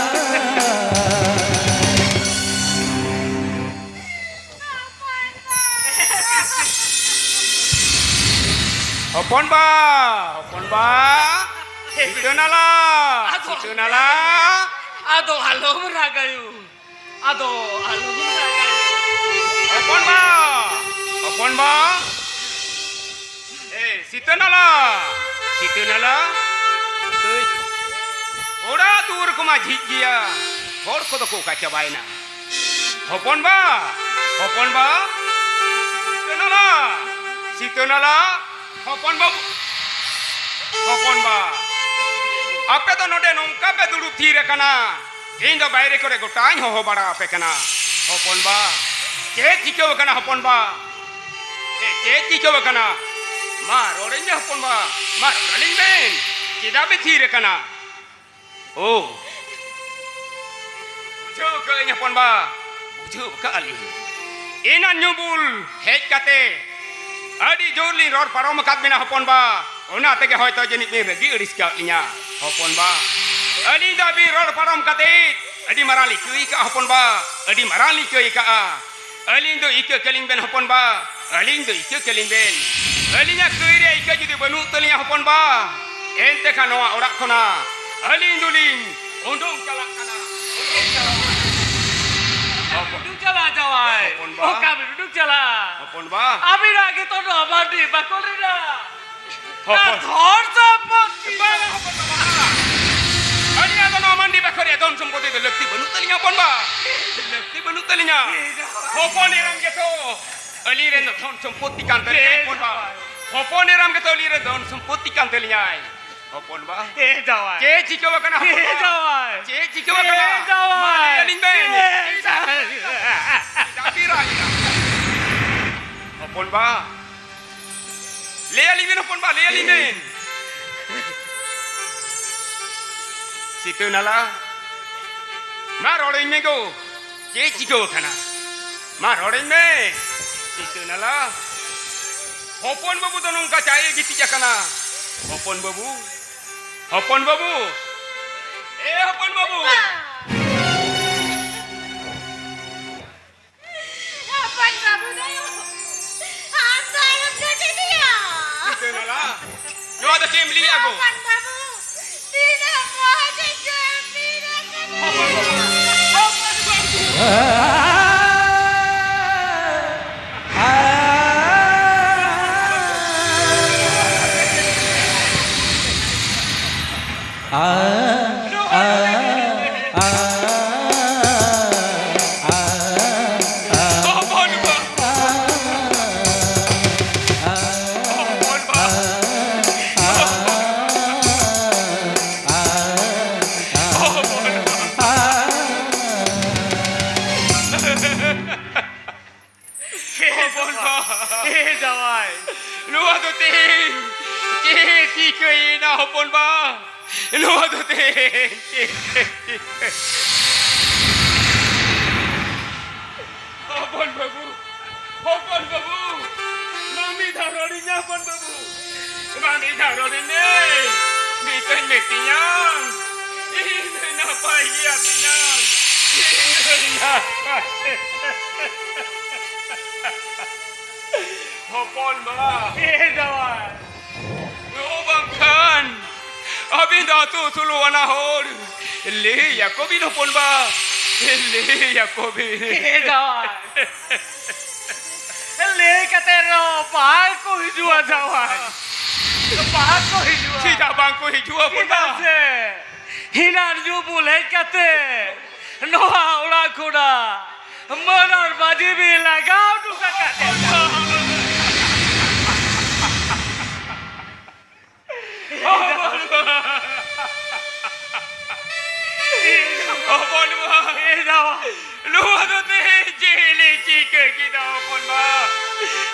ᱦᱚᱯᱚᱱ ᱵᱟ, ᱦᱚᱯᱚᱱ ᱵᱟ, ᱥᱤᱛᱟᱹ ᱱᱟᱞᱟ, ᱟᱫᱚ, ᱥᱤᱛᱟᱹ ᱱᱟᱞᱟ᱾ ᱟᱫᱚ ᱟᱞᱚᱢ ᱨᱟᱜᱟᱭᱩ, ᱟᱫᱚ ᱟᱞᱚᱢ ᱨᱟᱜᱟᱭᱩ᱾ ᱦᱚᱯᱚᱱ ᱵᱟ, ᱦᱚᱯᱚᱱ ᱵᱟ, ᱮ, ᱥᱤᱛᱟᱹ ᱱᱟᱞᱟ, ᱥᱤᱛᱟᱹ ᱱᱟᱞᱟ᱾ ᱚᱲᱟᱜ ᱫᱩᱣᱟᱹᱨ ᱠᱚᱢᱟ ᱡᱷᱤᱡ ᱜᱮᱭᱟ, ᱦᱚᱲ ᱠᱚᱫᱚ ᱠᱚ ᱚᱠᱟ ᱪᱟᱵᱟᱭᱮᱱᱟ? ᱦᱚᱯᱚᱱ ᱵᱟ, ᱦᱚᱯᱚᱱ ᱵᱟ, ᱥᱤᱛᱟᱹ ᱱᱟᱞᱟ, ᱥᱤᱛᱟᱹ ᱱᱟᱞᱟ, ᱦᱚᱯᱚᱱ ᱵᱟᱹᱵᱩ, ᱦᱚᱯᱚᱱ ᱵᱟ, ᱟᱯᱮ ᱫᱚ ᱱᱚᱰᱮ ᱱᱚᱝᱠᱟ ᱯᱮ ᱫᱩᱲᱩᱵ ᱛᱷᱤᱨ ᱟᱠᱟᱱᱟ? ᱤᱧ ᱫᱚ ᱵᱟᱭᱨᱮ ᱠᱚᱨᱮ ᱜᱚᱴᱟᱧ ᱦᱚᱦᱚ ᱵᱟᱲᱟ ᱟᱯᱮ ᱠᱟᱱᱟ᱾ ᱦᱚᱯᱚᱱ ᱵᱟ, ᱪᱮᱫ ᱪᱤᱠᱟᱹᱣ ᱟᱠᱟᱱᱟ ᱦᱚᱯᱚᱱ ᱵᱟ? ᱪᱮᱫ, ᱪᱮᱫ ᱪᱤᱠᱟᱹᱣ ᱟᱠᱟᱱᱟ? ᱢᱟ ᱨᱚᱲᱟᱹᱧ ᱢᱮ ᱦᱚᱯᱚᱱ ᱵᱟ, ᱢᱟ ᱨᱚᱲ ᱟᱹᱞᱤᱧ ᱵᱮᱱ᱾ ᱪᱮᱫᱟᱜ ᱵᱮᱱ ᱛᱷᱤᱨ ᱟᱠᱟᱱᱟ? ᱳ, ᱵᱩᱡᱷᱟᱹᱣ ᱠᱟᱜ ᱟᱹᱧ ᱦᱚᱯᱚᱱ ᱵᱟ, ᱵᱩᱡᱷᱟᱹᱣ ᱠᱟᱜ ᱟᱹᱞᱤᱧ᱾ ᱮᱱᱟᱱ ᱧᱩ ᱵᱩᱞ ᱦᱮᱡ ᱠᱟᱛᱮ ᱟᱹᱰᱤ ᱡᱳᱨ ᱞᱤᱧ ᱨᱚᱲ ᱯᱟᱨᱚᱢ ᱟᱠᱟᱫ ᱵᱮᱱᱟ ᱦᱚᱯᱚᱱ ᱵᱟ, ᱚᱱᱟ ᱛᱮᱜᱮ ᱦᱚᱭᱛᱚ ᱡᱟᱹᱱᱤᱡ ᱵᱮᱱ ᱨᱟᱹᱜᱤ ᱟᱹᱲᱤᱥ ᱠᱟᱜ ᱞᱤᱧᱟ ᱦᱚᱯᱚᱱ ᱵᱟ᱾ ᱟᱹᱞᱤᱧ ᱫᱚ ᱟᱹᱵᱤᱱ ᱨᱚᱲ ᱯᱟᱨᱚᱢ ᱠᱟᱛᱮ ᱟᱹᱰᱤ ᱢᱟᱨᱟᱝ ᱞᱤᱧ ᱤᱠᱟᱹ ᱟᱠᱟᱫᱼᱟ ᱦᱚᱯᱚᱱ ᱵᱟ, ᱟᱹᱰᱤ ᱢᱟᱨᱟᱝ ᱞᱤᱧ ᱤᱠᱟᱹ ᱟᱠᱟᱫᱼᱟ᱾ ᱟᱹᱞᱤᱧ ᱫᱚ ᱤᱠᱟᱹ ᱠᱟᱹᱞᱤᱧ ᱵᱮᱱ ᱦᱚᱯᱚᱱ ᱵᱟ, ᱟᱹᱞᱤᱧ ᱫᱚ ᱤᱠᱟᱹ ᱠᱟᱹᱞᱤᱧ ᱵᱮᱱ᱾ ᱟᱹᱞᱤᱧᱟᱜ ᱠᱟᱹᱭ ᱨᱮ ᱤᱠᱟᱹ ᱡᱩᱫᱤ ᱵᱟᱹᱱᱩᱜ ᱛᱟᱹᱞᱤᱧᱟ ᱦᱚᱯᱚᱱ ᱵᱟ, ᱮᱱᱛᱮ ᱠᱷᱟᱱ ᱱᱚᱣᱟ ᱚᱲᱟᱜ ᱠᱷᱚᱱᱟᱜ ᱟᱹᱞᱤᱧ ᱫᱚᱞᱤᱧ ᱩᱰᱩᱝ ᱪᱟᱞᱟᱜ ᱠᱟᱱᱟ, ᱩᱰᱩᱝ ᱪᱟᱞᱟᱜ ᱠᱟᱱᱟ᱾ ᱩᱰᱩᱝ ᱪᱟᱞᱟᱜ ᱡᱟᱶᱟᱭ᱾ ᱦᱚᱯᱚᱱ ᱵᱟ᱾ ᱚᱠᱟ ᱵᱤᱱ ᱩᱰᱩᱝ ᱪᱟᱞᱟᱜ? ᱦᱚᱯᱚᱱ ᱵᱟ᱾ ᱟᱹᱵᱤᱱᱟᱜ ᱜᱮᱛᱚ ᱱᱚᱣᱟ ᱢᱟᱹᱱᱰᱤ ᱵᱟᱠᱚ ᱨᱮᱱᱟᱜ ᱦᱚᱯᱚᱱ ᱫᱷᱚᱨ ᱥᱚᱢᱯᱚᱛᱤ᱾ ᱵᱟᱝ, ᱦᱚᱯᱚᱱ ᱵᱟ, ᱵᱟᱝ᱾ ᱟᱹᱞᱤᱧᱟᱜ ᱫᱚ ᱱᱚᱣᱟ ᱢᱟᱹᱱᱰᱤ ᱵᱟᱠᱷᱳᱞ ᱨᱮᱭᱟᱜ ᱫᱷᱚᱱ ᱥᱚᱢᱯᱚᱛᱤ ᱫᱚ ᱞᱟᱹᱠᱛᱤ ᱵᱟᱹᱱᱩᱜ ᱛᱟᱹᱞᱤᱧᱟ, ᱦᱚᱯᱚᱱ ᱵᱟ᱾ ᱞᱟᱹᱠᱛᱤ ᱵᱟᱹᱱᱩᱜ ᱛᱟᱹᱞᱤᱧᱟ᱾ ᱦᱚᱯᱚᱱ ᱮᱨᱟᱢ ᱜᱮᱛᱚ ᱟᱹᱞᱤᱧ ᱨᱮᱱ ᱫᱚ ᱫᱷᱚᱱ ᱥᱚᱢᱯᱚᱛᱤ ᱠᱟᱱ ᱛᱟᱹᱞᱤᱧᱟ, ᱦᱚᱯᱚᱱ ᱵᱟ᱾ ᱦᱚᱯᱚᱱ ᱮᱨᱟᱢ ᱜᱮᱛᱚ ᱟᱹᱞᱤᱧ ᱨᱮᱱ ᱫᱷᱚᱱ ᱥᱚᱢᱯᱚᱛᱤ ᱠᱟᱱ ᱛᱟᱹᱞᱤᱧᱟᱭ, ᱦᱚᱯᱚᱱ ᱵᱟ᱾ ᱮ ᱡᱟᱶᱟᱭ᱾ ᱪᱮᱫ ᱪᱤᱠᱟᱹᱣ ᱟᱠᱟᱱᱟ, ᱦᱚᱯᱚᱱ ᱮ ᱵᱟ? ᱡᱟᱶᱟᱭ᱾ ᱪᱮᱫ ᱪᱤᱠᱟᱹᱣ ᱟᱠᱟᱱᱟ? ᱮ ᱡᱟᱶᱟᱭ᱾ ᱢᱟ ᱞᱟᱹᱭ ᱟᱹᱞᱤᱧ ᱵᱮᱱ᱾ ᱮ ᱡᱟᱶᱟᱭ᱾ ᱪᱮᱫᱟᱜ ᱵᱤᱱ ᱨᱟᱜ ᱮᱫᱟ? ᱦᱚᱯᱚᱱ ᱵᱟ᱾ ᱞᱟᱹᱭ ᱟᱹᱞᱤᱧ ᱵᱮᱱ ᱦᱚᱯᱚᱱ ᱵᱟ, ᱞᱟᱹᱭ ᱟᱹᱞᱤᱧ ᱵᱮᱱ᱾ ᱥᱤᱛᱟᱹ ᱱᱟᱞᱟ, ᱢᱟ ᱨᱚᱲᱟᱹᱧ ᱢᱮ ᱜᱳ, ᱪᱮᱫ ᱪᱤᱠᱟᱹᱣ ᱟᱠᱟᱱᱟ? ᱢᱟ ᱨᱚᱲᱟᱹᱧ ᱢᱮ᱾ ᱥᱤᱛᱟᱹ ᱱᱟᱞᱟ, ᱦᱚᱯᱚᱱ ᱵᱟᱹᱵᱩ ᱫᱚ ᱱᱚᱝᱠᱟ ᱪᱟᱭ ᱮ ᱜᱤᱛᱤᱡ ᱟᱠᱟᱱᱟ᱾ ᱦᱚᱯᱚᱱ ᱵᱟᱹᱵᱩ, ᱦᱚᱯᱚᱱ ᱵᱟᱹᱵᱩ, ᱮ ᱦᱚᱯᱚᱱ ᱵᱟᱹᱵᱩ᱾ ᱦᱚᱯᱚᱱ ᱵᱟᱹᱵᱩ ᱫᱚ ᱟᱢ ᱫᱚ ᱟᱞᱚᱢ ᱡᱚᱴᱮᱫᱮᱭᱟ᱾ ᱥᱤᱛᱟᱹ ᱱᱟᱞᱟ, ᱱᱚᱣᱟ ᱫᱚ ᱪᱮᱫ ᱮᱢ ᱞᱟᱹᱭᱟ ᱜᱳ? ᱦᱚᱯᱚᱱ ᱵᱟᱹᱵᱩ, ᱛᱤᱱᱟᱹᱜ ᱢᱚᱡᱽ ᱮ ᱠᱟᱹᱢᱤ ᱟᱠᱟᱫᱟ᱾ ᱦᱚᱯᱚᱱ ᱵᱟᱹᱵᱩ, ᱦᱚᱯᱚᱱ ᱵᱟᱹᱵᱩ᱾ ᱦᱚᱯᱚᱱ ᱵᱟ᱾ ᱮ ᱡᱟᱶᱟᱭ᱾ ᱱᱚᱣᱟ ᱫᱚ ᱛᱮᱦᱮᱧ ᱪᱮᱫ ᱪᱤᱠᱟᱹᱭᱮᱱᱟ ᱦᱚᱯᱚᱱ ᱵᱟ? ᱱᱚᱣᱟ ᱫᱚ ᱛᱮᱦᱮᱧ ᱪᱮᱫ ᱪᱤᱠᱟᱹ-, ᱦᱚᱯᱚᱱ ᱵᱟᱹᱵᱩ, ᱦᱚᱯᱚᱱ ᱵᱟᱹᱵᱩ, ᱢᱟ ᱢᱤᱫ ᱫᱷᱟᱣ ᱨᱚᱲᱤᱧ ᱢᱮ ᱦᱚᱯᱚᱱ ᱵᱟᱹᱵᱩ, ᱢᱟ ᱢᱤᱫ ᱫᱷᱟᱣ ᱨᱚᱲᱤᱧ ᱢᱮ, ᱢᱤᱫᱴᱟᱹᱝ ᱢᱤᱛᱟᱹᱧᱟᱢ᱾ ᱤᱧ ᱫᱚ ᱱᱟᱯᱟᱭ ᱜᱮᱭᱟ ᱛᱤᱧᱟᱹ᱾ ᱤᱧ ᱫᱚ ᱱᱟᱯᱟᱭ᱾ ᱦᱚᱯᱚᱱ ᱵᱟ᱾ ᱮ ᱡᱟᱶᱟᱭ᱾ ᱱᱚᱜᱼᱚ ᱵᱟᱝᱠᱷᱟᱱ ᱟᱹᱵᱤᱱ ᱫᱚ ᱟᱹᱛᱩ ᱥᱳᱞᱳ ᱟᱱᱟ ᱦᱚᱲ᱾ ᱞᱟᱹᱭ ᱟᱠᱚ ᱵᱤᱱ ᱦᱚᱯᱚᱱ ᱵᱟ᱾ ᱞᱟᱹᱭ ᱟᱠᱚ ᱵᱤᱱ᱾ ᱮ ᱡᱟᱶᱟᱭ᱾ ᱞᱟᱹᱭ ᱠᱟᱛᱮ ᱨᱮᱦᱚᱸ ᱵᱟᱝ ᱠᱚ ᱦᱤᱡᱩᱜᱼᱟ ᱡᱟᱶᱟᱭ᱾ ᱵᱟᱝ ᱠᱚ ᱦᱤᱡᱩᱜᱼᱟ᱾ ᱪᱮᱫᱟᱜ ᱵᱟᱝ ᱠᱚ ᱦᱤᱡᱩᱜᱼᱟ ᱦᱚᱯᱚᱱ ᱵᱟ? ᱪᱮᱫᱟᱜ ᱥᱮ ᱦᱤᱱᱟᱨ ᱧᱩ ᱵᱩᱞ ᱦᱮᱡ ᱠᱟᱛᱮ ᱱᱚᱣᱟ ᱚᱲᱟᱜ ᱠᱷᱚᱱᱟᱜ ᱢᱟᱹᱱ ᱟᱨ ᱢᱟᱹᱡᱷᱤ ᱵᱤᱱ ᱞᱟᱜᱟᱣ ᱦᱚᱴᱚ ᱠᱟᱠᱟᱫ ᱞᱤᱧᱟ᱾ ᱦᱚᱯᱚᱱ ᱵᱟ᱾ ᱦᱚᱯᱚᱱ ᱵᱟ᱾ ᱮ ᱡᱟᱶᱟᱭ᱾ ᱱᱚᱣᱟ ᱫᱚ ᱛᱮᱦᱮᱧ ᱪᱮᱫ ᱞᱤᱧ ᱪᱤᱠᱟᱹ ᱠᱮᱫᱟ ᱦᱚᱯᱚᱱ ᱵᱟ?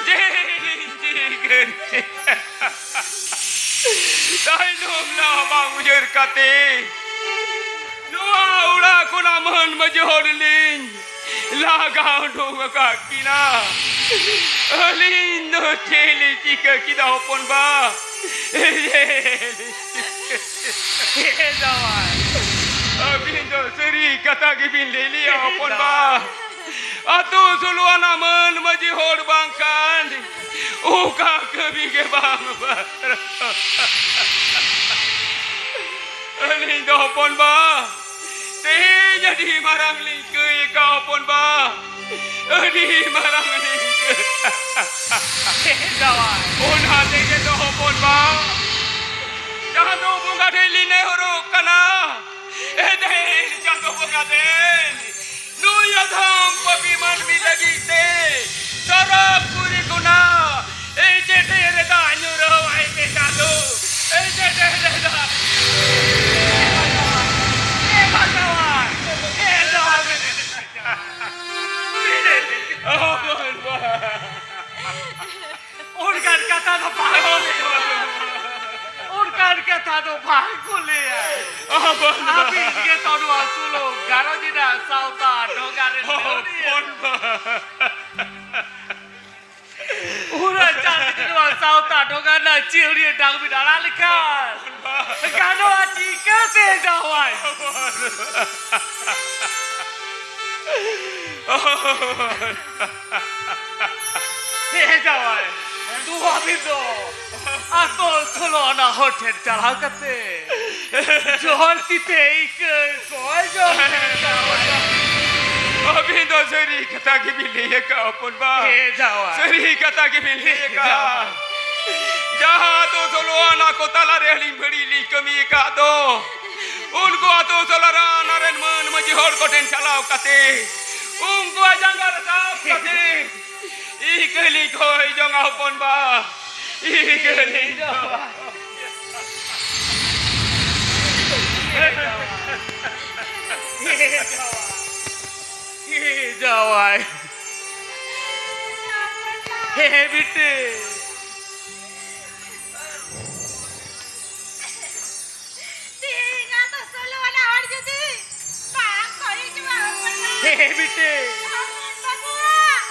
ᱪᱮᱫ ᱞᱤᱧ ᱪᱤᱠᱟᱹ ᱠᱮᱫᱟ? ᱛᱟᱭᱱᱚᱢ ᱨᱮᱱᱟᱜ ᱵᱟᱝ ᱩᱭᱦᱟᱹᱨ ᱠᱟᱛᱮ ᱱᱚᱣᱟ ᱚᱲᱟᱜ ᱠᱷᱚᱱᱟᱜ ᱢᱟᱹᱱ ᱢᱟᱹᱡᱷᱤ ᱦᱚᱲ ᱞᱤᱧ ᱞᱟᱜᱟ ᱩᱰᱩᱠ ᱟᱠᱟᱫ ᱠᱤᱱᱟ᱾ ᱟᱹᱞᱤᱧ ᱫᱚ ᱪᱮᱫ ᱞᱤᱧ ᱪᱤᱠᱟᱹ ᱠᱮᱫᱟ ᱦᱚᱯᱚᱱ ᱵᱟ? ᱮ ᱡᱟᱶᱟᱭ᱾ ᱟᱹᱵᱤᱱ ᱫᱚ ᱥᱟᱹᱨᱤ ᱠᱟᱛᱷᱟ ᱜᱮᱵᱤᱱ ᱞᱟᱹᱭ ᱞᱮᱭᱟ ᱦᱚᱯᱚᱱ ᱵᱟ᱾ ᱟᱹᱛᱩ ᱥᱳᱞᱳ ᱟᱱᱟ ᱢᱟᱹᱱ ᱢᱟᱹᱡᱷᱤ ᱦᱚᱲ ᱵᱟᱝᱠᱷᱟᱱ ᱚᱠᱟ ᱠᱟᱹᱢᱤ ᱜᱮ ᱵᱟᱝ ᱯᱟᱨᱚᱢᱚᱜᱼᱟ᱾ ᱟᱹᱞᱤᱧ ᱫᱚ ᱦᱚᱯᱚᱱ ᱵᱟ, ᱛᱮᱦᱮᱧ ᱟᱹᱰᱤ ᱢᱟᱨᱟᱝ ᱞᱤᱧ ᱠᱟᱹᱭ ᱟᱠᱟᱫ ᱦᱚᱯᱚᱱ ᱵᱟ, ᱟᱹᱰᱤ ᱢᱟᱨᱟᱝ ᱞᱤᱧ ᱠᱟᱹᱭ᱾ ᱡᱟᱶᱟᱭ᱾ ᱚᱱᱟ ᱛᱮᱜᱮ ᱫᱚ ᱦᱚᱯᱚᱱ ᱵᱟ, ᱪᱟᱸᱫᱚ ᱵᱚᱸᱜᱟ ᱴᱷᱮᱱ ᱞᱤᱧ ᱱᱮᱦᱚᱨᱚᱜ ᱠᱟᱱᱟ, ᱮ ᱫᱮᱱ ᱪᱟᱸᱫᱚ ᱵᱚᱸᱜᱟ ᱫᱮᱱ, ᱱᱩᱭ ᱟᱫᱷᱟᱢ ᱯᱟᱹᱯᱤ ᱢᱟᱹᱱᱢᱤ ᱞᱟᱹᱜᱤᱫ ᱛᱮ ᱥᱚᱨᱚᱜᱽᱯᱩᱨᱤ ᱠᱷᱚᱱᱟᱜ ᱮᱭ ᱪᱮᱴᱮ ᱨᱮ ᱫᱟᱜ ᱧᱩᱨᱟᱹᱣᱟᱭ ᱢᱮ ᱪᱟᱸᱫᱚ, ᱮᱭ ᱪᱮᱴᱮ ᱨᱮ ᱫᱟᱜ᱾ ᱮ ᱵᱟᱥᱟᱣᱟ, ᱮ ᱡᱟᱶᱟᱭ᱾ ᱚᱱᱠᱟᱱ ᱠᱟᱛᱷᱟ ᱫᱚ ᱵᱟᱝ ᱠᱚ ᱞᱟᱹᱭᱟ᱾ ᱚᱱᱠᱟᱱ ᱠᱟᱛᱷᱟ ᱫᱚ ᱵᱟᱝ ᱠᱚ ᱞᱟᱹᱭᱟ᱾ ᱟᱵᱟᱱ ᱵᱟ᱾ ᱟᱹᱵᱤᱱ ᱜᱮ ᱛᱚ ᱱᱚᱣᱟ ᱥᱳᱞᱳ ᱜᱷᱟᱨᱚᱸᱡᱽ ᱨᱮᱱᱟᱜ ᱥᱟᱶᱛᱟ ᱰᱷᱚᱸᱜᱟ ᱨᱮᱱ ᱞᱟᱹᱣᱲᱤᱭᱟᱹ᱾ ᱦᱚᱯᱚᱱ ᱵᱟ᱾ ᱩᱱᱟᱹᱜ ᱪᱟᱸᱫ ᱱᱚᱣᱟ ᱟᱣᱛᱟ ᱰᱚᱜᱟ ᱨᱮᱱᱟᱜ ᱪᱤᱦᱩᱲᱤᱭᱟᱹ ᱰᱟᱝ ᱵᱤᱱ ᱟᱲᱟᱜ ᱞᱮᱠᱷᱟᱱ ᱜᱟᱱᱚᱜᱼᱟ ᱪᱤᱠᱟᱹᱛᱮ ᱡᱟᱶᱟᱭ? ᱦᱮᱸ ᱡᱟᱶᱟᱭ, ᱱᱚᱣᱟ ᱵᱤᱱ ᱫᱚ ᱟᱛᱳ ᱥᱳᱞᱳ ᱟᱱᱟ ᱦᱚᱲ ᱴᱷᱮᱱ ᱪᱟᱞᱟᱣ ᱠᱟᱛᱮ ᱡᱚᱦᱚᱨ ᱛᱤᱛᱮ ᱤᱠᱟᱹ ᱠᱚᱭ ᱡᱚᱝ ᱠᱟᱱᱟ᱾ ᱟᱹᱵᱤᱱ ᱫᱚ ᱥᱟᱹᱨᱤ ᱠᱟᱛᱷᱟ ᱜᱮᱵᱤᱱ ᱞᱟᱹᱭ ᱟᱠᱟᱫᱼᱟ, ᱦᱚᱯᱚᱱ ᱵᱟ᱾ ᱦᱮᱸ, ᱡᱟᱶᱟᱭ᱾ ᱥᱟᱹᱨᱤ ᱠᱟᱛᱷᱟ ᱜᱮᱵᱤᱱ ᱞᱟᱹᱭ ᱟᱠᱟᱫᱼᱟ᱾ ᱡᱟᱶᱟᱭ᱾ ᱡᱟᱦᱟᱸ ᱫᱚ ᱥᱳᱞᱳ ᱟᱱᱟ ᱠᱚ ᱛᱟᱞᱟᱨᱮ ᱟᱹᱞᱤᱧ ᱵᱟᱹᱲᱤᱡ ᱞᱤᱧ ᱠᱟᱹᱢᱤ ᱟᱠᱟᱫ ᱫᱚ, ᱩᱱᱠᱩ ᱟᱛᱳ ᱥᱳᱞᱳ ᱟᱱᱟ ᱨᱮᱱ ᱢᱟᱹᱱ ᱢᱟᱹᱡᱷᱤ ᱦᱚᱲ ᱠᱚᱴᱷᱮᱱ ᱪᱟᱞᱟᱣ ᱠᱟᱛᱮ ᱩᱱᱠᱩᱣᱟᱜ ᱡᱟᱸᱜᱟ ᱨᱮ ᱥᱟᱵ ᱠᱟᱛᱮ ᱤᱠᱟᱹ ᱞᱤᱧ ᱠᱷᱚᱭ ᱡᱚᱝᱟ, ᱦᱚᱯᱚᱱ ᱵᱟ᱾ ᱤᱠᱟᱹ ᱞᱤᱧ ᱠᱷᱚᱭ᱾ ᱦᱮᱸ ᱡᱟᱶᱟᱭ᱾ ᱦᱮᱸ ᱵᱤᱴᱤ᱾ ᱛᱮᱦᱮᱧ ᱟᱛᱳ ᱥᱳᱞᱳ ᱟᱱᱟ ᱦᱚᱲ ᱡᱩᱫᱤ ᱵᱟᱝ ᱠᱚ ᱦᱤᱡᱩᱜᱼᱟ, ᱦᱚᱯᱚᱱ ᱵᱟ᱾ ᱦᱮᱸ ᱵᱤᱴᱤ᱾ ᱦᱚᱯᱚᱱ ᱵᱟᱹᱵᱩᱣᱟᱜ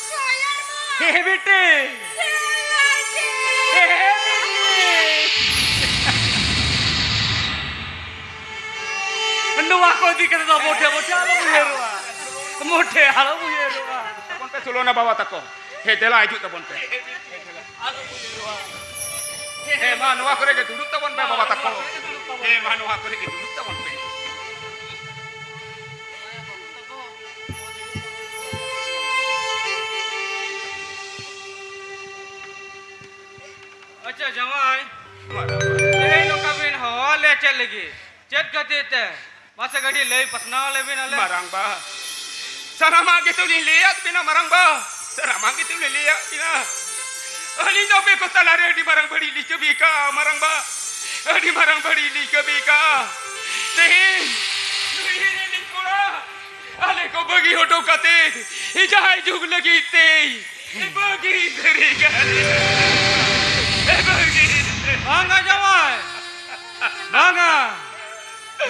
ᱥᱚᱭᱚᱨ ᱫᱚ᱾ ᱦᱮᱸ ᱵᱤᱴᱤ᱾ ᱦᱮᱸ ᱵᱤᱴᱤ᱾ ᱱᱚᱣᱟ ᱠᱚ ᱤᱫᱤ ᱠᱟᱛᱮ ᱫᱚ ᱢᱚᱴᱷᱮ, ᱢᱚᱴᱷᱮ ᱟᱞᱚᱢ ᱩᱭᱦᱟᱹᱨᱚᱜᱼᱟ᱾ ᱢᱚᱴᱷᱮ ᱟᱞᱚᱢ ᱩᱭᱦᱟᱹᱨᱚᱜᱼᱟ᱾ ᱛᱟᱵᱚᱱ ᱯᱮ ᱥᱳᱞᱳ ᱟᱱᱟ ᱵᱟᱵᱟ ᱛᱟᱠᱚ᱾ ᱦᱮᱸ, ᱫᱮᱞᱟ ᱦᱤᱡᱩᱜ ᱛᱟᱵᱚᱱ ᱯᱮ᱾ ᱦᱮᱸ, ᱢᱟ ᱱᱚᱣᱟ ᱠᱚᱨᱮ ᱜᱮ ᱫᱩᱲᱩᱵ ᱛᱟᱵᱚᱱ ᱯᱮ ᱵᱟᱵᱟ ᱛᱟᱠᱚ᱾ ᱦᱮᱸ, ᱢᱟ ᱱᱚᱣᱟ ᱠᱚᱨᱮ ᱜᱮ ᱫᱩᱲᱩᱵ ᱛᱟᱵᱚᱱ ᱯᱮ᱾ ᱟᱪᱪᱷᱟ ᱡᱟᱶᱟᱭ, ᱢᱟ ᱱᱚᱣᱟ ᱠᱚᱨᱮ᱾ ᱛᱮᱦᱮᱧ ᱱᱚᱝᱠᱟ ᱵᱤᱱ ᱦᱚᱦᱚ ᱞᱮ ᱪᱮᱫ ᱞᱟᱹᱜᱤᱫ? ᱪᱮᱫ ᱠᱷᱟᱹᱛᱤᱨ ᱛᱮ? ᱢᱟᱥᱮ ᱠᱟᱹᱴᱤᱡ ᱞᱟᱹᱭ ᱯᱟᱥᱱᱟᱣ ᱟᱞᱮ ᱵᱤᱱ ᱟᱞᱮ᱾ ᱢᱟᱨᱟᱝ ᱵᱟ, ᱥᱟᱱᱟᱢᱟᱜ ᱜᱮᱛᱚ ᱞᱤᱧ ᱞᱟᱹᱭᱟᱫ ᱵᱤᱱᱟ ᱢᱟᱨᱟᱝ ᱵᱟ, ᱥᱟᱱᱟᱢᱟᱜ ᱜᱮᱛᱚ ᱞᱤᱧ ᱞᱟᱹᱭᱟᱫ ᱵᱤᱱᱟ᱾ ᱟᱹᱞᱤᱧ ᱫᱚ ᱟᱯᱮ ᱠᱚ ᱛᱟᱞᱟᱨᱮ ᱟᱹᱰᱤ ᱢᱟᱨᱟᱝ ᱵᱟᱹᱲᱤᱡ ᱞᱤᱧ ᱠᱟᱹᱢᱤ ᱠᱟᱜᱼᱟ ᱢᱟᱨᱟᱝ ᱵᱟ, ᱟᱹᱰᱤ ᱢᱟᱨᱟᱝ ᱵᱟᱹᱲᱤᱡ ᱞᱤᱧ ᱠᱟᱹᱢᱤ ᱠᱟᱜᱼᱟ᱾ ᱛᱮᱦᱮᱧ ᱱᱩᱭ ᱦᱤᱨᱤ ᱞᱤᱧ ᱠᱚᱲᱟ ᱟᱞᱮ ᱠᱚ ᱵᱟᱹᱜᱤ ᱦᱚᱴᱚ ᱠᱟᱛᱮ ᱡᱟᱦᱟᱸᱭ ᱡᱩᱜᱽ ᱞᱟᱹᱜᱤᱫ ᱛᱮ ᱵᱟᱹᱜᱤ ᱥᱟᱹᱨᱤ ᱠᱟᱱ᱾ ᱵᱟᱹᱜᱤ᱾ ᱵᱟᱝᱟ ᱡᱟᱶᱟᱭ, ᱵᱟᱝᱟ᱾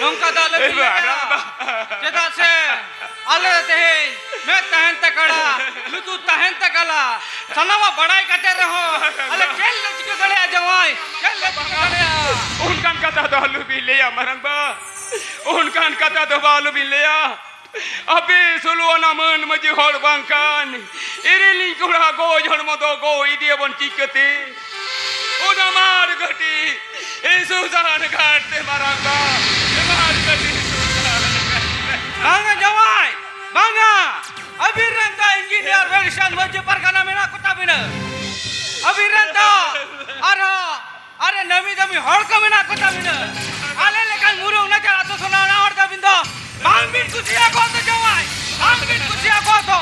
ᱱᱚᱝᱠᱟ ᱫᱚ ᱟᱞᱮ ᱯᱮ ᱞᱟᱹᱭᱟ᱾ ᱵᱟᱝᱟ᱾ ᱪᱮᱫᱟᱜ ᱥᱮ ᱟᱞᱮ ᱛᱮᱦᱮᱧ ᱢᱮᱫ ᱛᱟᱦᱮᱱ ᱛᱮ ᱠᱟᱲᱟ, ᱞᱩᱛᱩᱨ ᱛᱟᱦᱮᱱ ᱛᱮ ᱠᱟᱞᱟ, ᱥᱟᱱᱟᱢᱟᱜ ᱵᱟᱲᱟᱭ ᱠᱟᱛᱮ ᱨᱮᱦᱚᱸ ᱟᱞᱮ ᱪᱮᱫ ᱚᱱᱠᱟᱱ ᱠᱟᱛᱷᱟ ᱫᱚ ᱟᱞᱚᱵᱤᱱ ᱞᱟᱹᱭᱟ ᱢᱟᱨᱟᱝᱵᱟ, ᱚᱱᱠᱟᱱ ᱠᱟᱛᱷᱟ ᱫᱚ ᱟᱞᱚᱵᱤᱱ ᱞᱟᱹᱭᱟ᱾ ᱟᱯᱮ ᱥᱳᱞᱳ ᱟᱱᱟ ᱢᱟᱹᱱ ᱢᱟᱹᱡᱷᱤ ᱦᱚᱲ ᱵᱟᱝᱠᱷᱟᱱ ᱤᱨᱤᱞᱤᱧ ᱠᱚᱲᱟ ᱜᱚᱡ ᱦᱚᱲᱢᱚ ᱫᱚ ᱜᱚ ᱤᱫᱤᱭᱟᱵᱚᱱ ᱪᱤᱠᱟᱹᱛᱮ? ᱚᱱᱟ ᱢᱟᱲ ᱜᱷᱟᱹᱴᱤ ᱥᱩᱥᱟᱱ ᱜᱷᱟᱴ ᱛᱮ ᱢᱟᱨᱟᱝᱵᱟ, ᱢᱟᱲ ᱜᱷᱟᱹᱴᱤ ᱥᱩᱥᱟᱱ ᱜᱷᱟᱴ ᱛᱮ᱾ ᱵᱟᱝᱟ ᱡᱟᱶᱟᱭ, ᱵᱟᱝᱟ᱾ ᱟᱹᱵᱤᱱ ᱨᱮᱱ ᱫᱚ ᱤᱧᱡᱤᱱᱤᱭᱟᱨ ᱵᱮᱨᱤᱥᱴᱟᱨ ᱢᱟᱹᱡᱷᱤ ᱯᱟᱨᱜᱟᱱᱟ ᱢᱮᱱᱟᱜ ᱠᱚ ᱛᱟᱵᱤᱱᱟ᱾ ᱟᱹᱵᱤᱱ ᱨᱮᱱ ᱫᱚ ᱟᱨᱦᱚᱸ ᱟᱨᱮ ᱱᱟᱹᱢᱤ ᱫᱟᱹᱢᱤ ᱦᱚᱲ ᱠᱚ ᱢᱮᱱᱟᱜ ᱠᱚ ᱛᱟᱵᱤᱱᱟ᱾ ᱟᱞᱮ ᱞᱮᱠᱟᱱ ᱢᱩᱨᱩ ᱱᱟᱪᱟᱨ ᱟᱛᱳ ᱥᱚᱱᱟ ᱚᱱᱟ ᱦᱚᱲ ᱫᱚ ᱟᱹᱵᱤᱱ ᱫᱚ ᱵᱟᱝ ᱵᱤᱱ ᱠᱩᱥᱤᱭᱟᱠᱚᱣᱟ ᱛᱚ ᱡᱟᱶᱟᱭ, ᱵᱟᱝ ᱵᱤᱱ ᱠᱩᱥᱤᱭᱟᱠᱚᱣᱟ ᱛᱚ᱾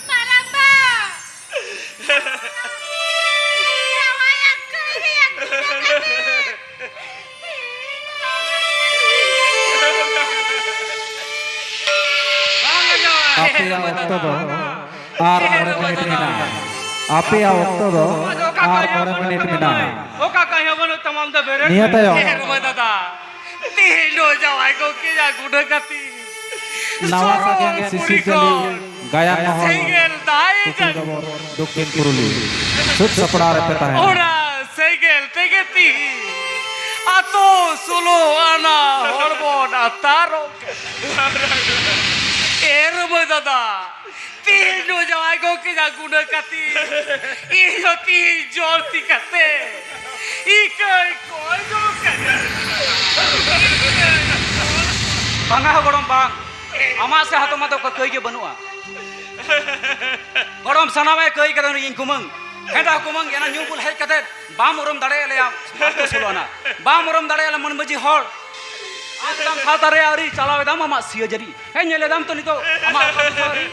ᱢᱟᱨᱟᱝᱵᱟ! ᱡᱟᱶᱟᱭ ᱟᱹᱜᱩᱭ ᱜᱮᱭᱟ ᱠᱚ᱾ ᱟᱯᱮᱭᱟᱜ ᱚᱠᱛᱚ ᱫᱚ ᱟᱨ ᱢᱚᱬᱮ ᱢᱤᱱᱤᱴ ᱢᱮᱱᱟᱜᱼᱟ᱾ ᱟᱯᱮᱭᱟᱜ ᱚᱠᱛᱚ ᱫᱚ ᱟᱨ ᱢᱚᱬᱮ ᱢᱤᱱᱤᱴ ᱢᱮᱱᱟᱜᱼᱟ᱾ ᱚᱠᱟ ᱠᱟᱹᱦᱤ ᱵᱟᱹᱱᱩᱜ ᱛᱟᱢᱟ ᱟᱢ ᱫᱚ ᱵᱮᱨᱮᱫ? ᱱᱤᱭᱟᱹ ᱛᱟᱭᱚᱢ ᱮ ᱨᱚᱢᱚᱭ ᱫᱟᱫᱟ, ᱛᱤᱦᱤᱧ ᱫᱚ ᱡᱟᱶᱟᱭ ᱜᱚᱢᱠᱮ ᱡᱟ ᱜᱩᱰᱟᱹ ᱠᱟᱹᱛᱤ᱾ ᱱᱟᱣᱟ ᱥᱟᱜᱮᱱ ᱥᱤᱥᱤᱨ ᱠᱩᱲᱤ ᱡᱟᱹᱞᱤ ᱠᱚ ᱜᱟᱭᱟᱱ ᱢᱚᱦᱚᱞ ᱥᱮᱸᱜᱮᱞ ᱫᱟᱭ ᱴᱩᱠᱩ ᱡᱟᱹᱞᱤ᱾ ᱰᱚᱵᱚᱨ ᱫᱚᱠᱠᱷᱤᱱ ᱯᱩᱨᱩᱞᱤᱭᱟᱹ᱾ ᱥᱟᱹᱛ ᱥᱟᱯᱲᱟᱣ ᱨᱮᱯᱮ ᱛᱟᱦᱮᱱᱟ᱾ ᱚᱱᱟ ᱥᱮᱸᱜᱮᱞ ᱛᱮᱜᱮ ᱛᱤᱦᱤᱧ ᱟᱛᱳ ᱥᱳᱞᱳ ᱟᱱᱟ ᱦᱚᱲ ᱵᱚᱱ ᱟᱛᱟᱨᱚᱜ ᱠᱟᱱᱟ᱾ ᱮ ᱨᱚᱢᱚᱭ ᱫᱟᱫᱟ, ᱛᱤᱦᱤᱧ ᱫᱚ ᱡᱟᱶᱟᱭ ᱜᱚᱢᱠᱮ ᱡᱟ ᱜᱩᱰᱟᱹ ᱠᱟᱹᱛᱤ, ᱤᱧ ᱦᱚᱸ ᱛᱤᱦᱤᱧ ᱡᱚᱞᱛᱤ ᱠᱟᱛᱮ ᱤᱠᱟᱹᱭ ᱠᱚᱭ ᱡᱚᱝ ᱠᱟᱱᱟ᱾ ᱵᱟᱝᱟ ᱦᱳ ᱜᱚᱲᱚᱢ, ᱵᱟᱝ᱾ ᱟᱢᱟᱜ ᱥᱮ ᱦᱟᱛᱚᱢᱟᱜ ᱫᱚ ᱚᱠᱟ ᱠᱟᱹᱭ ᱜᱮ ᱵᱟᱹᱱᱩᱜᱼᱟ᱾ ᱜᱚᱲᱚᱢ, ᱥᱟᱱᱟᱢᱮ ᱠᱟᱹᱭ ᱠᱟᱫᱟ ᱱᱩᱭ ᱤᱧ ᱠᱩᱢᱟᱹᱝ᱾ ᱦᱮᱸᱫᱟ ᱠᱩᱢᱟᱹᱝ, ᱮᱱᱟ ᱧᱩ ᱵᱩᱞ ᱦᱮᱡ ᱠᱟᱛᱮ ᱵᱟᱢ ᱩᱨᱩᱢ ᱫᱟᱲᱮᱭᱟᱞᱮᱭᱟ ᱟᱛᱳ ᱥᱳᱞᱳ ᱟᱱᱟ᱾ ᱵᱟᱢ ᱩᱨᱩᱢ ᱫᱟᱲᱮᱭᱟᱞᱮ ᱢᱟᱹᱱ ᱢᱟᱹᱡᱷᱤ ᱦᱚᱲ᱾ ᱟᱢ ᱥᱟᱶᱛᱟ ᱨᱮ ᱟᱹᱨᱤ ᱪᱟᱞᱟᱣ ᱮᱫᱟᱢ ᱟᱢᱟᱜ ᱥᱤᱭᱟᱹ ᱡᱟᱹᱨᱤ᱾ ᱦᱮᱸ, ᱧᱮᱞ ᱮᱫᱟᱢ ᱛᱚ ᱱᱤᱛᱚᱜ ᱟᱢᱟᱜ ᱠᱟᱹᱢᱤ ᱠᱚ ᱟᱹᱨᱤ᱾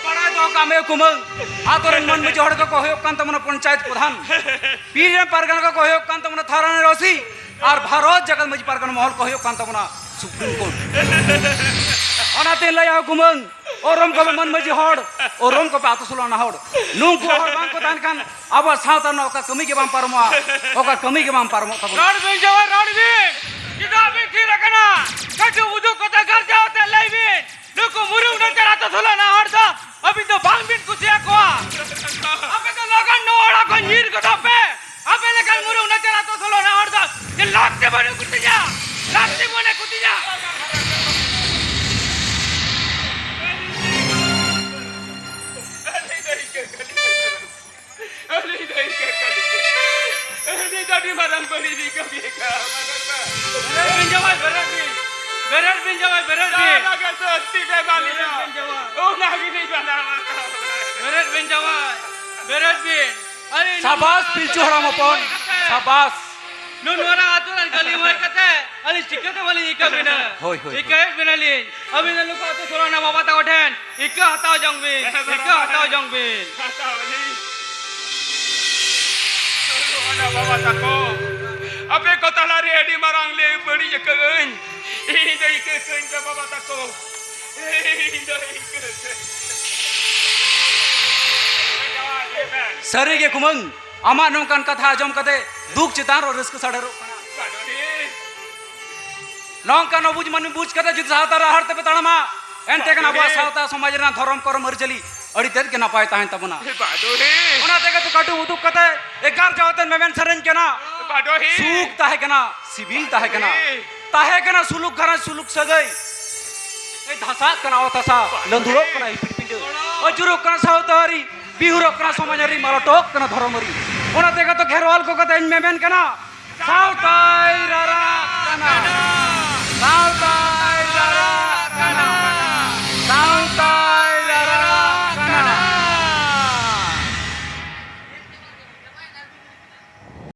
ᱵᱟᱲᱟᱭ ᱫᱚᱦᱚ ᱠᱟᱜ ᱢᱮ ᱠᱩᱢᱟᱹᱝ, ᱟᱛᱳ ᱨᱮᱱ ᱢᱟᱹᱱ ᱢᱟᱹᱡᱷᱤ ᱦᱚᱲ ᱠᱚᱠᱚ ᱦᱩᱭᱩᱜ ᱠᱟᱱ ᱛᱟᱵᱚᱱᱟ ᱯᱚᱧᱪᱟᱭᱮᱛ ᱯᱨᱚᱫᱷᱟᱱ, ᱯᱤᱲ ᱨᱮᱱ ᱯᱟᱨᱜᱟᱱᱟ ᱠᱚᱠᱚ ᱦᱩᱭᱩᱜ ᱠᱟᱱ ᱛᱟᱵᱚᱱᱟ ᱛᱷᱟᱱᱟ ᱨᱮᱱ ᱳᱥᱤ, ᱟᱨ ᱵᱷᱟᱨᱚᱛ ᱡᱟᱠᱟᱛ ᱢᱟᱹᱡᱷᱤ ᱯᱟᱨᱜᱟᱱᱟ ᱢᱚᱦᱚᱞ ᱠᱚ ᱦᱩᱭᱩᱜ ᱠᱟᱱ ᱛᱟᱵᱚᱱᱟ ᱥᱩᱯᱨᱤᱢ ᱠᱳᱨᱴ᱾ ᱚᱱᱟᱛᱮᱧ ᱞᱟᱹᱭᱟ ᱠᱩᱢᱟᱹᱝ, ᱳᱨᱳᱢ ᱠᱚᱯᱮ ᱢᱟᱹᱱ ᱢᱟᱹᱡᱷᱤ ᱦᱚᱲ, ᱳᱨᱳᱢ ᱠᱚᱯᱮ ᱟᱛᱳ ᱥᱳᱞᱳ ᱟᱱᱟ ᱦᱚᱲ᱾ ᱱᱩᱠᱩ ᱦᱚᱲ ᱵᱟᱝ ᱠᱚ ᱛᱟᱦᱮᱱ ᱠᱷᱟᱱ ᱟᱵᱚᱣᱟᱜ ᱥᱟᱶᱛᱟ ᱨᱮᱱᱟᱜ ᱚᱠᱟ ᱠᱟᱹᱢᱤ ᱜᱮ ᱵᱟᱝ ᱯᱟᱨᱚᱢᱚᱜᱼᱟ, ᱚᱠᱟ ᱠᱟᱹᱢᱤ ᱜᱮ ᱵᱟᱝ ᱯᱟᱨᱚᱢᱚᱜ ᱛᱟᱵᱚᱱᱟ᱾ ᱨᱚᱲ ᱵᱤᱱ ᱡᱟᱶᱟᱭ, ᱨᱚᱲ ᱵᱤᱱ᱾ ᱪᱮᱫᱟᱜ ᱵᱤᱱ ᱛᱷᱤᱨ ᱟᱠᱟᱱᱟ? ᱠᱟᱹᱴᱤᱡ ᱩᱫᱩᱜ ᱠᱟᱛᱮ ᱜᱟᱨᱡᱟᱣ ᱛᱮ ᱞᱟᱹᱭ ᱵᱤᱱ᱾ ᱱᱩᱠᱩ ᱢᱩᱨᱩᱢ ᱱᱟᱪᱟᱨ ᱟᱛᱳ ᱥᱳᱞᱳ ᱟᱱᱟ ᱦᱚᱲ ᱫᱚ ᱟᱹᱵᱤᱱ ᱫᱚ ᱵᱟᱝ ᱵᱤᱱ ᱠᱩᱥᱤᱭᱟᱠᱚᱣᱟ᱾ ᱟᱯᱮ ᱫᱚ ᱞᱚᱜᱚᱱ ᱱᱚᱣᱟ ᱵᱮᱨᱮᱫ ᱵᱤᱱ᱾ ᱟᱹᱞᱤᱧ ᱥᱟᱵᱟᱥ ᱱᱚᱣᱟ ᱯᱤᱞᱪᱩ ᱦᱟᱲᱟᱢ ᱦᱚᱯᱚᱱ᱾ ᱥᱟᱵᱟᱥ᱾ ᱱᱚᱣᱟ ᱟᱹᱛᱩ ᱨᱮᱱ ᱠᱟᱹᱞᱤ ᱢᱟᱹᱭ ᱠᱟᱛᱮ ᱟᱹᱞᱤᱧ ᱪᱤᱠᱟᱹᱛᱮ ᱵᱟᱹᱞᱤᱧ ᱤᱠᱟᱹ ᱵᱤᱱᱟ? ᱦᱳᱭ, ᱦᱳᱭ, ᱦᱳᱭ᱾ ᱤᱠᱟᱹᱭᱮᱫ ᱵᱤᱱᱟᱞᱤᱧ᱾ ᱟᱹᱵᱤᱱ ᱫᱚ ᱱᱩᱠᱩ ᱟᱹᱛᱩ ᱥᱳᱞᱳ ᱟᱱᱟ ᱵᱟᱵᱟ ᱛᱟᱠᱚ ᱴᱷᱮᱱ ᱤᱠᱟᱹ ᱦᱟᱛᱟᱣ ᱡᱚᱝ ᱵᱤᱱ᱾ ᱦᱮᱸ, ᱤᱠᱟᱹ ᱦᱟᱛᱟᱣ ᱡᱚᱝ ᱵᱤᱱ᱾ ᱦᱟᱛᱟᱣ ᱟᱹᱞᱤᱧ᱾ ᱥᱳᱞᱳ ᱟᱱᱟ ᱵᱟᱵᱟ ᱛᱟᱠᱚ, ᱟᱯᱮ ᱠᱚ ᱛᱟᱞᱟᱨᱮ ᱟᱹᱰᱤ ᱢᱟᱨᱟᱝ ᱞᱮ ᱵᱟᱹᱲᱤᱡ ᱟᱠᱟᱫᱟᱹᱧ᱾ ᱤᱧ ᱫᱚ ᱤᱠᱟᱹ ᱠᱟᱹᱧ ᱯᱮ ᱵᱟᱵᱟ ᱛᱟᱠᱚ᱾ ᱤᱧ ᱫᱚ ᱤᱠᱟᱹ ᱠᱟᱹᱧ᱾ ᱥᱟᱹᱨᱤ ᱜᱮ ᱠᱩᱢᱟᱹᱝ, ᱟᱢᱟᱜ ᱱᱚᱝᱠᱟᱱ ᱠᱟᱛᱷᱟ ᱟᱸᱡᱚᱢ ᱠᱟᱛᱮ ᱫᱩᱠ ᱪᱮᱛᱟᱱ ᱨᱮ ᱨᱟᱹᱥᱠᱟᱹ ᱥᱟᱰᱮᱨᱚᱜ ᱠᱟᱱᱟ᱾ ᱱᱚᱝᱠᱟᱱ ᱚᱵᱩᱡᱽ ᱢᱟᱹᱱᱢᱤ ᱵᱩᱡᱽ ᱠᱟᱛᱮ ᱡᱩᱫᱤ ᱥᱟᱶᱛᱟ ᱨᱮ ᱦᱟᱨ ᱛᱮᱯᱮ ᱛᱟᱲᱟᱢᱟ, ᱮᱱᱛᱮ ᱠᱷᱟᱱ ᱟᱵᱚᱣᱟᱜ ᱥᱟᱶᱛᱟ ᱥᱚᱢᱟᱡᱽ ᱨᱮᱱᱟᱜ ᱫᱷᱚᱨᱚᱢ ᱠᱚᱨᱚᱢ ᱟᱹᱨᱤᱪᱟᱹᱞᱤ ᱟᱹᱰᱤ ᱛᱮᱫ ᱜᱮ ᱱᱟᱯᱟᱭ ᱛᱟᱦᱮᱱ ᱛᱟᱵᱚᱱᱟ᱾ ᱚᱱᱟ ᱛᱮᱜᱮ ᱛᱚ ᱠᱟᱹᱴᱩᱵ ᱩᱫᱩᱜ ᱠᱟᱛᱮ ᱮᱜᱟᱨ ᱡᱟᱣᱛᱮ ᱢᱮᱢᱮᱱ ᱥᱮᱨᱮᱧ ᱠᱟᱱᱟ᱾ ᱥᱩᱠ ᱛᱟᱦᱮᱸ ᱠᱟᱱᱟ, ᱥᱤᱵᱤᱞ ᱛᱟᱦᱮᱸ ᱠᱟᱱᱟ, ᱛᱟᱦᱮᱸ ᱠᱟᱱᱟ ᱥᱩᱞᱩᱠ ᱜᱷᱟᱨᱚᱸᱡᱽ ᱥᱩᱞᱩᱠ ᱥᱟᱹᱜᱟᱹᱭ᱾ ᱮᱭ ᱫᱷᱟᱥᱟᱜ ᱠᱟᱱᱟ ᱚᱛ ᱦᱟᱥᱟ, ᱞᱟᱹᱸᱫᱩᱲᱚᱜ ᱠᱟᱱᱟ ᱦᱤᱯᱤᱲ ᱯᱤᱸᱰᱟᱹ, ᱟᱹᱪᱩᱨᱚᱜ ᱠᱟᱱᱟ ᱥᱟᱶᱛᱟ ᱟᱹᱨᱤ, ᱵᱤᱦᱩᱨᱚᱜ ᱠᱟᱱᱟ ᱥᱚᱢᱟᱡᱽ ᱟᱹᱨᱤ, ᱢᱟᱞᱚᱴᱚᱜ ᱠᱟᱱᱟ ᱫᱷᱚᱨᱚᱢ ᱟᱹᱨᱤ᱾ ᱚᱱᱟ ᱛᱮᱜᱮ ᱛᱚ ᱜᱷᱮᱨᱣᱟᱞ ᱠᱚ ᱠᱟᱛᱮ ᱤᱧ ᱢᱮᱢᱮᱱ ᱠᱟᱱᱟ, ᱥᱟᱶᱛᱟᱭ